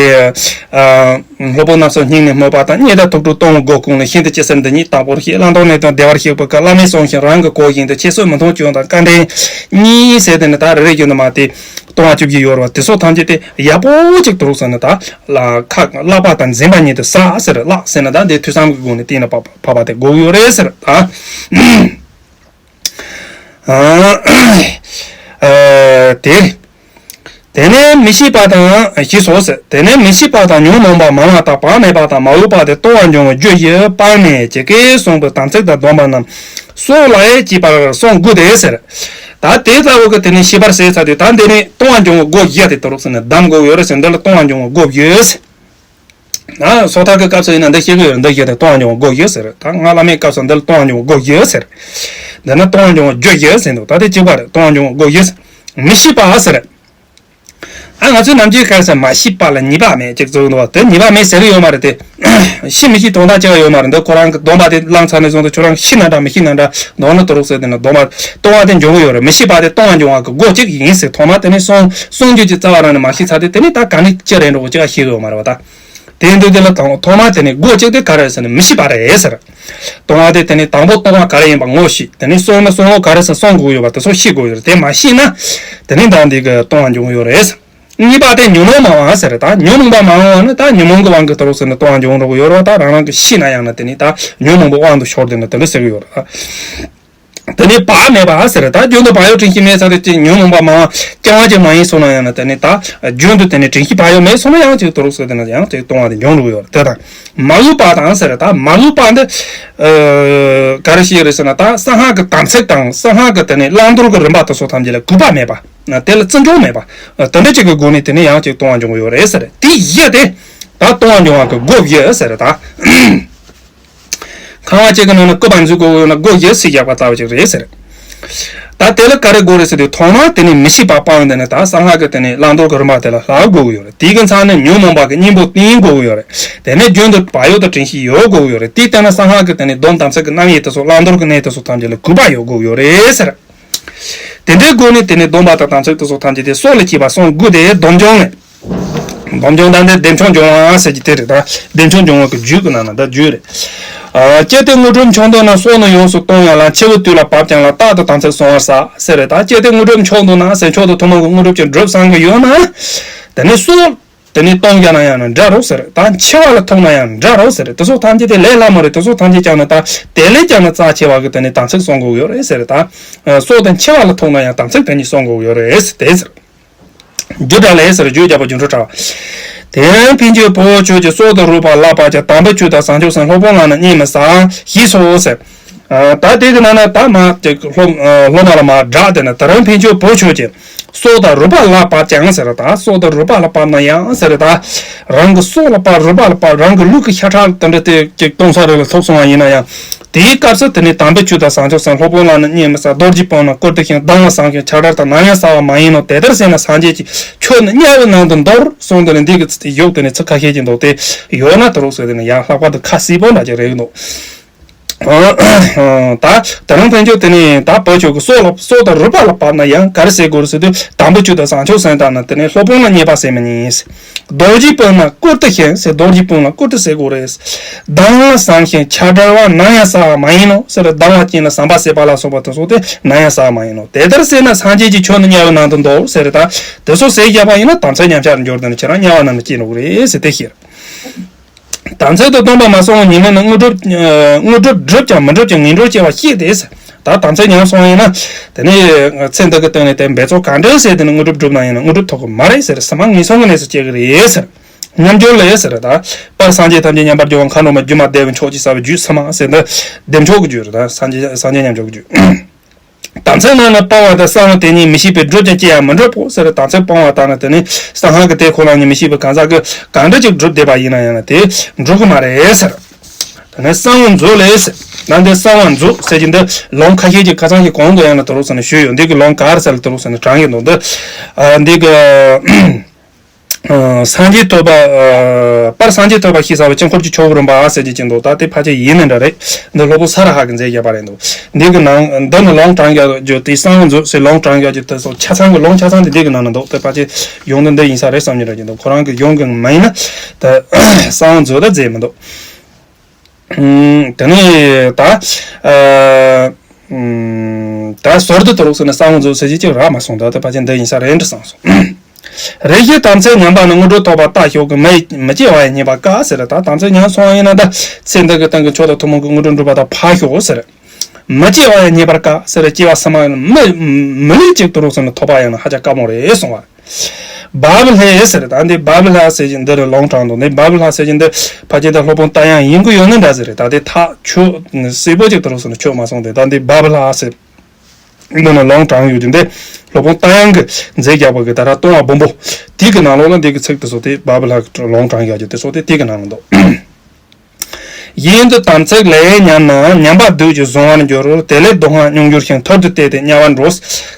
སློབ་དཔོན་རྣམ་གསུམ་སྙིང་ནས་སྨོད་པ་དང་། རྙེད་དང་ཐུགས་སྒྲུབ་སྟོང་གི་སྒོ་ཀུན་ལས། ཤིན་ཏུ་ཅི་ཟེར་འདི་ཉིད་དང་པོར་བཤད། བླང་དོར་གནས་དང་བདེ་བར་གཤེགས་པའི་སྐབས། བླ་མས་གསུངས་ཤིང་རང་གི་གོ་བཞིན་དུ། ཁྱད་གསོད་མི་མཐོང་སྐྱོན་དང་སྐལ་ལྡན་གཉིས་ཟེར། དེ་ནི་ད་རེ་རེ་བརྗོད་ན་མ་དེ་སྟོང་བ་བཅུ་བརྒྱད་ཡོད་རེད་བ། དེ་ཚོ་ཐམས་ཅད་དེ་ཡག་པོ་ཅིག་ཏུ་རུག་ཟེར་ན་ད་ལ་ཁ་བརླག་པ་དང་འཛིན་པ་ཉིད་དུ་ཟ་ཟེར། བརླག་ཟེར་ན་ད་འདི་ཐོས་བསམ་གྱི་སྒོ་ནས་བལྟས་ན་བབ་པ་དེ་དགོས་ཡོད་རེད་ཟེར་ད། ཨ། ཨ། དེ། དེ་ནས་མི་ཤེས་པ་དང་ཞེས་སོགས་ཟེར། དེ་ནས་མི་ཤེས་པ་དང་ཉོན་མོངས་པ་མང་བ་དང་བག་མེད་པ་དང་མ་འོངས་པ་དེ་སྟོང་བ་འབྱུང་བའི་རྒྱུ་བཞི་སྤང་ནས་ཇི་སྐད་གསུངས་པའི་དམ་ཚིག་དང་སྡོམ་པ་རྣམས་སྲོག་ལ་ཡང་གཅེས་པར་བསྲུང་དགོས་ཏེ་ཟེར། ད་དེ་ལྟ་བུ་གི་དེ་ནས་ཤེས་པར་ཟེར་ཚར་དུས་ད་འདི་ནས་སྟོང་བ་འབྱུང་བའི་སྒོ་བཞི་དེ་དུ་རུག་ཟེར་ནས་གདམ་དགོས་ཡོད་རེད་ཟེར། འདི་ལ་སྟོང་བ་འབྱུང་བའི་སྒོ་བཞི་ཟེར། ན་སོ་ཐར་གྱི་སྐབས་སུ་ཡིན་ན་འདི་ཤེས་ཀྱི་ཡོད་རེད། འདི་བཞི་དེ་སྟོང་བ་འབྱུང་བའི་སྒོ་བཞི་ཟེར། ད་སྔགས་བླ་མེད་སྐབས་སུ་འདི་ལ་སྟོང་བ་འབྱུང་བའི་སྒོ་བཞི་ཟེར། འདི་ནི་སྟོང་བ་འབྱུང་བའི་རྒྱུ་བཞི་ཟེར་འདུག་ད་དེ་གཅིག་པ་རེད། སྟོང་བ་འབྱུང་བའི་སྒོ་བཞི་ཟེར། མི་ཤེས་པ་ཟེར། ཨ་ང་ཚོའི་ནམ་རྒྱུན་ཁ་སང་མ་ཤེས་པ་ལ་ཉེས་པ་མེད་ཅིག་བརྩི་གི་འདུག་བ། དེ་ཉེས་པ་མེད་ཟེར་གི་ཡོད་མ་རེད་དེ། ཤེས་མི་ཤེས་དོན་དག་ཅི་ཡང་ཡོད་མ་རེད། འདི་ཁོ་རང་གི་སྡོམ་པ་དེ་བླངས་ཚར་ནས་བཟུང་སྟེ་ཁྱོད་རང་ཤེས་ན་འདྲ་མི་ཤེས་ན་འདྲ་མདོར་ན་དུ་རུག་ཟེར། དེ་ནི་སྡོམ་པ་སྟོང་བ་དེ་འབྱུང་གི་ཡོད་རེད། མི་ཤེས་པ་དེ་སྟོང་བ་འབྱུང་བ་གི་སྒོ་གཅིག་ཡིན་ཟེར། ཐོག་མ་དེ་ནི་གསུང་གསུང་རྒྱུ་གྱི་རྩ་བ་རང་ནས་མ་ཤེས་ཚར་དུས་དེ་ནི་ད་ག་ནས་ཅི་རེད་འགྲོ་གི་ཅི་ཡང་ཤེས་གི་ཡོད་མ་རེད་བ་ད། དེ་འདུག་དེ་ལ་དང་ཐོག་མ་དེ་ནི་སྒོ་གཅིག་དེ་ག་རེ་ཟེར་ན་མི་ཤེས་པ་རེད་ཟེར། སྟོང་བ་དེ་དེ་ནི་དང་པོ་སྟོང་བ་ག་རེ་ཡིན་པ་ངོ་ཤེས། དེ་ནི་གསུམ་ནི་གསུམ་པོ་ག་རེ་ཟེར་གསུང་དགོས་ཡོད་པ་དེ་ཚོ་ཤེས་དགོས་ཡོད་རེད། དེ་མ་ཤེས་ན་དེ་ནི་ད་འདི་གི་སྟོང་བ་འབྱུང་ཡོད་རེད། གཉིས་པ་དེ་ཉོན་མོངས་མ་འོངས་ཟེར། ད་ཉོན་མོངས་པ་མ་འོངས་ནི་ད་ཉོན་མོངས་ཀྱི་དབང་གིས་དུ་རུག་ཟེར་ནས་སྟོང་བ་འབྱུང་འགྲོ་གི་ཡོད་རེད་བ། ད་རང་རང་གིས་ཤེས་ན་ཡང་ན་དེ་ནི་ད་ཉོན་མོངས་པའི་དབང་དུ་ཤོར་དེ་ནི་དེ་འདྲ་ཟེར་གི་ཡོད་རེད། དེ་ནས་བག་མེད་པ་ཟེར། ད་རྒྱུན་དུ་བག་ཡོད་དྲན་ཤེས་མེད་ཚར་དུས་ཉོན་མོངས་པ་མ་འོངས་རྐྱང་བ་ཅིག་མ་ཡིན་སོང་ན་ཡང་ན་དེ་ནི་ད་རྒྱུན་དུ་དེ་ནི་དྲན་ཤེས་བག་ཡོད་མེད་སོང་ན་ཡང་ཅིག་དུ་རུག་ཟེར། དེ་ནི་ཡང་ཅིག་སྟོང་བ་དེ་འབྱུང་འགྲོ་གི་ཡོད་རེད། དེ་དང་མ་ལུས་པ་དང་ཟེར། ད་མ་ལུས་པ་འདི་ཨ་ག་རེ་ཞིག་རེད་ཟེར་ན་ད་གསང་སྔགས་ཀྱི་དམ་ཚིག་དང་གསང་སྔགས་ཀྱི་དེ་ནི་བླང་དོར་གྱི་རིམ་པ་དེ་ཚོ་ཐམས་ཅད་ལ་གུས་པ་མེད་པ། དེ་ལ་བརྩི་འཇོག་མེད་པ། དེ་འདྲ་ཅིག་གི་སྒོ་ནས་དེ་ནི་ཡང་ཅིག་སྟོང་བ་འབྱུང་གི་ཡོད་རེད་ཟེར། དེ་བཞི་དེ་ད་སྟོང་བ་འབྱུང་བ་གི་སྒོ་བཞི་ཟེར། ད་ཁང་བ་གཅིག་གི་ནང་ན་སྐུད་པ་འཛུལ་དགོས་ཡོད་ན་སྒོ་བཞི་ཞིག་བཞག་པ་ལྟ་བུ་ཅིག་རེད་ཟེར། ད་དེ་ལ་ག་རེ་དགོས་རེད་ཟེར་དུས་ཐོག་མར་དེ་ནི་མི་ཤེས་པ་སྤང་། དེ་ནི་ད་གསང་སྔགས་ཀྱི་དེ་ནི་བླང་དོར་གྱི་རིམ་པ་དེ་ལ་ལྷག་དགོས་ཀྱི་ཡོད་རེད། དེའི་གི་མཚམས་ནས་ཉོན་མོངས་པ་གི་གཉེན་པོ་བསྟེན་དགོས་ཀྱི་ཡོད་རེད། དེ་ནས་རྒྱུན་དུ་བག་ཡོད་དང་དྲན་ཤེས་ཡོད་དགོས་ཀྱི་ཡོད་རེད། དེའི་སྟེང་ན་གསང་སྔགས་ཀྱི་དེ་ནི་སྡོམ་དམ་ཚིག་གི་རྣམ་དབྱེ་དེ་ཚོ་བླང་དོར་གྱི་གནས་དེ་ཚོ་ཐམས་ཅད་ལ་གུས་པ་ཡོད་དགོས་ཀྱི་ཡོད་རེད་ཟེར། དེ་འདྲའི་སྒོ་ནས་དེ་ནི་སྡོམ་པ་དང་དམ་ཚིག་དེ་ཚོ་ཐམས་ཅད་དེ་སྲོག་ལ་གཅེས་པར་བསྲུང་དགོས་ཏེ། སྡོམ་འབྱུང་ནི། སྡོམ་འབྱུང་ད་འདི་བདེ་མཆོག་འབྱུང་བ་ཟེར་གྱི་དེ་རེད། ད་བདེ་མཆོག་འབྱུང་བ་གི་རྒྱུད་ཀྱི་ནང་ན་ད་རྒྱུད་རེད། ཨ། ཅི་སྟེ་དངོས་གྲུབ་མཆོག་འདོད་ན། སྲོག་ནི་ཡོངས་སུ་གཏོང་ཡང་བླང་། འཆི་བའི་དུས་ལ་བབ་ཀྱང་བླང་། རྟག་ཏུ་དམ་ཚིག་བསྲུང་བར་བྱ་ཟེར་རེད། ད་ཅི་སྟེ་དངོས་གྲུབ་མཆོག་འདོད་ན་ཟེར། མཆོག་ཏུ་ཐུན་མོང་གི་དངོས་གྲུབ་ཀྱི་སྒྲུབ་བསམ་གྱི་ཡོད་ན། དེ་ནི་སྲོག་དེ་ནི་གཏོང་རྒྱུ་ན་ཡང་ན་འདྲ་རོགས་ཟེར། ད་འཆི་བ་ལ་ཐུག་ན་ཡང་འདྲ་རོགས་ཟེར། དེ་ཚོ་ཐམས་ཅད་དེ་ལས་སླ་མོ་རེད། དེ་ཚོ་ཐམས་ཅད་ཀྱང་ན་ད་དེ་ལས་ཀྱང་ན་རྩ་ཆེ་བ་གི་དེ་ནི་དམ་ཚིག་བསྲུང་དགོས་ཡོད་རེད་ཟེར། ད་སྲོག་དེ་འཆི་བ་ལ་ཐུག་ན་ཡང་དམ་ཚིག་དེ་ཉིད་བསྲུང་དགོས་ཡོད་རེད་ཟེར། དེ་ཟེར། རྒྱུད་གྲྭ་ལས་ཟེར། རྒྱུད་རྒྱལ་པོ་སྒྱུ་འཕྲུལ་གྲགས། དེ་ཡང་ཕན་ཆད་བུ་ཁྱོད་ཀྱིས། སྲོག་དང་རུས་པ་བརླག་པ་ཀྱང་། དམ་པའི་ཆོས་དང་བཟང་སྤྱོད་གསུམ། སློབ་དཔོན་ལ་ནི་བརྙས་མི་བཟའ། ཞེས་སོ་ཟེར། ད་དེ་གི་ནང་ན་ད་མ་སློབ་སློབ་མ་ལ་མ་སྒྲགས་དེ་ན། དེ་ཡང་ཕན་ཆད་བུ་ཁྱོད་ཀྱིས། སྲོག་དང་རུས་པ་བརླག་པ་ཀྱང་ཟེར། ད་སྲོག་དང་རུས་པ་ལ་བབ་ན་ཡང་ཟེར། ད་རང་གི་སྲོག་ལ་བབ། རུས་པ་ལ་བབ། རང་གི་ལུས་ཀྱི་ཤ་ཁྲག་དེ་འདྲ་དེ་ཅིག་གཏོང་ས་རེ་ལ་ཐུག་སོང་བ་ཡིན་ན་ཡང་། དེའི་སྐབས་སུ་དེ་ནི་དམ་པའི་ཆོས་དང་བཟང་སྤྱོད་གསུམ། སློབ་དཔོན་ལ་ནི་བརྙས་མི་བཟའ། རྡོ་རྗེ་སྤུན་ལ་བཀུར་སྟི་ཞིང་། སྡང་བ་བསམ་ཞིང་ཆགས་བྲལ་དང་། ནམ་ཡང་བཟའ་བ་མ་ཡིན་ནོ། དེ་ལྟར་བྱས་ན་སངས་རྒྱས་ཀྱི་ཆོས་ནི་དམྱལ་བའི་ནང་དུ་འདོར། གསུངས་དེ་ནི་འདི་གི་ཡུག་དེ་ནི་ཚིག་ཁ་ཤས་ཀྱིས་འདུག་སྟེ་ཡོད་ན་དུ་རུག་ཟེར། དེ་ནི་ཡང་ལྷག་པར་དུ་ཁ་གསལ་པོ་འདྲ་ཅིག་རེད་འདུག་ད་དེ་རིང་ཕན་ཆད་དེ་ནི་ད་བུ་ཁྱོད་ཀྱི་སྲོག་ལ་སྲོག་དང་རུས་པ་ལ་བབ་ན་ཡང་ག་རེ་ཟེར་དགོས་རེད་ཟེར་དུས། དམ་པའི་ཆོས་དང་བཟང་སྤྱོད་གསུམ་དང་ནི་དེ་ནི་སློབ་དཔོན་ལ་བརྙས་པ་བྱེད་མི་ཉན། རྡོ་རྗེ་སྤུན་ལ་བཀུར་སྟི་ཞིང་ཟེར། རྡོ་རྗེ་སྤུན་ལ་བཀུར་སྟི་ཟེར་དགོས་རེད། སྡང་བ་བསམ་ཞིང་ཆགས་བྲལ་བ། ནམ་ཡང་བཟའ་བ་མ་ཡིན་ནོ་ཟེར། སྡང་བ་ཅན་ལ་ཟམ་པ་བཟས་པ་ལ་སོགས་པ་དེ་ཚོ་དེ་ནམ་ཡང་བཟའ་བ་མ་ཡིན་ནོ། དེ་ལྟར་བྱས་ན་སངས་རྒྱས་ཀྱི་ཆོས་ནི་དམྱལ་བའི་ནང་དུ་འདོར་ཟེར། ད་དེ་ཚོ་བཟས་བཞག་པ་ཡིན་ན་དམ་ཚིག་ཉམས་ཆག་འགྱུར་དེ་ནི་ཁྱེད་རང་དམྱལ་བ་ནང་ལ་སྐྱེ་འགྲོ་གི་རེད་ཟེར་དེ་བཤད། དམ་ཚིག་དང་སྡོམ་པ་མ་བསྲུང་བའི་ཉེས་དམིགས་ནི། དངོས་གྲུབ་དངོས་གྲུབ་བསྒྲུབས་ཀྱང་མི་འགྲུབ་ཀྱང་ངན་འགྲོར་སྐྱེ་བ་ཤེས་ཏེ་ཟེར། ད་དམ་ཚིག་ཉམས་སོང་བ་ཡིན་ན། དེ་ནས་ཚེ་འདི་གི་སྟེང་ནས་དེ་འབད་རྩོལ་ག་འདྲ་བྱས་དེ་ནི་དངོས་གྲུབ་བསྒྲུབས་ན་ཡང་ན་དངོས་གྲུབ་ཐོབ་གི་མ་རེད་ཟེར། ཟ་མ་ངན་སོང་གི་གནས་སུ་སྐྱེ་གི་རེད་ཟེར། མཉམ་སྦྱོར་ལས་ཟེར། ད་པར་སངས་རྒྱས་ཐམས་ཅད་མཉམ་པར་སྦྱོར་བ། མཁའ་འགྲོ་མ་སྒྱུ་མ་བདེ་བའི་མཆོག་ཅེས་བྱ་བའི་རྒྱུད་ཟེར་མ་ཟེར། འདི་བདེ་མཆོག་གི་རྒྱུད་རེད། ད་སངས་རྒྱས་སངས་རྒྱས་མཉམ་སྦྱོར་གྱི་རྒྱུད། དམ་ཚིག་རྣམས་ནི་སྤང་བ་དང་། གསང་བ་དེ་ཉིད་མི་ཤེས་པས། བསྒྲུབས་ཀྱང་ཅི་ཡང་མི་འགྲུབ་བོ་ཟེར། དམ་ཚིག་སྤང་བ་དང་ནི་དེ་ནི་གསང་སྔགས་ཀྱི་དེ་ཁོ་རང་ཉིད་མི་ཤེས་པའི་གང་ཟག་གིས་གང་འདྲ་ཅིག་བསྒྲུབས་བསྡད་པ་ཡིན་ན་ཡང་ན་དེ་འགྲུབ་ཀྱི་མ་རེད་ཟེར། དེ་ནས་གསང་བ་མཛོད་ལས་ཟེར། ད་འདི་གསང་བ་མཛོད་ཟེར་གྱི་འདི་ལུང་ཁ་ཤས་ཀྱི་ཁ་སང་གི་གོང་དུ་ཡང་ན་དུ་རུ་ཟེར་ནས་ཞུས་ཡོད། འདི་གི་ལུང་ག་རེ་ཟེར་ལ་དུ་རུ་ཟེར་ནས་དྲངས་ཡོད་འདུག་འདི་ཨ་འདི་གི་ཨ་ སངས་རྒྱས་ཐོབ་པ། ཨ། པར་སངས་རྒྱས་ཐོབ་པ་ཤེས་བྱ་བའི་དཀྱིལ་འཁོར་གྱི་ཆོས་སྐོར་རིམ་པ་ཟེར་གྱི་ཅིག་འདུག་ད་དེ་ཕལ་ཆེར་ཡིན་ནི་འདྲ་རེད། འདི་སློབ་དཔོན་ས་ར་ཧ་གིས་མཛད་བཞག་པ་རེད་འདུག་འདི་གི་ནང་འདི་ནི་ལུང་དྲངས་བཞག་རྒྱུ་དེ་གསང་བ་མཛོད་ཟེར་ལུང་དྲངས་བཞག་རྒྱུ་དེ་སོགས་ཆ་ཚང་གི་ལུང་ཆ་ཚང་དེ་འདི་གི་ནང་ན་འདུག་དེ་ཕལ་ཆེར་གཞུང་དེ་འདི་ཡིན་ས་རེད་བསམ་གྱི་འདྲ་ཅིག་འདུག་ཁོ་རང་གི་གཞུང་གི་མིང་ནི་དེ་གསང་བ་མཛོད་ད་མཛད་མི་འདུག་ཨུམ། དེ་ནས་ད། ཨ། ཨུམ། ད་ཟུར་དུ་དུ་རུག་ཟེར་ན་གསང་བ་མཛོད་ཟེར་གྱི་ཅིག་རག་མ་སོང་། ད་ལྟ་ཕལ་ཆེར་འདི་ཡིན་ས་རེད་འདྲ་བསམ་སོང་། རེ་ཞིག་དམ་ཚིག་ཉམས་པ་ནི་དངོས་གྲུབ་ཐོབ་པ་ལྟ་ཞོག་གི། མི་མི་སྐྱེ་བ་ཡང་རྙེད་པར་དཀའ་ཟེར། ད་དམ་ཚིག་ཉམས་སོང་ཡིན་ན་ད་ཚེ་འདི་གི་སྟེང་གི་མཆོག་དང་ཐུན་མོང་གི་དངོས་གྲུབ་འགྲུབ་པ་དང་ཕར་ཞོག་ཟེར། མི་སྐྱེ་བ་ཡང་རྙེད་པར་དཀའ་ཟེར། སྐྱེ་བ་ཕྱི་མ་མི་མི་ལུས་གཅིག་དུ་རུག་ཟེར་ན་ཐོབ་པ་ཡང་ན་ཧ་ཅང་དཀའ་མོ་རེད་གསུང་བ། བ་བི་ལྷ་ཟེར། ད་འདི་བ་བི་ལྷ་ཟེར་གྱི་འདི་རུ་ལུང་དྲངས་འདུག་འདི་བ་བི་ལྷ་ཟེར་གྱི་འདི་ཕལ་ཆེར་ད་སློབ་དཔོན་རྟ་དབྱངས་ཡིན་དགོས་ཡོད་ནི་འདྲ་ཟེར་རེད། ད་འདི་ཐག་ཆོད་གསལ་པོ་ཅིག་ཏུ་རུ་སོང་ན་ཆོད་མ་སོང་སྟེ། ད་འདི་བ་བི་ལྷ་ཟེར་འདི་ནི་ལུང་དྲངས་ཡོད་ཀྱི་འདི་སློབ་དཔོན་རྟ་དབྱངས་ཀྱིས་མཛད་རྒྱག་པ་གི་ད་ར་ལྟུང་བ་སྦོམ་པོ་དེ་གི་ནང་ལོགས་ལ་འདི་གི་ཚིག་དེ་སོགས་དེ་བ་བི་ལྷ་གི་ལུང་དྲངས་ཡོད་ཀྱི་དེ་སོགས་དེ་དེ་གི་ནང་ལ་འདུག་ཡིན་དུ་དམ་ཚིག་ལས་ཉམས་ན། ཉམས་པ་སྡུག་ཅིང་གཟུང་བར་འགྱུར། དེ་ལས་སྡུག་བསྔལ་མྱོང་འགྱུར་ཞིང་། ཐུར་དུ་བལྟས་ཏེ་དམྱལ་བར་འགྲོ།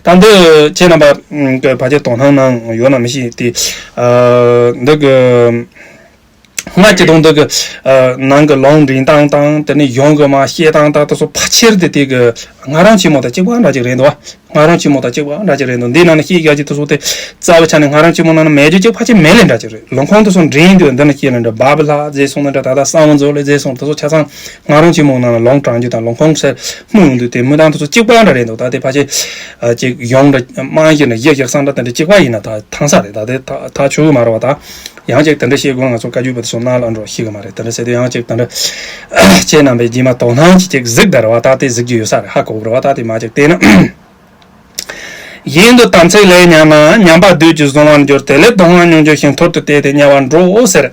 ད་འདི་ཁྱེད་རྣམ་པ་གི་ཕལ་ཆེར་དོ་སྣང་གནང་ཡོད་ན་མི་ཤེས་ཏེ། ཨ། འདི་གི་སྔ་ཕྱི་དང་འདི་གི་ཨ་ནང་གི་ལུང་འདྲེན་སྟངས་དང་དེ་ནས་གཞུང་གི་མ་བཤད་སྟངས་དང་དེ་ཚོ་ཕལ་ཆེར་དེ་དེ་གི་ང་རང་ཆེན་མོ་དང་གཅིག་པ་འདྲ་ཅིག་རེད་འདུག་ང་རང་ཆེན་མོ་དང་གཅིག་པ་འདྲ་ཅིག་རེད་འདུག་འདི་ནང་ན་བཤད་ཡག་ཅིག་དེ་ཚོ་དེ་རྩ་བའི་ཆ་ནས་ང་རང་ཆེན་མོ་ནང་ན་མེད་རྒྱུ་ཅིག་ཕལ་ཆེར་མེད་ལས་འདྲ་ཅིག་རེད། ལུང་ཁུངས་དེ་ཚོ་འདྲེན་དུས་འདི་ན་བཤད་ལས་འདྲ། བ་བི་ལྷ་ཟེར་སོང་ན་འདྲ། ད་ལྟ་གསང་བ་མཛོད་ལས་ཟེར་སོང་། དེ་ཚོ་ཆ་ཚང་ང་རང་ཆེན་མོ་ནང་ན་ལུང་དྲངས་རྒྱུ་དང་ལུང་ཁུངས་ཟེར་སྨོས་ཡོང་དུས་དེ་མི་དང་དེ་ཚོ་གཅིག་པ་འདྲ་རེད་འདུག་ད་དེ་ཕལ་ཆེར་ཨ་ཅིག་གཞུང་འདྲ་རྨང་གཞི་འདྲ་གཞི་གཞིར་བསམ་འདྲ་དེ་འདྲ་གཅིག་པ་ཡིན་ན་ད་ཐང་ས་རེད། ད་དེ་ད་ད་ཆོག་གི་མ་རེད་བ། ད་ཡང་ཅིག་དེ་འདྲ་བཤད་དགོས་ང་ཚོ་བཀའ་བརྒྱུད་པ་དེ་ཚོ་ནང་ལ་འགྲོ་ཤེས་གི་མ་རེད། དེ་འདྲ་ཟེར་དུས་ཡང་ཅིག་དེ་འདྲ་ཁྱེད་རྣམ་པས་རྗེས་མ་དོ་སྣང་ཅིག་ཅིག་གཟིགས་དར་བ། ད་དེ་གཟིགས་རྒྱུ་ཡོད་ས་རེད། ཧ་གོ་གི་རེད་བ། ད་དེ་མ་ཅིག་བལྟས་ན། ཡིན་དུ་དམ་ཚིག་ལས་ཉམས་ན། ཉམས་པ་སྡུག་ཅིང་གཟུང་བར་འགྱུར། དེ་ལས་སྡུག་བསྔལ་མྱོང་འགྱུར་ཞིང་། ཐུར་དུ་བལྟས་ཏེ་དམྱལ་བར་འགྲོ་ཟེར།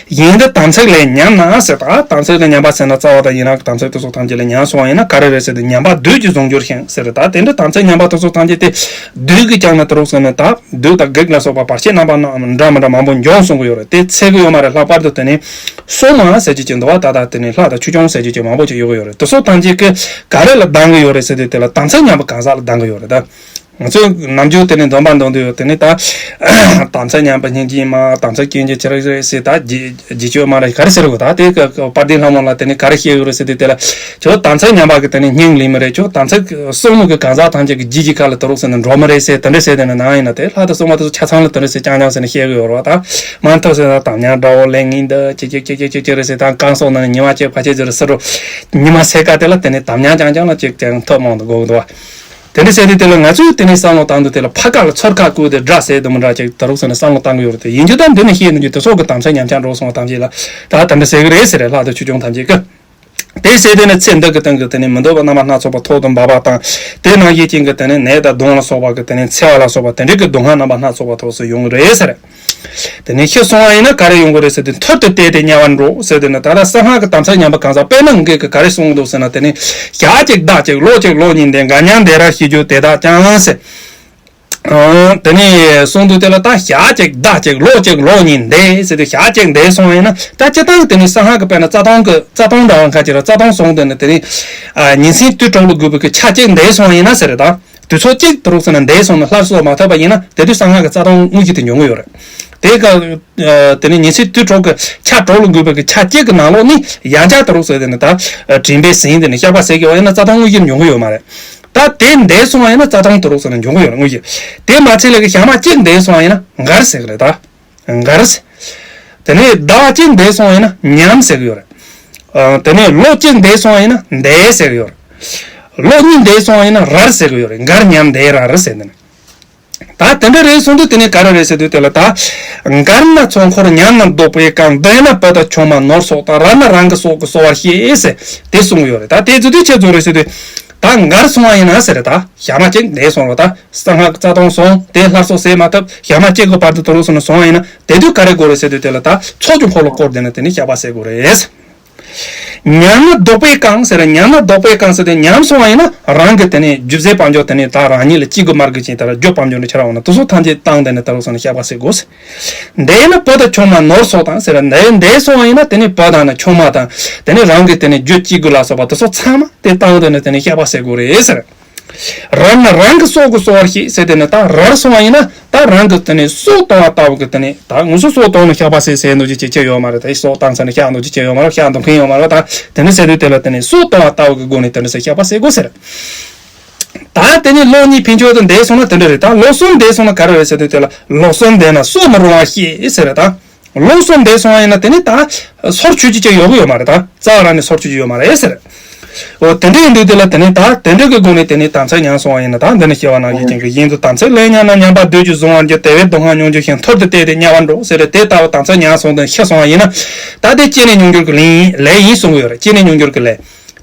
ཡིན་དུ་དམ་ཚིག་ལས་ཉམས་ན་ཟེར། ད་དམ་ཚིག་ལས་ཉམས་པ་ཟེར་ན་རྩ་བ་དང་ཡན་ལག་གི་དམ་ཚིག་དེ་ཚོ་ཐམས་ཅད་ལས་ཉམས་སོང་བ་ཡིན་ན་ག་རེ་རེད་ཟེར་དུས་ཉམས་པ་སྡུག་ཅིང་གཟུང་འགྱུར་ཞིང་ཟེར། ད་དེ་འདྲ་དམ་ཚིག་ཉམས་པ་དེ་ཚོ་ཐམས་ཅད་དེ་སྡུག་གི་ཀྱང་ན་དུ་རུག་ཟེར་ན་ད་སྡུག་དང་བགེགས་ལ་སོགས་པ་བར་ཆད་རྣམ་པ་སྣ་འདྲ་མི་འདྲ་མང་པོ་འབྱུང་གསུང་གི་ཡོད་རེད། དེ་ཚད་གི་ཡོད་མ་རེད། ལྷག་པར་དུ་དེ་ནི་སྲུང་མ་ཟེར་གྱི་ཅིག་འདུག་བ། ད་ད་དེ་ནི་ལྷ་དང་ཆོས་སྐྱོང་ཟེར་གྱི་ཅིག་མང་པོ་ཅིག་ཡོད་གི་ཡོད་རེད། དེ་ཚོ་ཐམས་ཅད་ཀྱིས་ག་རེ་ལ་སྡང་གི་ཡོད་རེད་ཟེར་དུས་དེ་ལ་དམ་ཚིག་ཉམས་པ་གང་ཟག་ལ་སྡང་གི་ཡོད་རེད། ད་ང་ཚོས་ནམ་རྒྱུན་དེ་ནས་འདོན་པ་འདོན་དུས་དེ་ནས་ད་དམ་ཚིག་ཉམས་པ་སྙིང་རྗེ་མ། དམ་ཚིག་སྐྱོན་གྱི་ཕྱིར་རེད་ཟེར། ད་རྗེ་རྗེ་ཆོས་མ་རེད། ག་རེ་ཟེར་དགོས། ད་དེ་གི་དཔལ་ལྡན་ལྷ་མོ་ལ་དེ་ནས་ག་རེ་བཤད་ཡོད་རེད་ཟེར་དུས་དེ་ལ་ཁྱོད་དམ་ཚིག་ཉམས་པ་གི་དེ་ནས་སྙིང་ལས་མི་རེད། ཁྱོད་དམ་ཚིག་སྲུང་མི་གི་གང་ཟག་ཐམས་ཅད་ཀྱི་རྗེས་ཀྱི་ཁ་ལ་དུ་རུག་ཟེར་ནས་འགྲོ་མི་རེད་ཟེར། དེ་འདྲ་ཟེར་དེ་ནས་ནང་ཡིན་ན་དེ་ལྷ་དང་སྲུང་མ་དེ་ཚོ་ཆ་ཚང་ལ་དེ་འདྲ་ཟེར་རྐྱང་རྐྱང་ཟེར་ནས་བཤད་གི་ཡོད་རེད་བ། ད་མ་མཐའ་ཟེར་ན་དམ་ཉམས་དགྲ་བོ་ལས་ངན་འདི་ཅི་ཅི་ཅི་ཅི་ཅི་ཅི་རེད་ཟེར། ད་གང་སོང་ན་ནི་ཉི་མ་གཅིག་ཕལ་ཆེར་ཟེར་རུ་སི་རུ་ཉི་མ་སེར་ཀ་དེ་ལ་དེ་ནས་དམ་ཉམས་རྐྱང་རྐྱང་ལ་ཅིག་ཀྱང་ཐོབ་མང་དུ་དགོས་འདུག་བ། དེ་འདྲ་བྱས་ཏེ་དེ་ལ་ང་ཚོས་དེ་ནས་བསམ་བློ་བཏང་དུས་དེ་ལ་ཕ་ཁ་ལ་ཚོར་ཁ་བསྐུར་ཏེ་དགྲ་བསད་དུ་མི་འདྲ་ཅིག་ད་རུག་ཟེར་ནས་བསམ་བློ་བཏང་གི་ཡོད་རེད། དེ་ཡིན་རྒྱུ་ད་འདི་ནས་བཤད་ནས་རྒྱུ་དེ་སོགས་ཀྱི་དམ་ཚིག་ཉམས་ཆག་འགྲོ་སོང་བ་ཐམས་ཅད་ལ་ད་དེ་འདྲ་ཟེར་གི་རེད་ཟེར་རེད། ལྷ་དང་ཆོས་སྐྱོང་ཐམས་ཅད་ཀྱིས། དེ་བྱས་དེ་ནས་ཚེ་འདི་གི་སྟེང་གི་དེ་ནས་མི་འདོད་པ་རྣམ་པ་སྣ་ཚོགས་པ་ཐོག་ཏུ་འབབ་པ་དང་། དེ་ནང་བཞིན་ཅན་གྱི་དེ་ནས་ནད་དང་གདོན་ལ་སོགས་པ་གི་དེ་ནས་འཚེ་བ་ལ་སོགས་པ་དེ་འདྲའི་གི་སྡུག་བསྔལ་རྣམ་པ་སྣ་ཚོགས་པ་ཐོག་སུ་ཡོང་གི་རེད་ཟེར། དེ་ནས་ཤི་སོང་བ་ཡིན་ན་ག་རེ་ཡོང་གི་རེད་ཟེར་དུས་ཐུར་དུ་བལྟས་ཏེ་དམྱལ་བར་འགྲོ་ཟེར་དུས་ནི་ད་ལྟ་གསང་སྔགས་ཀྱི་དམ་ཚིག་ཉམས་པ་གང་ཟག་དཔེར་ན་འགའ་གི་ག་རེ་གསུང་གི་འདུག་ཟེར་ན། དེ་ནི་ཞག་གཅིག་ཟླ་གཅིག་ལོ་གཅིག་ལོ་གཉིས་འདས། འགར་ཉམས་འདས་རབས་ཤེས་རྒྱུ་དེ་དག་ཀྱང་ཟེར། ཨ། དེ་ནས་གསུང་དུས་དེ་ལ་ད་ཞག་གཅིག་ཟླ་གཅིག་ལོ་གཅིག་ལོ་གཉིས་འདས་ཟེར་དུས་ཞག་གཅིག་འདས་སོང་བ་ཡིན་ན། ད་སྤྱིར་བཏང་གི་དེ་ནི་གསང་སྔགས་ཀྱི་དཔེར་ན་རྩ་ལྟུང་གི་རྩ་ལྟུང་འདྲ་བ་ཁ་ཅིག་ལ་རྩ་ལྟུང་སོང་དེ་ནི་དེ་ནི་ཨ་ཉིན་མཚན་དུས་དྲུག་ལ་བགོས་པའི་གི་ཆ་གཅིག་འདས་སོང་བ་ཡིན་ན་ཟེར་རེད། ད་དུས་ཚོད་གཅིག་ཏུ་རུག་ཟེར་ན་འདས་སོང་ན་སླར་གསོ་མ་ཐུབ་པ་ཡིན་ན་དེ་དུས་གསང་སྔགས་ཀྱི་རྩ་ལྟུང་དངོས་གཞི་དེ་འབྱུང་གི་ཡོད་རེད། དེ་ག་ཨ་དེ་ནི་ཉིན་མཚན་དུས་དྲུག་གི་ཆ་དྲུག་ལ་བགོས་པའི་གི་ཆ་གཅིག་གི་ནང་ལོགས་ནི་ཡང་བསྐྱར་ཏུ་རུག་ཟེར་དེ་ནི་ད་དྲན་པས་ཟིན་དེ་ནི་བཤགས་པ་ཟེར་གི་བ་ཡིན་ན་རྩ་ལྟུང་དངོས་གཞི་འབྱུང་གི་ཡོད་མ་རེད། ད་དེ་འདས་སོང་བ་ཡིན་ན་རྩ་ལྟུང་དུ་རུག་ཟེར་ན་འབྱུང་གི་ཡོད་རེད། དངོས་གཞི་དེ་མ་ཚད་ལས་ཀྱི་ཞག་མ་གཅིག་འདས་སོང་བ་ཡིན་ན་འགར་ཟེར་གི་རེད། ད་འགར་ཟེར། དེ་ནས་ཟླ་བ་གཅིག་འདས་སོང་བ་ཡིན་ན་ཉམས་ཟེར་གི་ཡོད་རེད། ཨ། དེ་ནས་ལོ་གཅིག་འདས་སོང་བ་ཡིན་ན་འདས་ཟེར་གི་ཡོད་རེད། ལོ་གཉིས་འདས་སོང་བ་ཡིན་ན་རར་ཟེར་གི་ཡོད་རེད། འགར་ཉམས་འདས་རར་ཟེར་དེ་ནི། ད་དེ་འདྲ་རེད་གསུངས་དུས་དེ་ནས་ག་རེ་རེད་ཟེར་དུས་དེ་ལ་ད། འགར་ན་ཚོགས་འཁོར། ཉམས་ན་བཟློག་པས་བསྐང་། འདས་ན་བུ་དང་ཆུང་མ་ནོར་སོགས་དང་། རར་ན་རང་གི་སྲོག་གིས་གསོ་བར་བྱེད་ཟེར་དེ་གསུངས་ཡོད་རེད། ད་དེ་ཚོ་དེ་ཆེད་ཚོ་རེད་ཟེར་དུས། ད་འགར་སོང་བ་ཡིན་ན་ཟེར་རེད། ད་ཞག་མ་གཅིག་འདས་སོང་རོ། ད་གསང་སྔགས་རྩ་ལྟུང་སོང་དེ་སླར་གསོ་ཟེར་མ་ཐུབ། ཞག་མ་གཅིག་གི་བར་དུ་དུ་རུ་སོང་ནས་སོང་བ་ཡིན་ན་དེ་དུས་ག་རེ་དགོས་རེད་ཟེར་དུས་དེ་ལ་ད་ཚོགས་ཀྱི་འཁོར་ལོ་བསྐོར་དེ་ནས་དེ་ནས་བཤགས་པ་ཟེར་དགོས་རེད། ཉམས་ན་བཟློག་པས་བསྐང་ཟེར། ཉམས་ན་བཟློག་པས་བསྐང་ཟེར་ཏེ་ཉམས་སོང་བ་ཡིན་ན་རང་གི་དེ་ནས་རྒྱུ་ཟས་དཔལ་འབྱོར་དེ་ནས་ད་རང་ཉིད་ལ་ཅི་དགོས་མར་དགོས་ཅིང་ད་ར་རྒྱུ་དཔལ་འབྱོར་ནས་ཁྱེར་འོང་ན་དེ་ཚོ་ཐམས་ཅད་བཏང་དེ་ནས་ད་རུང་སོང་ནས་བཤགས་པ་ཟེར་དགོས། འདས་ན་བུ་དང་ཆུང་མ་ནོར་སོགས་དང་ཟེར། འདས་འདས་སོང་བ་ཡིན་ན་དེ་ནས་བུ་དང་ནི་ཆུང་མ་དང་དེ་ནས་རང་གི་དེ་ནས་རྒྱུ་ཅི་དགོས་ལ་སོགས་པ་དེ་ཚོ་ཚང་མ་དེ་བཏང་དེ་ནས་དེ་ནས་བཤགས་པ་ཟེར་དགོས་རེད་ཟེར། རབ་ན་རང་གི་སྲོག་གིས་གསོ་བར་བྱེད་ཟེར་དེ་ནི་ད་རབ་སོང་བ་ཡིན་ན་ད་རང་གི་དེ་ནི་སྲོག་གཏོང་བ་ལྟ་བུ་གི་དེ་ནི་ད་ངུ་སོ་སྲོག་གཏོང་ནས་བཤགས་པ་ཟེར་ཟེར་འདུག་ཅི་ཅི་ཅི་ཡོད་མ་རེད། ད་སྲོག་བཏང་ཚར་ནས་བཤགས་འདུག་ཅི་ཅི་ཡོད་མ་རེད། བཤགས་འདུག་མཁན་ཡོད་མ་རེད། ད་དེ་ནི་ཟེར་དུས་དེ་ལ་དེ་ནི་སྲོག་གཏོང་བ་ལྟ་བུ་གི་སྒོ་ནས་དེ་འདྲ་ཟེར་བཤགས་པ་ཟེར་དགོས་ཟེར། ད་དེ་ནི་ལོ་གཉིས་ཕན་ཆོད་དུ་འདས་སོང་ན་དེ་འདྲ་རེད། ད་ལོ་གསུམ་འདས་སོང་ན་ག་རེ་རེད་ཟེར་དུས་དེ་ལ་ལོ་གསུམ་འདས་ན་སྲོག་མི་རུང་བ་ཤེས་ཟེར་རེད། ད་ལོ་གསུམ་འདས་སོང་བ་ཡིན་ན་དེ་ནི་ད་སོར་ཆུད་ཀྱི་ཅི་ཡོད་གི་ཡོད་མ་རེད། ད་རྩ་བ་རང་ནས་སོར་ཆུད་ཀྱི་ཡོད་མ་རེད་ཟེར། འོ་དེ་འདྲ་ཡིན་དུས་དེ་ལ་དེ་ནི་ད་དེ་འདྲ་གི་སྒོ་ནས་དེ་ནི་དམ་ཚིག་ཉམས་སོང་བ་ཡིན་ན། ད་འདི་ནི་སྐྱེ་བ་ནང་བཞིན་ཅན་གྱི་བཞིན་དུ་དམ་ཚིག་ལེགས་ཉམས་ན། ཉམས་པ་སྡོད་ཀྱི་གཟུང་བར་འགྱུར། དེ་བས་སྡུག་བསྔལ་མྱོང་རྒྱུ་ཞིང་། ཐུར་དུ་བལྟས་ཏེ་དམྱལ་བར་འགྲོ་ཟེར་རེད། དེ་ལྟ་བུ་དམ་ཚིག་ཉམས་སོང་དང་ཤི་སོང་བ་ཡིན་ན། ད་དེ་སྐྱེས་ནས་མྱོང་འགྱུར་གྱི་ལས་ཡིན་ལས་ཡིན་གསུང་གི་ཡོད་རེད། སྐྱེས་ནས་མྱོང་འགྱུར་གྱི་ལས།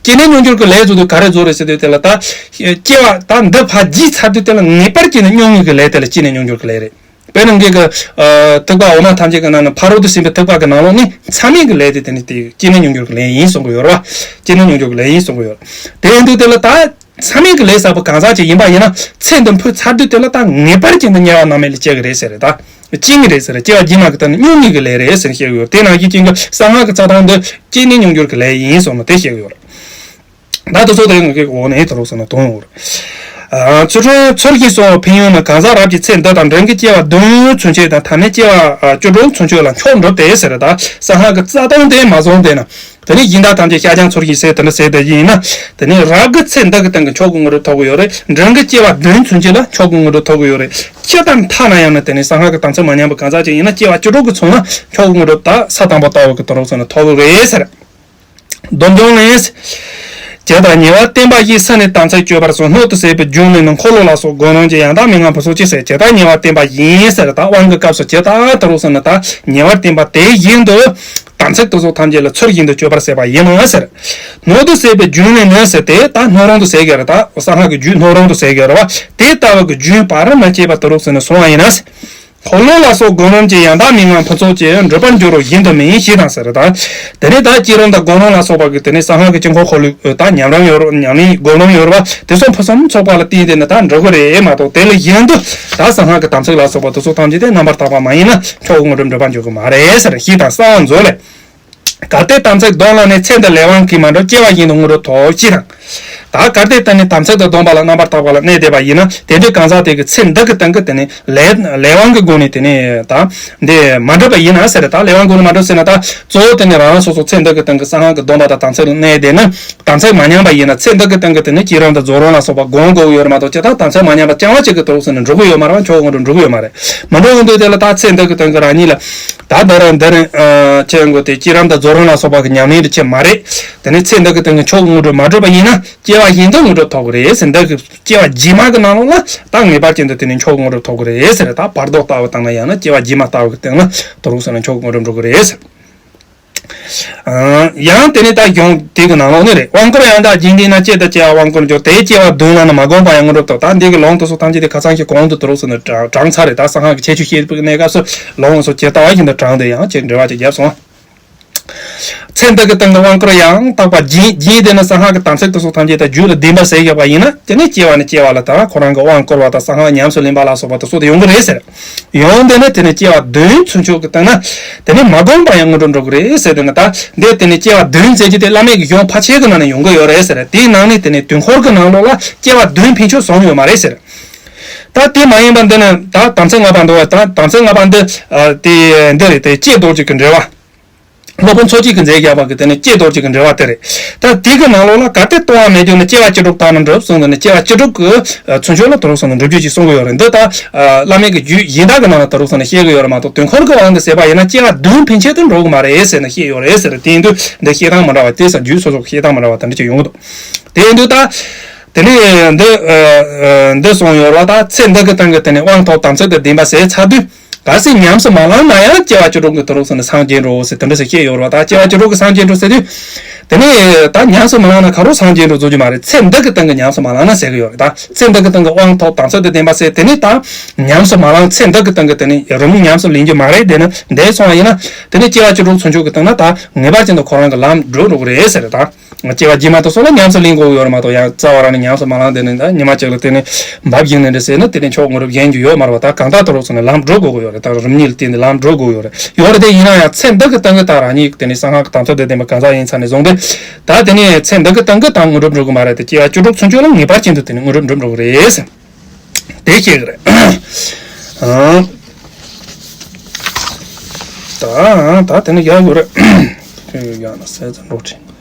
སྐྱེས་ནས་མྱོང་འགྱུར་གྱི་ལས་ཟེར་དུས་ག་རེ་ཟེར་རེད་ཟེར་དུས་དེ་ལ་ད་སྐྱེ་བ་ད་འདི་ཕར་བརྗེད་ཚར་དུས་དེ་ལ་ངེས་པར་དུ་ནི་མྱོང་ངེས་ཀྱི་ལས་དེ་ལ་སྐྱེས་ནས་མྱོང་འགྱུར་གྱི་ལས་རེད། དཔེར་ན་ངེད་ཀྱི་ཨ་ཐེག་པ་འོག་མ་ཐམས་ཅད་ཀྱི་ནང་ནས་ཕ་རོལ་ཏུ་ཕྱིན་པའི་ཐེག་པ་གི་ནང་ལོགས་ནས་མཚམས་མེད་ཀྱི་ལས་དེ་དེ་ནི་དེ་སྐྱེས་ནས་མྱོང་འགྱུར་གྱི་ལས་ཡིན་གསུང་གི་ཡོད་རེད་བ། སྐྱེས་ནས་མྱོང་འགྱུར་གྱི་ལས་ཡིན་གསུང་གི་ཡོད་རེད། དེ་ཡིན་དུས་དེ་ལ་ད་མཚམས་མེད་ཀྱི་ལས་ཟེར་བ་གང་ཟག་ཅིག་ཡིན་པ་ཡིན་ན་ཚེ་འདི་འཕོས་ཚར་དུས་དེ་ལ་ད་ངེས་པར་ཅན་དུ་དམྱལ་བ་མནར་མེད་ལ་སྐྱེ་གི་རེད་ཟེར་རེད། ད་སྐྱེ་ངེས་རེད་ཟེར། སྐྱེ་བ་རྗེས་མ་གི་ད་ནི་མྱོང་ངེས་ཀྱི་ལས་རེད་ཟེར་བཤད་གི་ཡོད། དེ་ནང་བཞིན་ཅན་གྱི་གསང་སྔགས་ཀྱི་རྩ་ལྟུང་འདི་སྐྱེས་ནས་མྱོང་འགྱུར་གྱི་ལས་ཡིན་གསུངས་ནས་དེ་བཤད་གི་ཡོད་རེད། ད་དེ་ཚོ་དེ་ངེད་ཀྱི་འོག་ནས་དེ་རོགས་ཟེར་ན་དོན་ཡོད་རེད། ཨ་ཚུལ་ཁྲིམས་ཚུལ་བཞིན་སྲུང་བའི་ཕན་ཡོན་ནི། གང་ཟག་རབ་ཀྱིས་ཚེ་འདི་དང་མགྲོན་གྱི་སྐྱེ་བ་བདུན་ཚུན་ཆད་དང་ཐ་མའི་སྐྱེ་བ་ཨ་བཅུ་དྲུག་ཚུན་ཆད་ལ་མཆོག་འགྲུབ་སྟེ་ཟེར། ད་གསང་སྔགས་ཀྱི་རྩ་ལྟུང་དེ་མ་བཟུང་བསྡད་ན། དེ་ནས་སྦྱིན་བདག་ཐམས་ཅད་ཤཱཀྱ་མཚོར་བཞིན་ཟེར་དེ་འདྲ་ཟེར་དེ་ཡིན་ན། དེ་ནས་རབ་ཀྱི་ཚེ་འདི་གི་སྟེང་གི་མཆོག་གི་དངོས་གྲུབ་ཐོབ་གི་ཡོད་རེད། མགྲོན་གྱི་སྐྱེ་བ་བདུན་ཚུན་ཆད་ལ་མཆོག་གི་དངོས་གྲུབ་ཐོབ་གི་ཡོད་རེད། ཇི་ལྟར་ཐ་ན་ཡང་ན་དེ་ནས་གསང་སྔགས་ཀྱི་དམ་ཚིག་མ་ཉམས་པ་གང་ཟག་ཅིག་ཡིན་ན་སྐྱེ་བ་བཅུ་དྲུག་གི་མཚུངས་ན་མཆོག་གི་དངོས་གྲུབ་ད་ས་དང་པོ་ལྟ་བུ་གི་དེ་རོགས་ཟེར་ན་ཐོབ་གི་རེད་ཟེར། སྡོམ་འབྱུང་ལས། ཇི་ལྟར་ཉེ་བར་བསྟན་པ་བཞིན་སུ་ནས་དམ་ཚིག་སྤྱོད་པར་གསུངས། སྣོད་དུ་ཟད་པའི་རྒྱུན་ལས་ནི། འཁོར་ལོ་ལ་སོགས་སྒོ་རྣམས་ཀྱིས། ཡང་དག་མི་མངའ་ཕུན་ཚོགས་ཀྱི་ཟེར། ཇི་ལྟར་ཉེ་བར་བསྟན་པ་བཞིན་ཟེར། ད་དབང་གི་སྐབས་སུ་ཇི་ལྟར་དེ་རོགས་ཟེར་ན་ད་ཉེ་བར་བསྟན་པ་དེ་བཞིན་དུ་དམ་ཚིག་དེ་ཚོ་ཐམས་ཅད་ལ་ཚུལ་བཞིན་དུ་སྤྱོད་པར་ཟད་པ་ཡིན་ནོ་ཟེར། སྣོད་དུ་ཟད་པའི་རྒྱུན་ལས་ནི་ཟེར་དེ་ད་སྣོད་རུང་དུ་ཟད་དགོས་རེད། ད་གསང་སྔགས་ཀྱི་རྒྱུད་སྣོད་རུང་དུ་ཟད་དགོས་རེད་བ། དེ་ལྟ་བུ་གི་རྒྱུན་བར་མ་ཆད་པ་དེ་རོགས་ཟེར་ན་སོང་བ་ཡིན་ན། འཁོར་ལོ་ལ་སོགས་སྒོ་རྣམས་ཀྱིས། ཡང་དག་མི་མངའ་ཕུན་ཚོགས་ཀྱི། འགྲུབ་པར་འགྱུར་རོ་བཞིན་དུ་མིན། ཞེས་དང་ཟེར། ད་དེ་ནས་ད་བསྐྱེད་རིམ་དང་སྒོམ་རིམ་ལ་སོགས་པ་གི་དེ་ནས་གསང་སྔགས་ཀྱི་དཀྱིལ་འཁོར་འཁོར་ལོའི་ད་ཉམས་རིམ་ཡོད་རེད། ཉམས་ལེན་སྒོམ་རིམ་ཡོད་རེད་བ། དེ་ཚོ་ཕུན་སུམ་ཚོགས་པ་ལ་བརྟེན་ཏེ་ནི་ད་འགྲུབ་གི་རེད་མ་གཏོགས་དེ་ལས་གཞན་དུ་ད་གསང་སྔགས་ཀྱི་དམ་ཚིག་ལ་སོགས་པ་དེ་ཚོ་ཐམས་ཅད་དེ་རྣམ་པར་དག་པ་མ་ཡིན་ན་མཆོག་གི་དངོས་གྲུབ་འགྲུབ་པར་འགྱུར་གི་མ་རེད་ཟེར། ཞེས་དང་གསང་བ་མཛོད་ལས། གལ་ཏེ་དམ་ཚིག་སྡོམ་ལ་ནི། ཚེ་འདི་ལས་དབང་གིས་མ་འགྲུབ། སྐྱེ་བ་བཞིན་དུ་དངོས་གྲུབ་ཐོབ། ཅེས་དང་། ད་གལ་ཏེ་ད་ནི་དམ་ཚིག་དང་སྡོམ་པ་ལ་རྣམ་པར་དག་པ་ལ་གནས་བསྡད་པ་ཡིན་ན། དེ་འདྲའི་གང་ཟག་དེ་གི་ཚེ་འདི་གི་སྟེང་གི་དེ་ནི་ལས་ལས་དབང་གི་སྒོ་ནས་དེ་ནི་ད་འདི་མ་འགྲུབ་པ་ཡིན་ན་ཟེར། ད་ལས་དབང་སྒོ་ནས་མ་འགྲུབ་ཟེར་ན་ད་གཙོ་བོ་དེ་ནི་རང་རང་སོ་སོ་ཚེ་འདི་གི་སྟེང་གི་གསང་སྔགས་ཀྱི་སྡོམ་པ་དང་དམ་ཚིག་ལ་གནས་བསྡད་ན། དམ་ཚིག་མ་ཉམས་པ་ཡིན་ན་ཚེ་འདི་གི་སྟེང་གི་དེ་ནི་བསྐྱེད་རིམ་དང་རྫོགས་རིམ་ལ་སོགས་པ་སྒོམ་དགོས་ཡོད་རེད་མ་གཏོགས་ཅི་ད་དམ་ཚིག་མ་ཉམས་པ་རྐྱང་བ་གཅིག་གི་དུས་ཟེར་ནས་འགྲུབ་གི་ཡོད་མ་རེད་བ། མཆོག་དངོས་གྲུབ་འགྲུབ་གི་ཡོད་མ་རེད། མ་འགྲུབ་ཡོང་དུས་དེ་ལ་ད་ཚེ་འདི་གི་སྟེང་གི་རང་ཉིད་ལ་ད་འདི་རང་འདི་རང་ཨ་ཅེས་འགོ་དེ་བསྐྱེད་རིམ་དང་རྫོགས་རིམ་ལ་སོགས་པ་གི་ཉམས་ལེན་དུ་ཆེ་མ་རེད། དེ་ནས་ཚེ་འདི་གི་སྟེང་གི་མཆོག་གི་དངོས་གྲུབ་མ་འགྲུབ་པ་ཡིན་ན་སྐྱེ་བ་གཞན་དུ་དངོས་གྲུབ་ཐོབ་གི་རེད་ཟེར། འདི་གི་སྐྱེ་བ་རྗེས་མ་གི་ནང་ལོགས་ལ་ད་ངེས་པར་ཅན་དུ་དེ་ནས་མཆོག་གི་དངོས་གྲུབ་ཐོབ་གི་རེད་ཟེར། ད་བར་དོ་ལྟ་བུ་བཏང་ན་ཡང་ན་སྐྱེ་བ་རྗེས་མ་ལྟ་བུ་གི་སྟེང་ལ་དུ་རུག་ཟེར་ན་མཆོག་གི་དངོས་གྲུབ་འགྲུབ་གི་རེད་ཟེར། ཡང་དེ་ནས་ད་གཞུང་དེ་གི་ནང་ལོགས་ནས་རེད། དབང་བསྐུར་ཡང་དག་རྗེས་འདེད་ན། ཅི་སྟེ་སྐྱེ་བ་དབང་བསྐུར་འགྱུར། དེས་སྐྱེ་བ་བདུན་ལ་ནི། མ་བསྒོམས་པ་ཡང་དངོས་གྲུབ་ཐོབ། ད་འདི་གི་ལུང་དེ་ཚོ་ཐམས་ཅད་དེ་ཁ་སང་གི་གོང་དུ་དུ་རུག་ཟེར་ནས་དྲངས་ཚར་རེད། ད་གསང་སྔགས་ཀྱི་ཁྱད་ཆོས་བཤད་པའི་གནས་སྐབས་སུ་ལུང་སོགས་ཇི་ལྟ་བ་བཞིན་དུ་དྲངས་ཏེ་ཡང་ཅིག་འགྲེལ་བ་ཅིག་བརྒྱབ་སོང་། ཚེ་འདི་གི་སྟེང་དུ་དབང་བསྐུར་ཡང་དག་པ་རྗེས་རྗེས་དེ་ནི་གསང་སྔགས་ཀྱི་དམ་ཚིག་དེ་ཚོ་ཐམས་ཅད་དེ་རྒྱུད་ལ་བདེན་པར་ཟད་བཞག་པ་ཡིན་ན་དེ་ནི་སྐྱེ་བ་ནས་སྐྱེ་བ་ལ་ད་ཁོ་རང་གི་དབང་བསྐུར་བ་དང་གསང་སྔགས་ཉམས་སུ་ལེན་པ་ལ་སོགས་པ་དེ་ཚོ་དེ་ཡོང་གི་རེད་ཟེར། ཡང་དེ་ནི་དེ་ནི་སྐྱེ་བ་བདུན་ཚུན་ཆོད་ཀྱི་སྟེང་ན་དེ་ནི་མ་བསྒོམས་པ་ཡང་དངོས་གྲུབ་འགྲུབ་ཀྱི་རེད་ཟེར། དེ་ནི་ད་འདི་དེ་ནི་སྐྱེ་བ་བདུན་ཟེར་རྒྱུ་དེ་བླ་མེད་ཀྱི་གཞུང་ཕལ་ཆེར་གྱི་ནང་ན་ཡོང་གི་ཡོད་རེད་ཟེར། དེའི་ནང་ནས་དེ་ནི་དུས་འཁོར་གྱི་ནང་ལོགས་ལ་སྐྱེ་བ་བདུན་ཕན་ཆོད་བཟུང་ཡོད་མ་རེད་ཟེར། ད་དེ་མ་ཡིན་པ་འདི་ནི་ད་དམ་ཚིག་ལྔ་པ་འདུག་བ། ད་དམ་ཚིག་ལྔ་པ་འདི་ཨ་དེ་འདི་རེད། དེ་བསྐྱེད་རྡོ་རྗེ་གི་འགྲེལ་བ། སློབ་དཔོན་མཚོ་སྐྱེས་ཀྱིས་མཛད་བཞག་པ་གི་དེ་ནི་བསྐྱེད་རྡོ་རྗེ་གི་འགྲེལ་བ་དེ་རེད། ད་དེ་གི་ནང་ལོགས་ལ་གལ་ཏེ་ལྟུང་བ་མེད་རྒྱུ་ན་སྐྱེ་བ་བཅུ་དྲུག་དག་ན་འགྲུབ་གསུངས་ཏེ་ནི་སྐྱེ་བ་བཅུ་དྲུག་གི་ཚུན་ཆོད་ལ་དུ་རུག་གསུངས་ནས་འགྲུབ་རྒྱུ་ཞིག་གསུང་གི་ཡོད་རེད། འདི་ད་བླ་མེད་ཀྱི་རྒྱུད་གཞན་དག་གི་ནང་ལ་དུ་རུག་གསུངས་ནས་བཤད་གི་ཡོད་རེད་མ་གཏོགས་དུས་འཁོར་གི་དབང་དུ་ཟེར་བ་ཡིན་ན་སྐྱེ་བ་བདུན་ཕན་ཆད་དུ་འགྲོ་གི་མ་རེད་ཟེར་ནས་བཤད་ཡོད་རེད་ཟེར། དེ་ཡིན་དུས་འདི་བཤད་སྟངས་མི་འདྲ་བ་དེ་ས་རྒྱུད་སོ་སོ་བཤད་སྟངས་མི་འདྲ་བ་དེ་འདྲ་ཅིག་ཡོང་གི་འདུག་དེ་ཡིན་དུས་ད་དེ་ནས་འདི་འདི་གསུངས་ཡོད་རེད་བ། ད་ཚེ་འདི་གི་སྟེང་གི་དེ་ནས་དབང་ཐོབ་དམ་ཚིག་དང་ལྡན་པ་ཟེར་ཚར་དུས། གལ་སྲིད་ཉམས་སུ་མ་བླངས་ན་ཡང་སྐྱེ་བ་བཅུ་དྲུག་གི་དུ་རུག་ཟེར་ནས་སངས་རྒྱས་འགྲོ་ཟེར་དེ་འདྲ་ཟེར་བཤད་ཡོད་རེད་བ། ད་སྐྱེ་བ་བཅུ་དྲུག་གི་སངས་རྒྱས་འགྲོ་ཟེར་དུས། དེ་ནས་ད་ཉམས་སུ་མ་བླངས་ན་ག་རུ་སངས་རྒྱས་འགྲོ་བཟོ་རྒྱུ་མ་རེད། ཚེ་འདི་གི་སྟེང་གི་ཉམས་སུ་མ་བླངས་ན་ཟེར་གི་ཡོད་རེད། ད་ཚེ་འདི་གི་སྟེང་གི་དབང་ཐོབ་དམ་ཚིག་དང་ལྡན་པ་ཟེར་དེ་ནས་ད་ཉམས་སུ་མ་བླངས། ཚེ་འདི་གི་སྟེང་གི་དེ་ནས་རུ་མི་ཉམས་སུ་ལེན་རྒྱུ་མ་རེད། དེ་ནི་འདས་སོང་བ་ཡིན་ན་དེ་ནས་སྐྱེ་བ་བཅུ་དྲུག་ཚུན་ཆོད་གི་སྟེང་ན་ད་ངེས་པར་ཅན་དུ་ཁོ་རང་གི་ལམ་འགྲོ་འགྲོ་གི་རེད་ཟེར་རེད། ད་ སྐྱེ་བ་རྗེས་མ་དེ་སོགས་ལ་ཉམས་སུ་ལེན་དགོས་ཀྱི་ཡོད་རེད་མ་གཏོགས། ཡང་རྩ་བ་རང་ནས་ཉམས་སུ་མ་བླངས་དེ་ནི་ད་ཉི་མ་གཅིག་ལ་དེ་ནི་འབབ་ཡིན་ནི་འདྲ་ཟེར་ན་དེ་ནི་མཆོག་དངོས་གྲུབ་རྒྱན་རྒྱུ་ཡོད་མ་རེད་པ། ད་གང་ལྟར་དུ་རོགས་སོང་ནས་ལམ་འགྲོ་དགོས་ཀྱི་ཡོད་རེད། ད་རིམ་གཉིས་ལ་བརྟེན་ནས་ལམ་འགྲོ་དགོས་ཀྱི་ཡོད་རེད། ཡོད་རེད་དེ། ཡིན་ན་ཡང་ཚེ་འདི་གི་སྟེང་གི་ད་རང་ཉིད་དེ་ནི་གསང་སྔགས་ཀྱི་དམ་ཚིག་དེ་ལྡན་པ་གང་ཟག་ཡིན་ཚར་ནས་བཟུང་སྟེ། ད་དེ་ནི་ཚེ་འདི་གི་སྟེང་གི་ད་དངོས་གྲུབ་འགྲུབ་ཀྱི་མ་རེད་དེ། སྐྱེ་བ་བཅུ་དྲུག་ཚུན་ཆོད་ལ་ངེས་པར་ཅན་དུ་དེ་ནི་དངོས་གྲུབ་འགྲུབ་འགྲོ་གི་རེད་ཟེར། དེ་བཤད་ཀྱི་རེད། ཨང་། ད་ད་དེ་ནི་ཡག་ཡོད་རེད། ཡག་ན་ཟེར་ཙམ་འགྲོ་དྲན།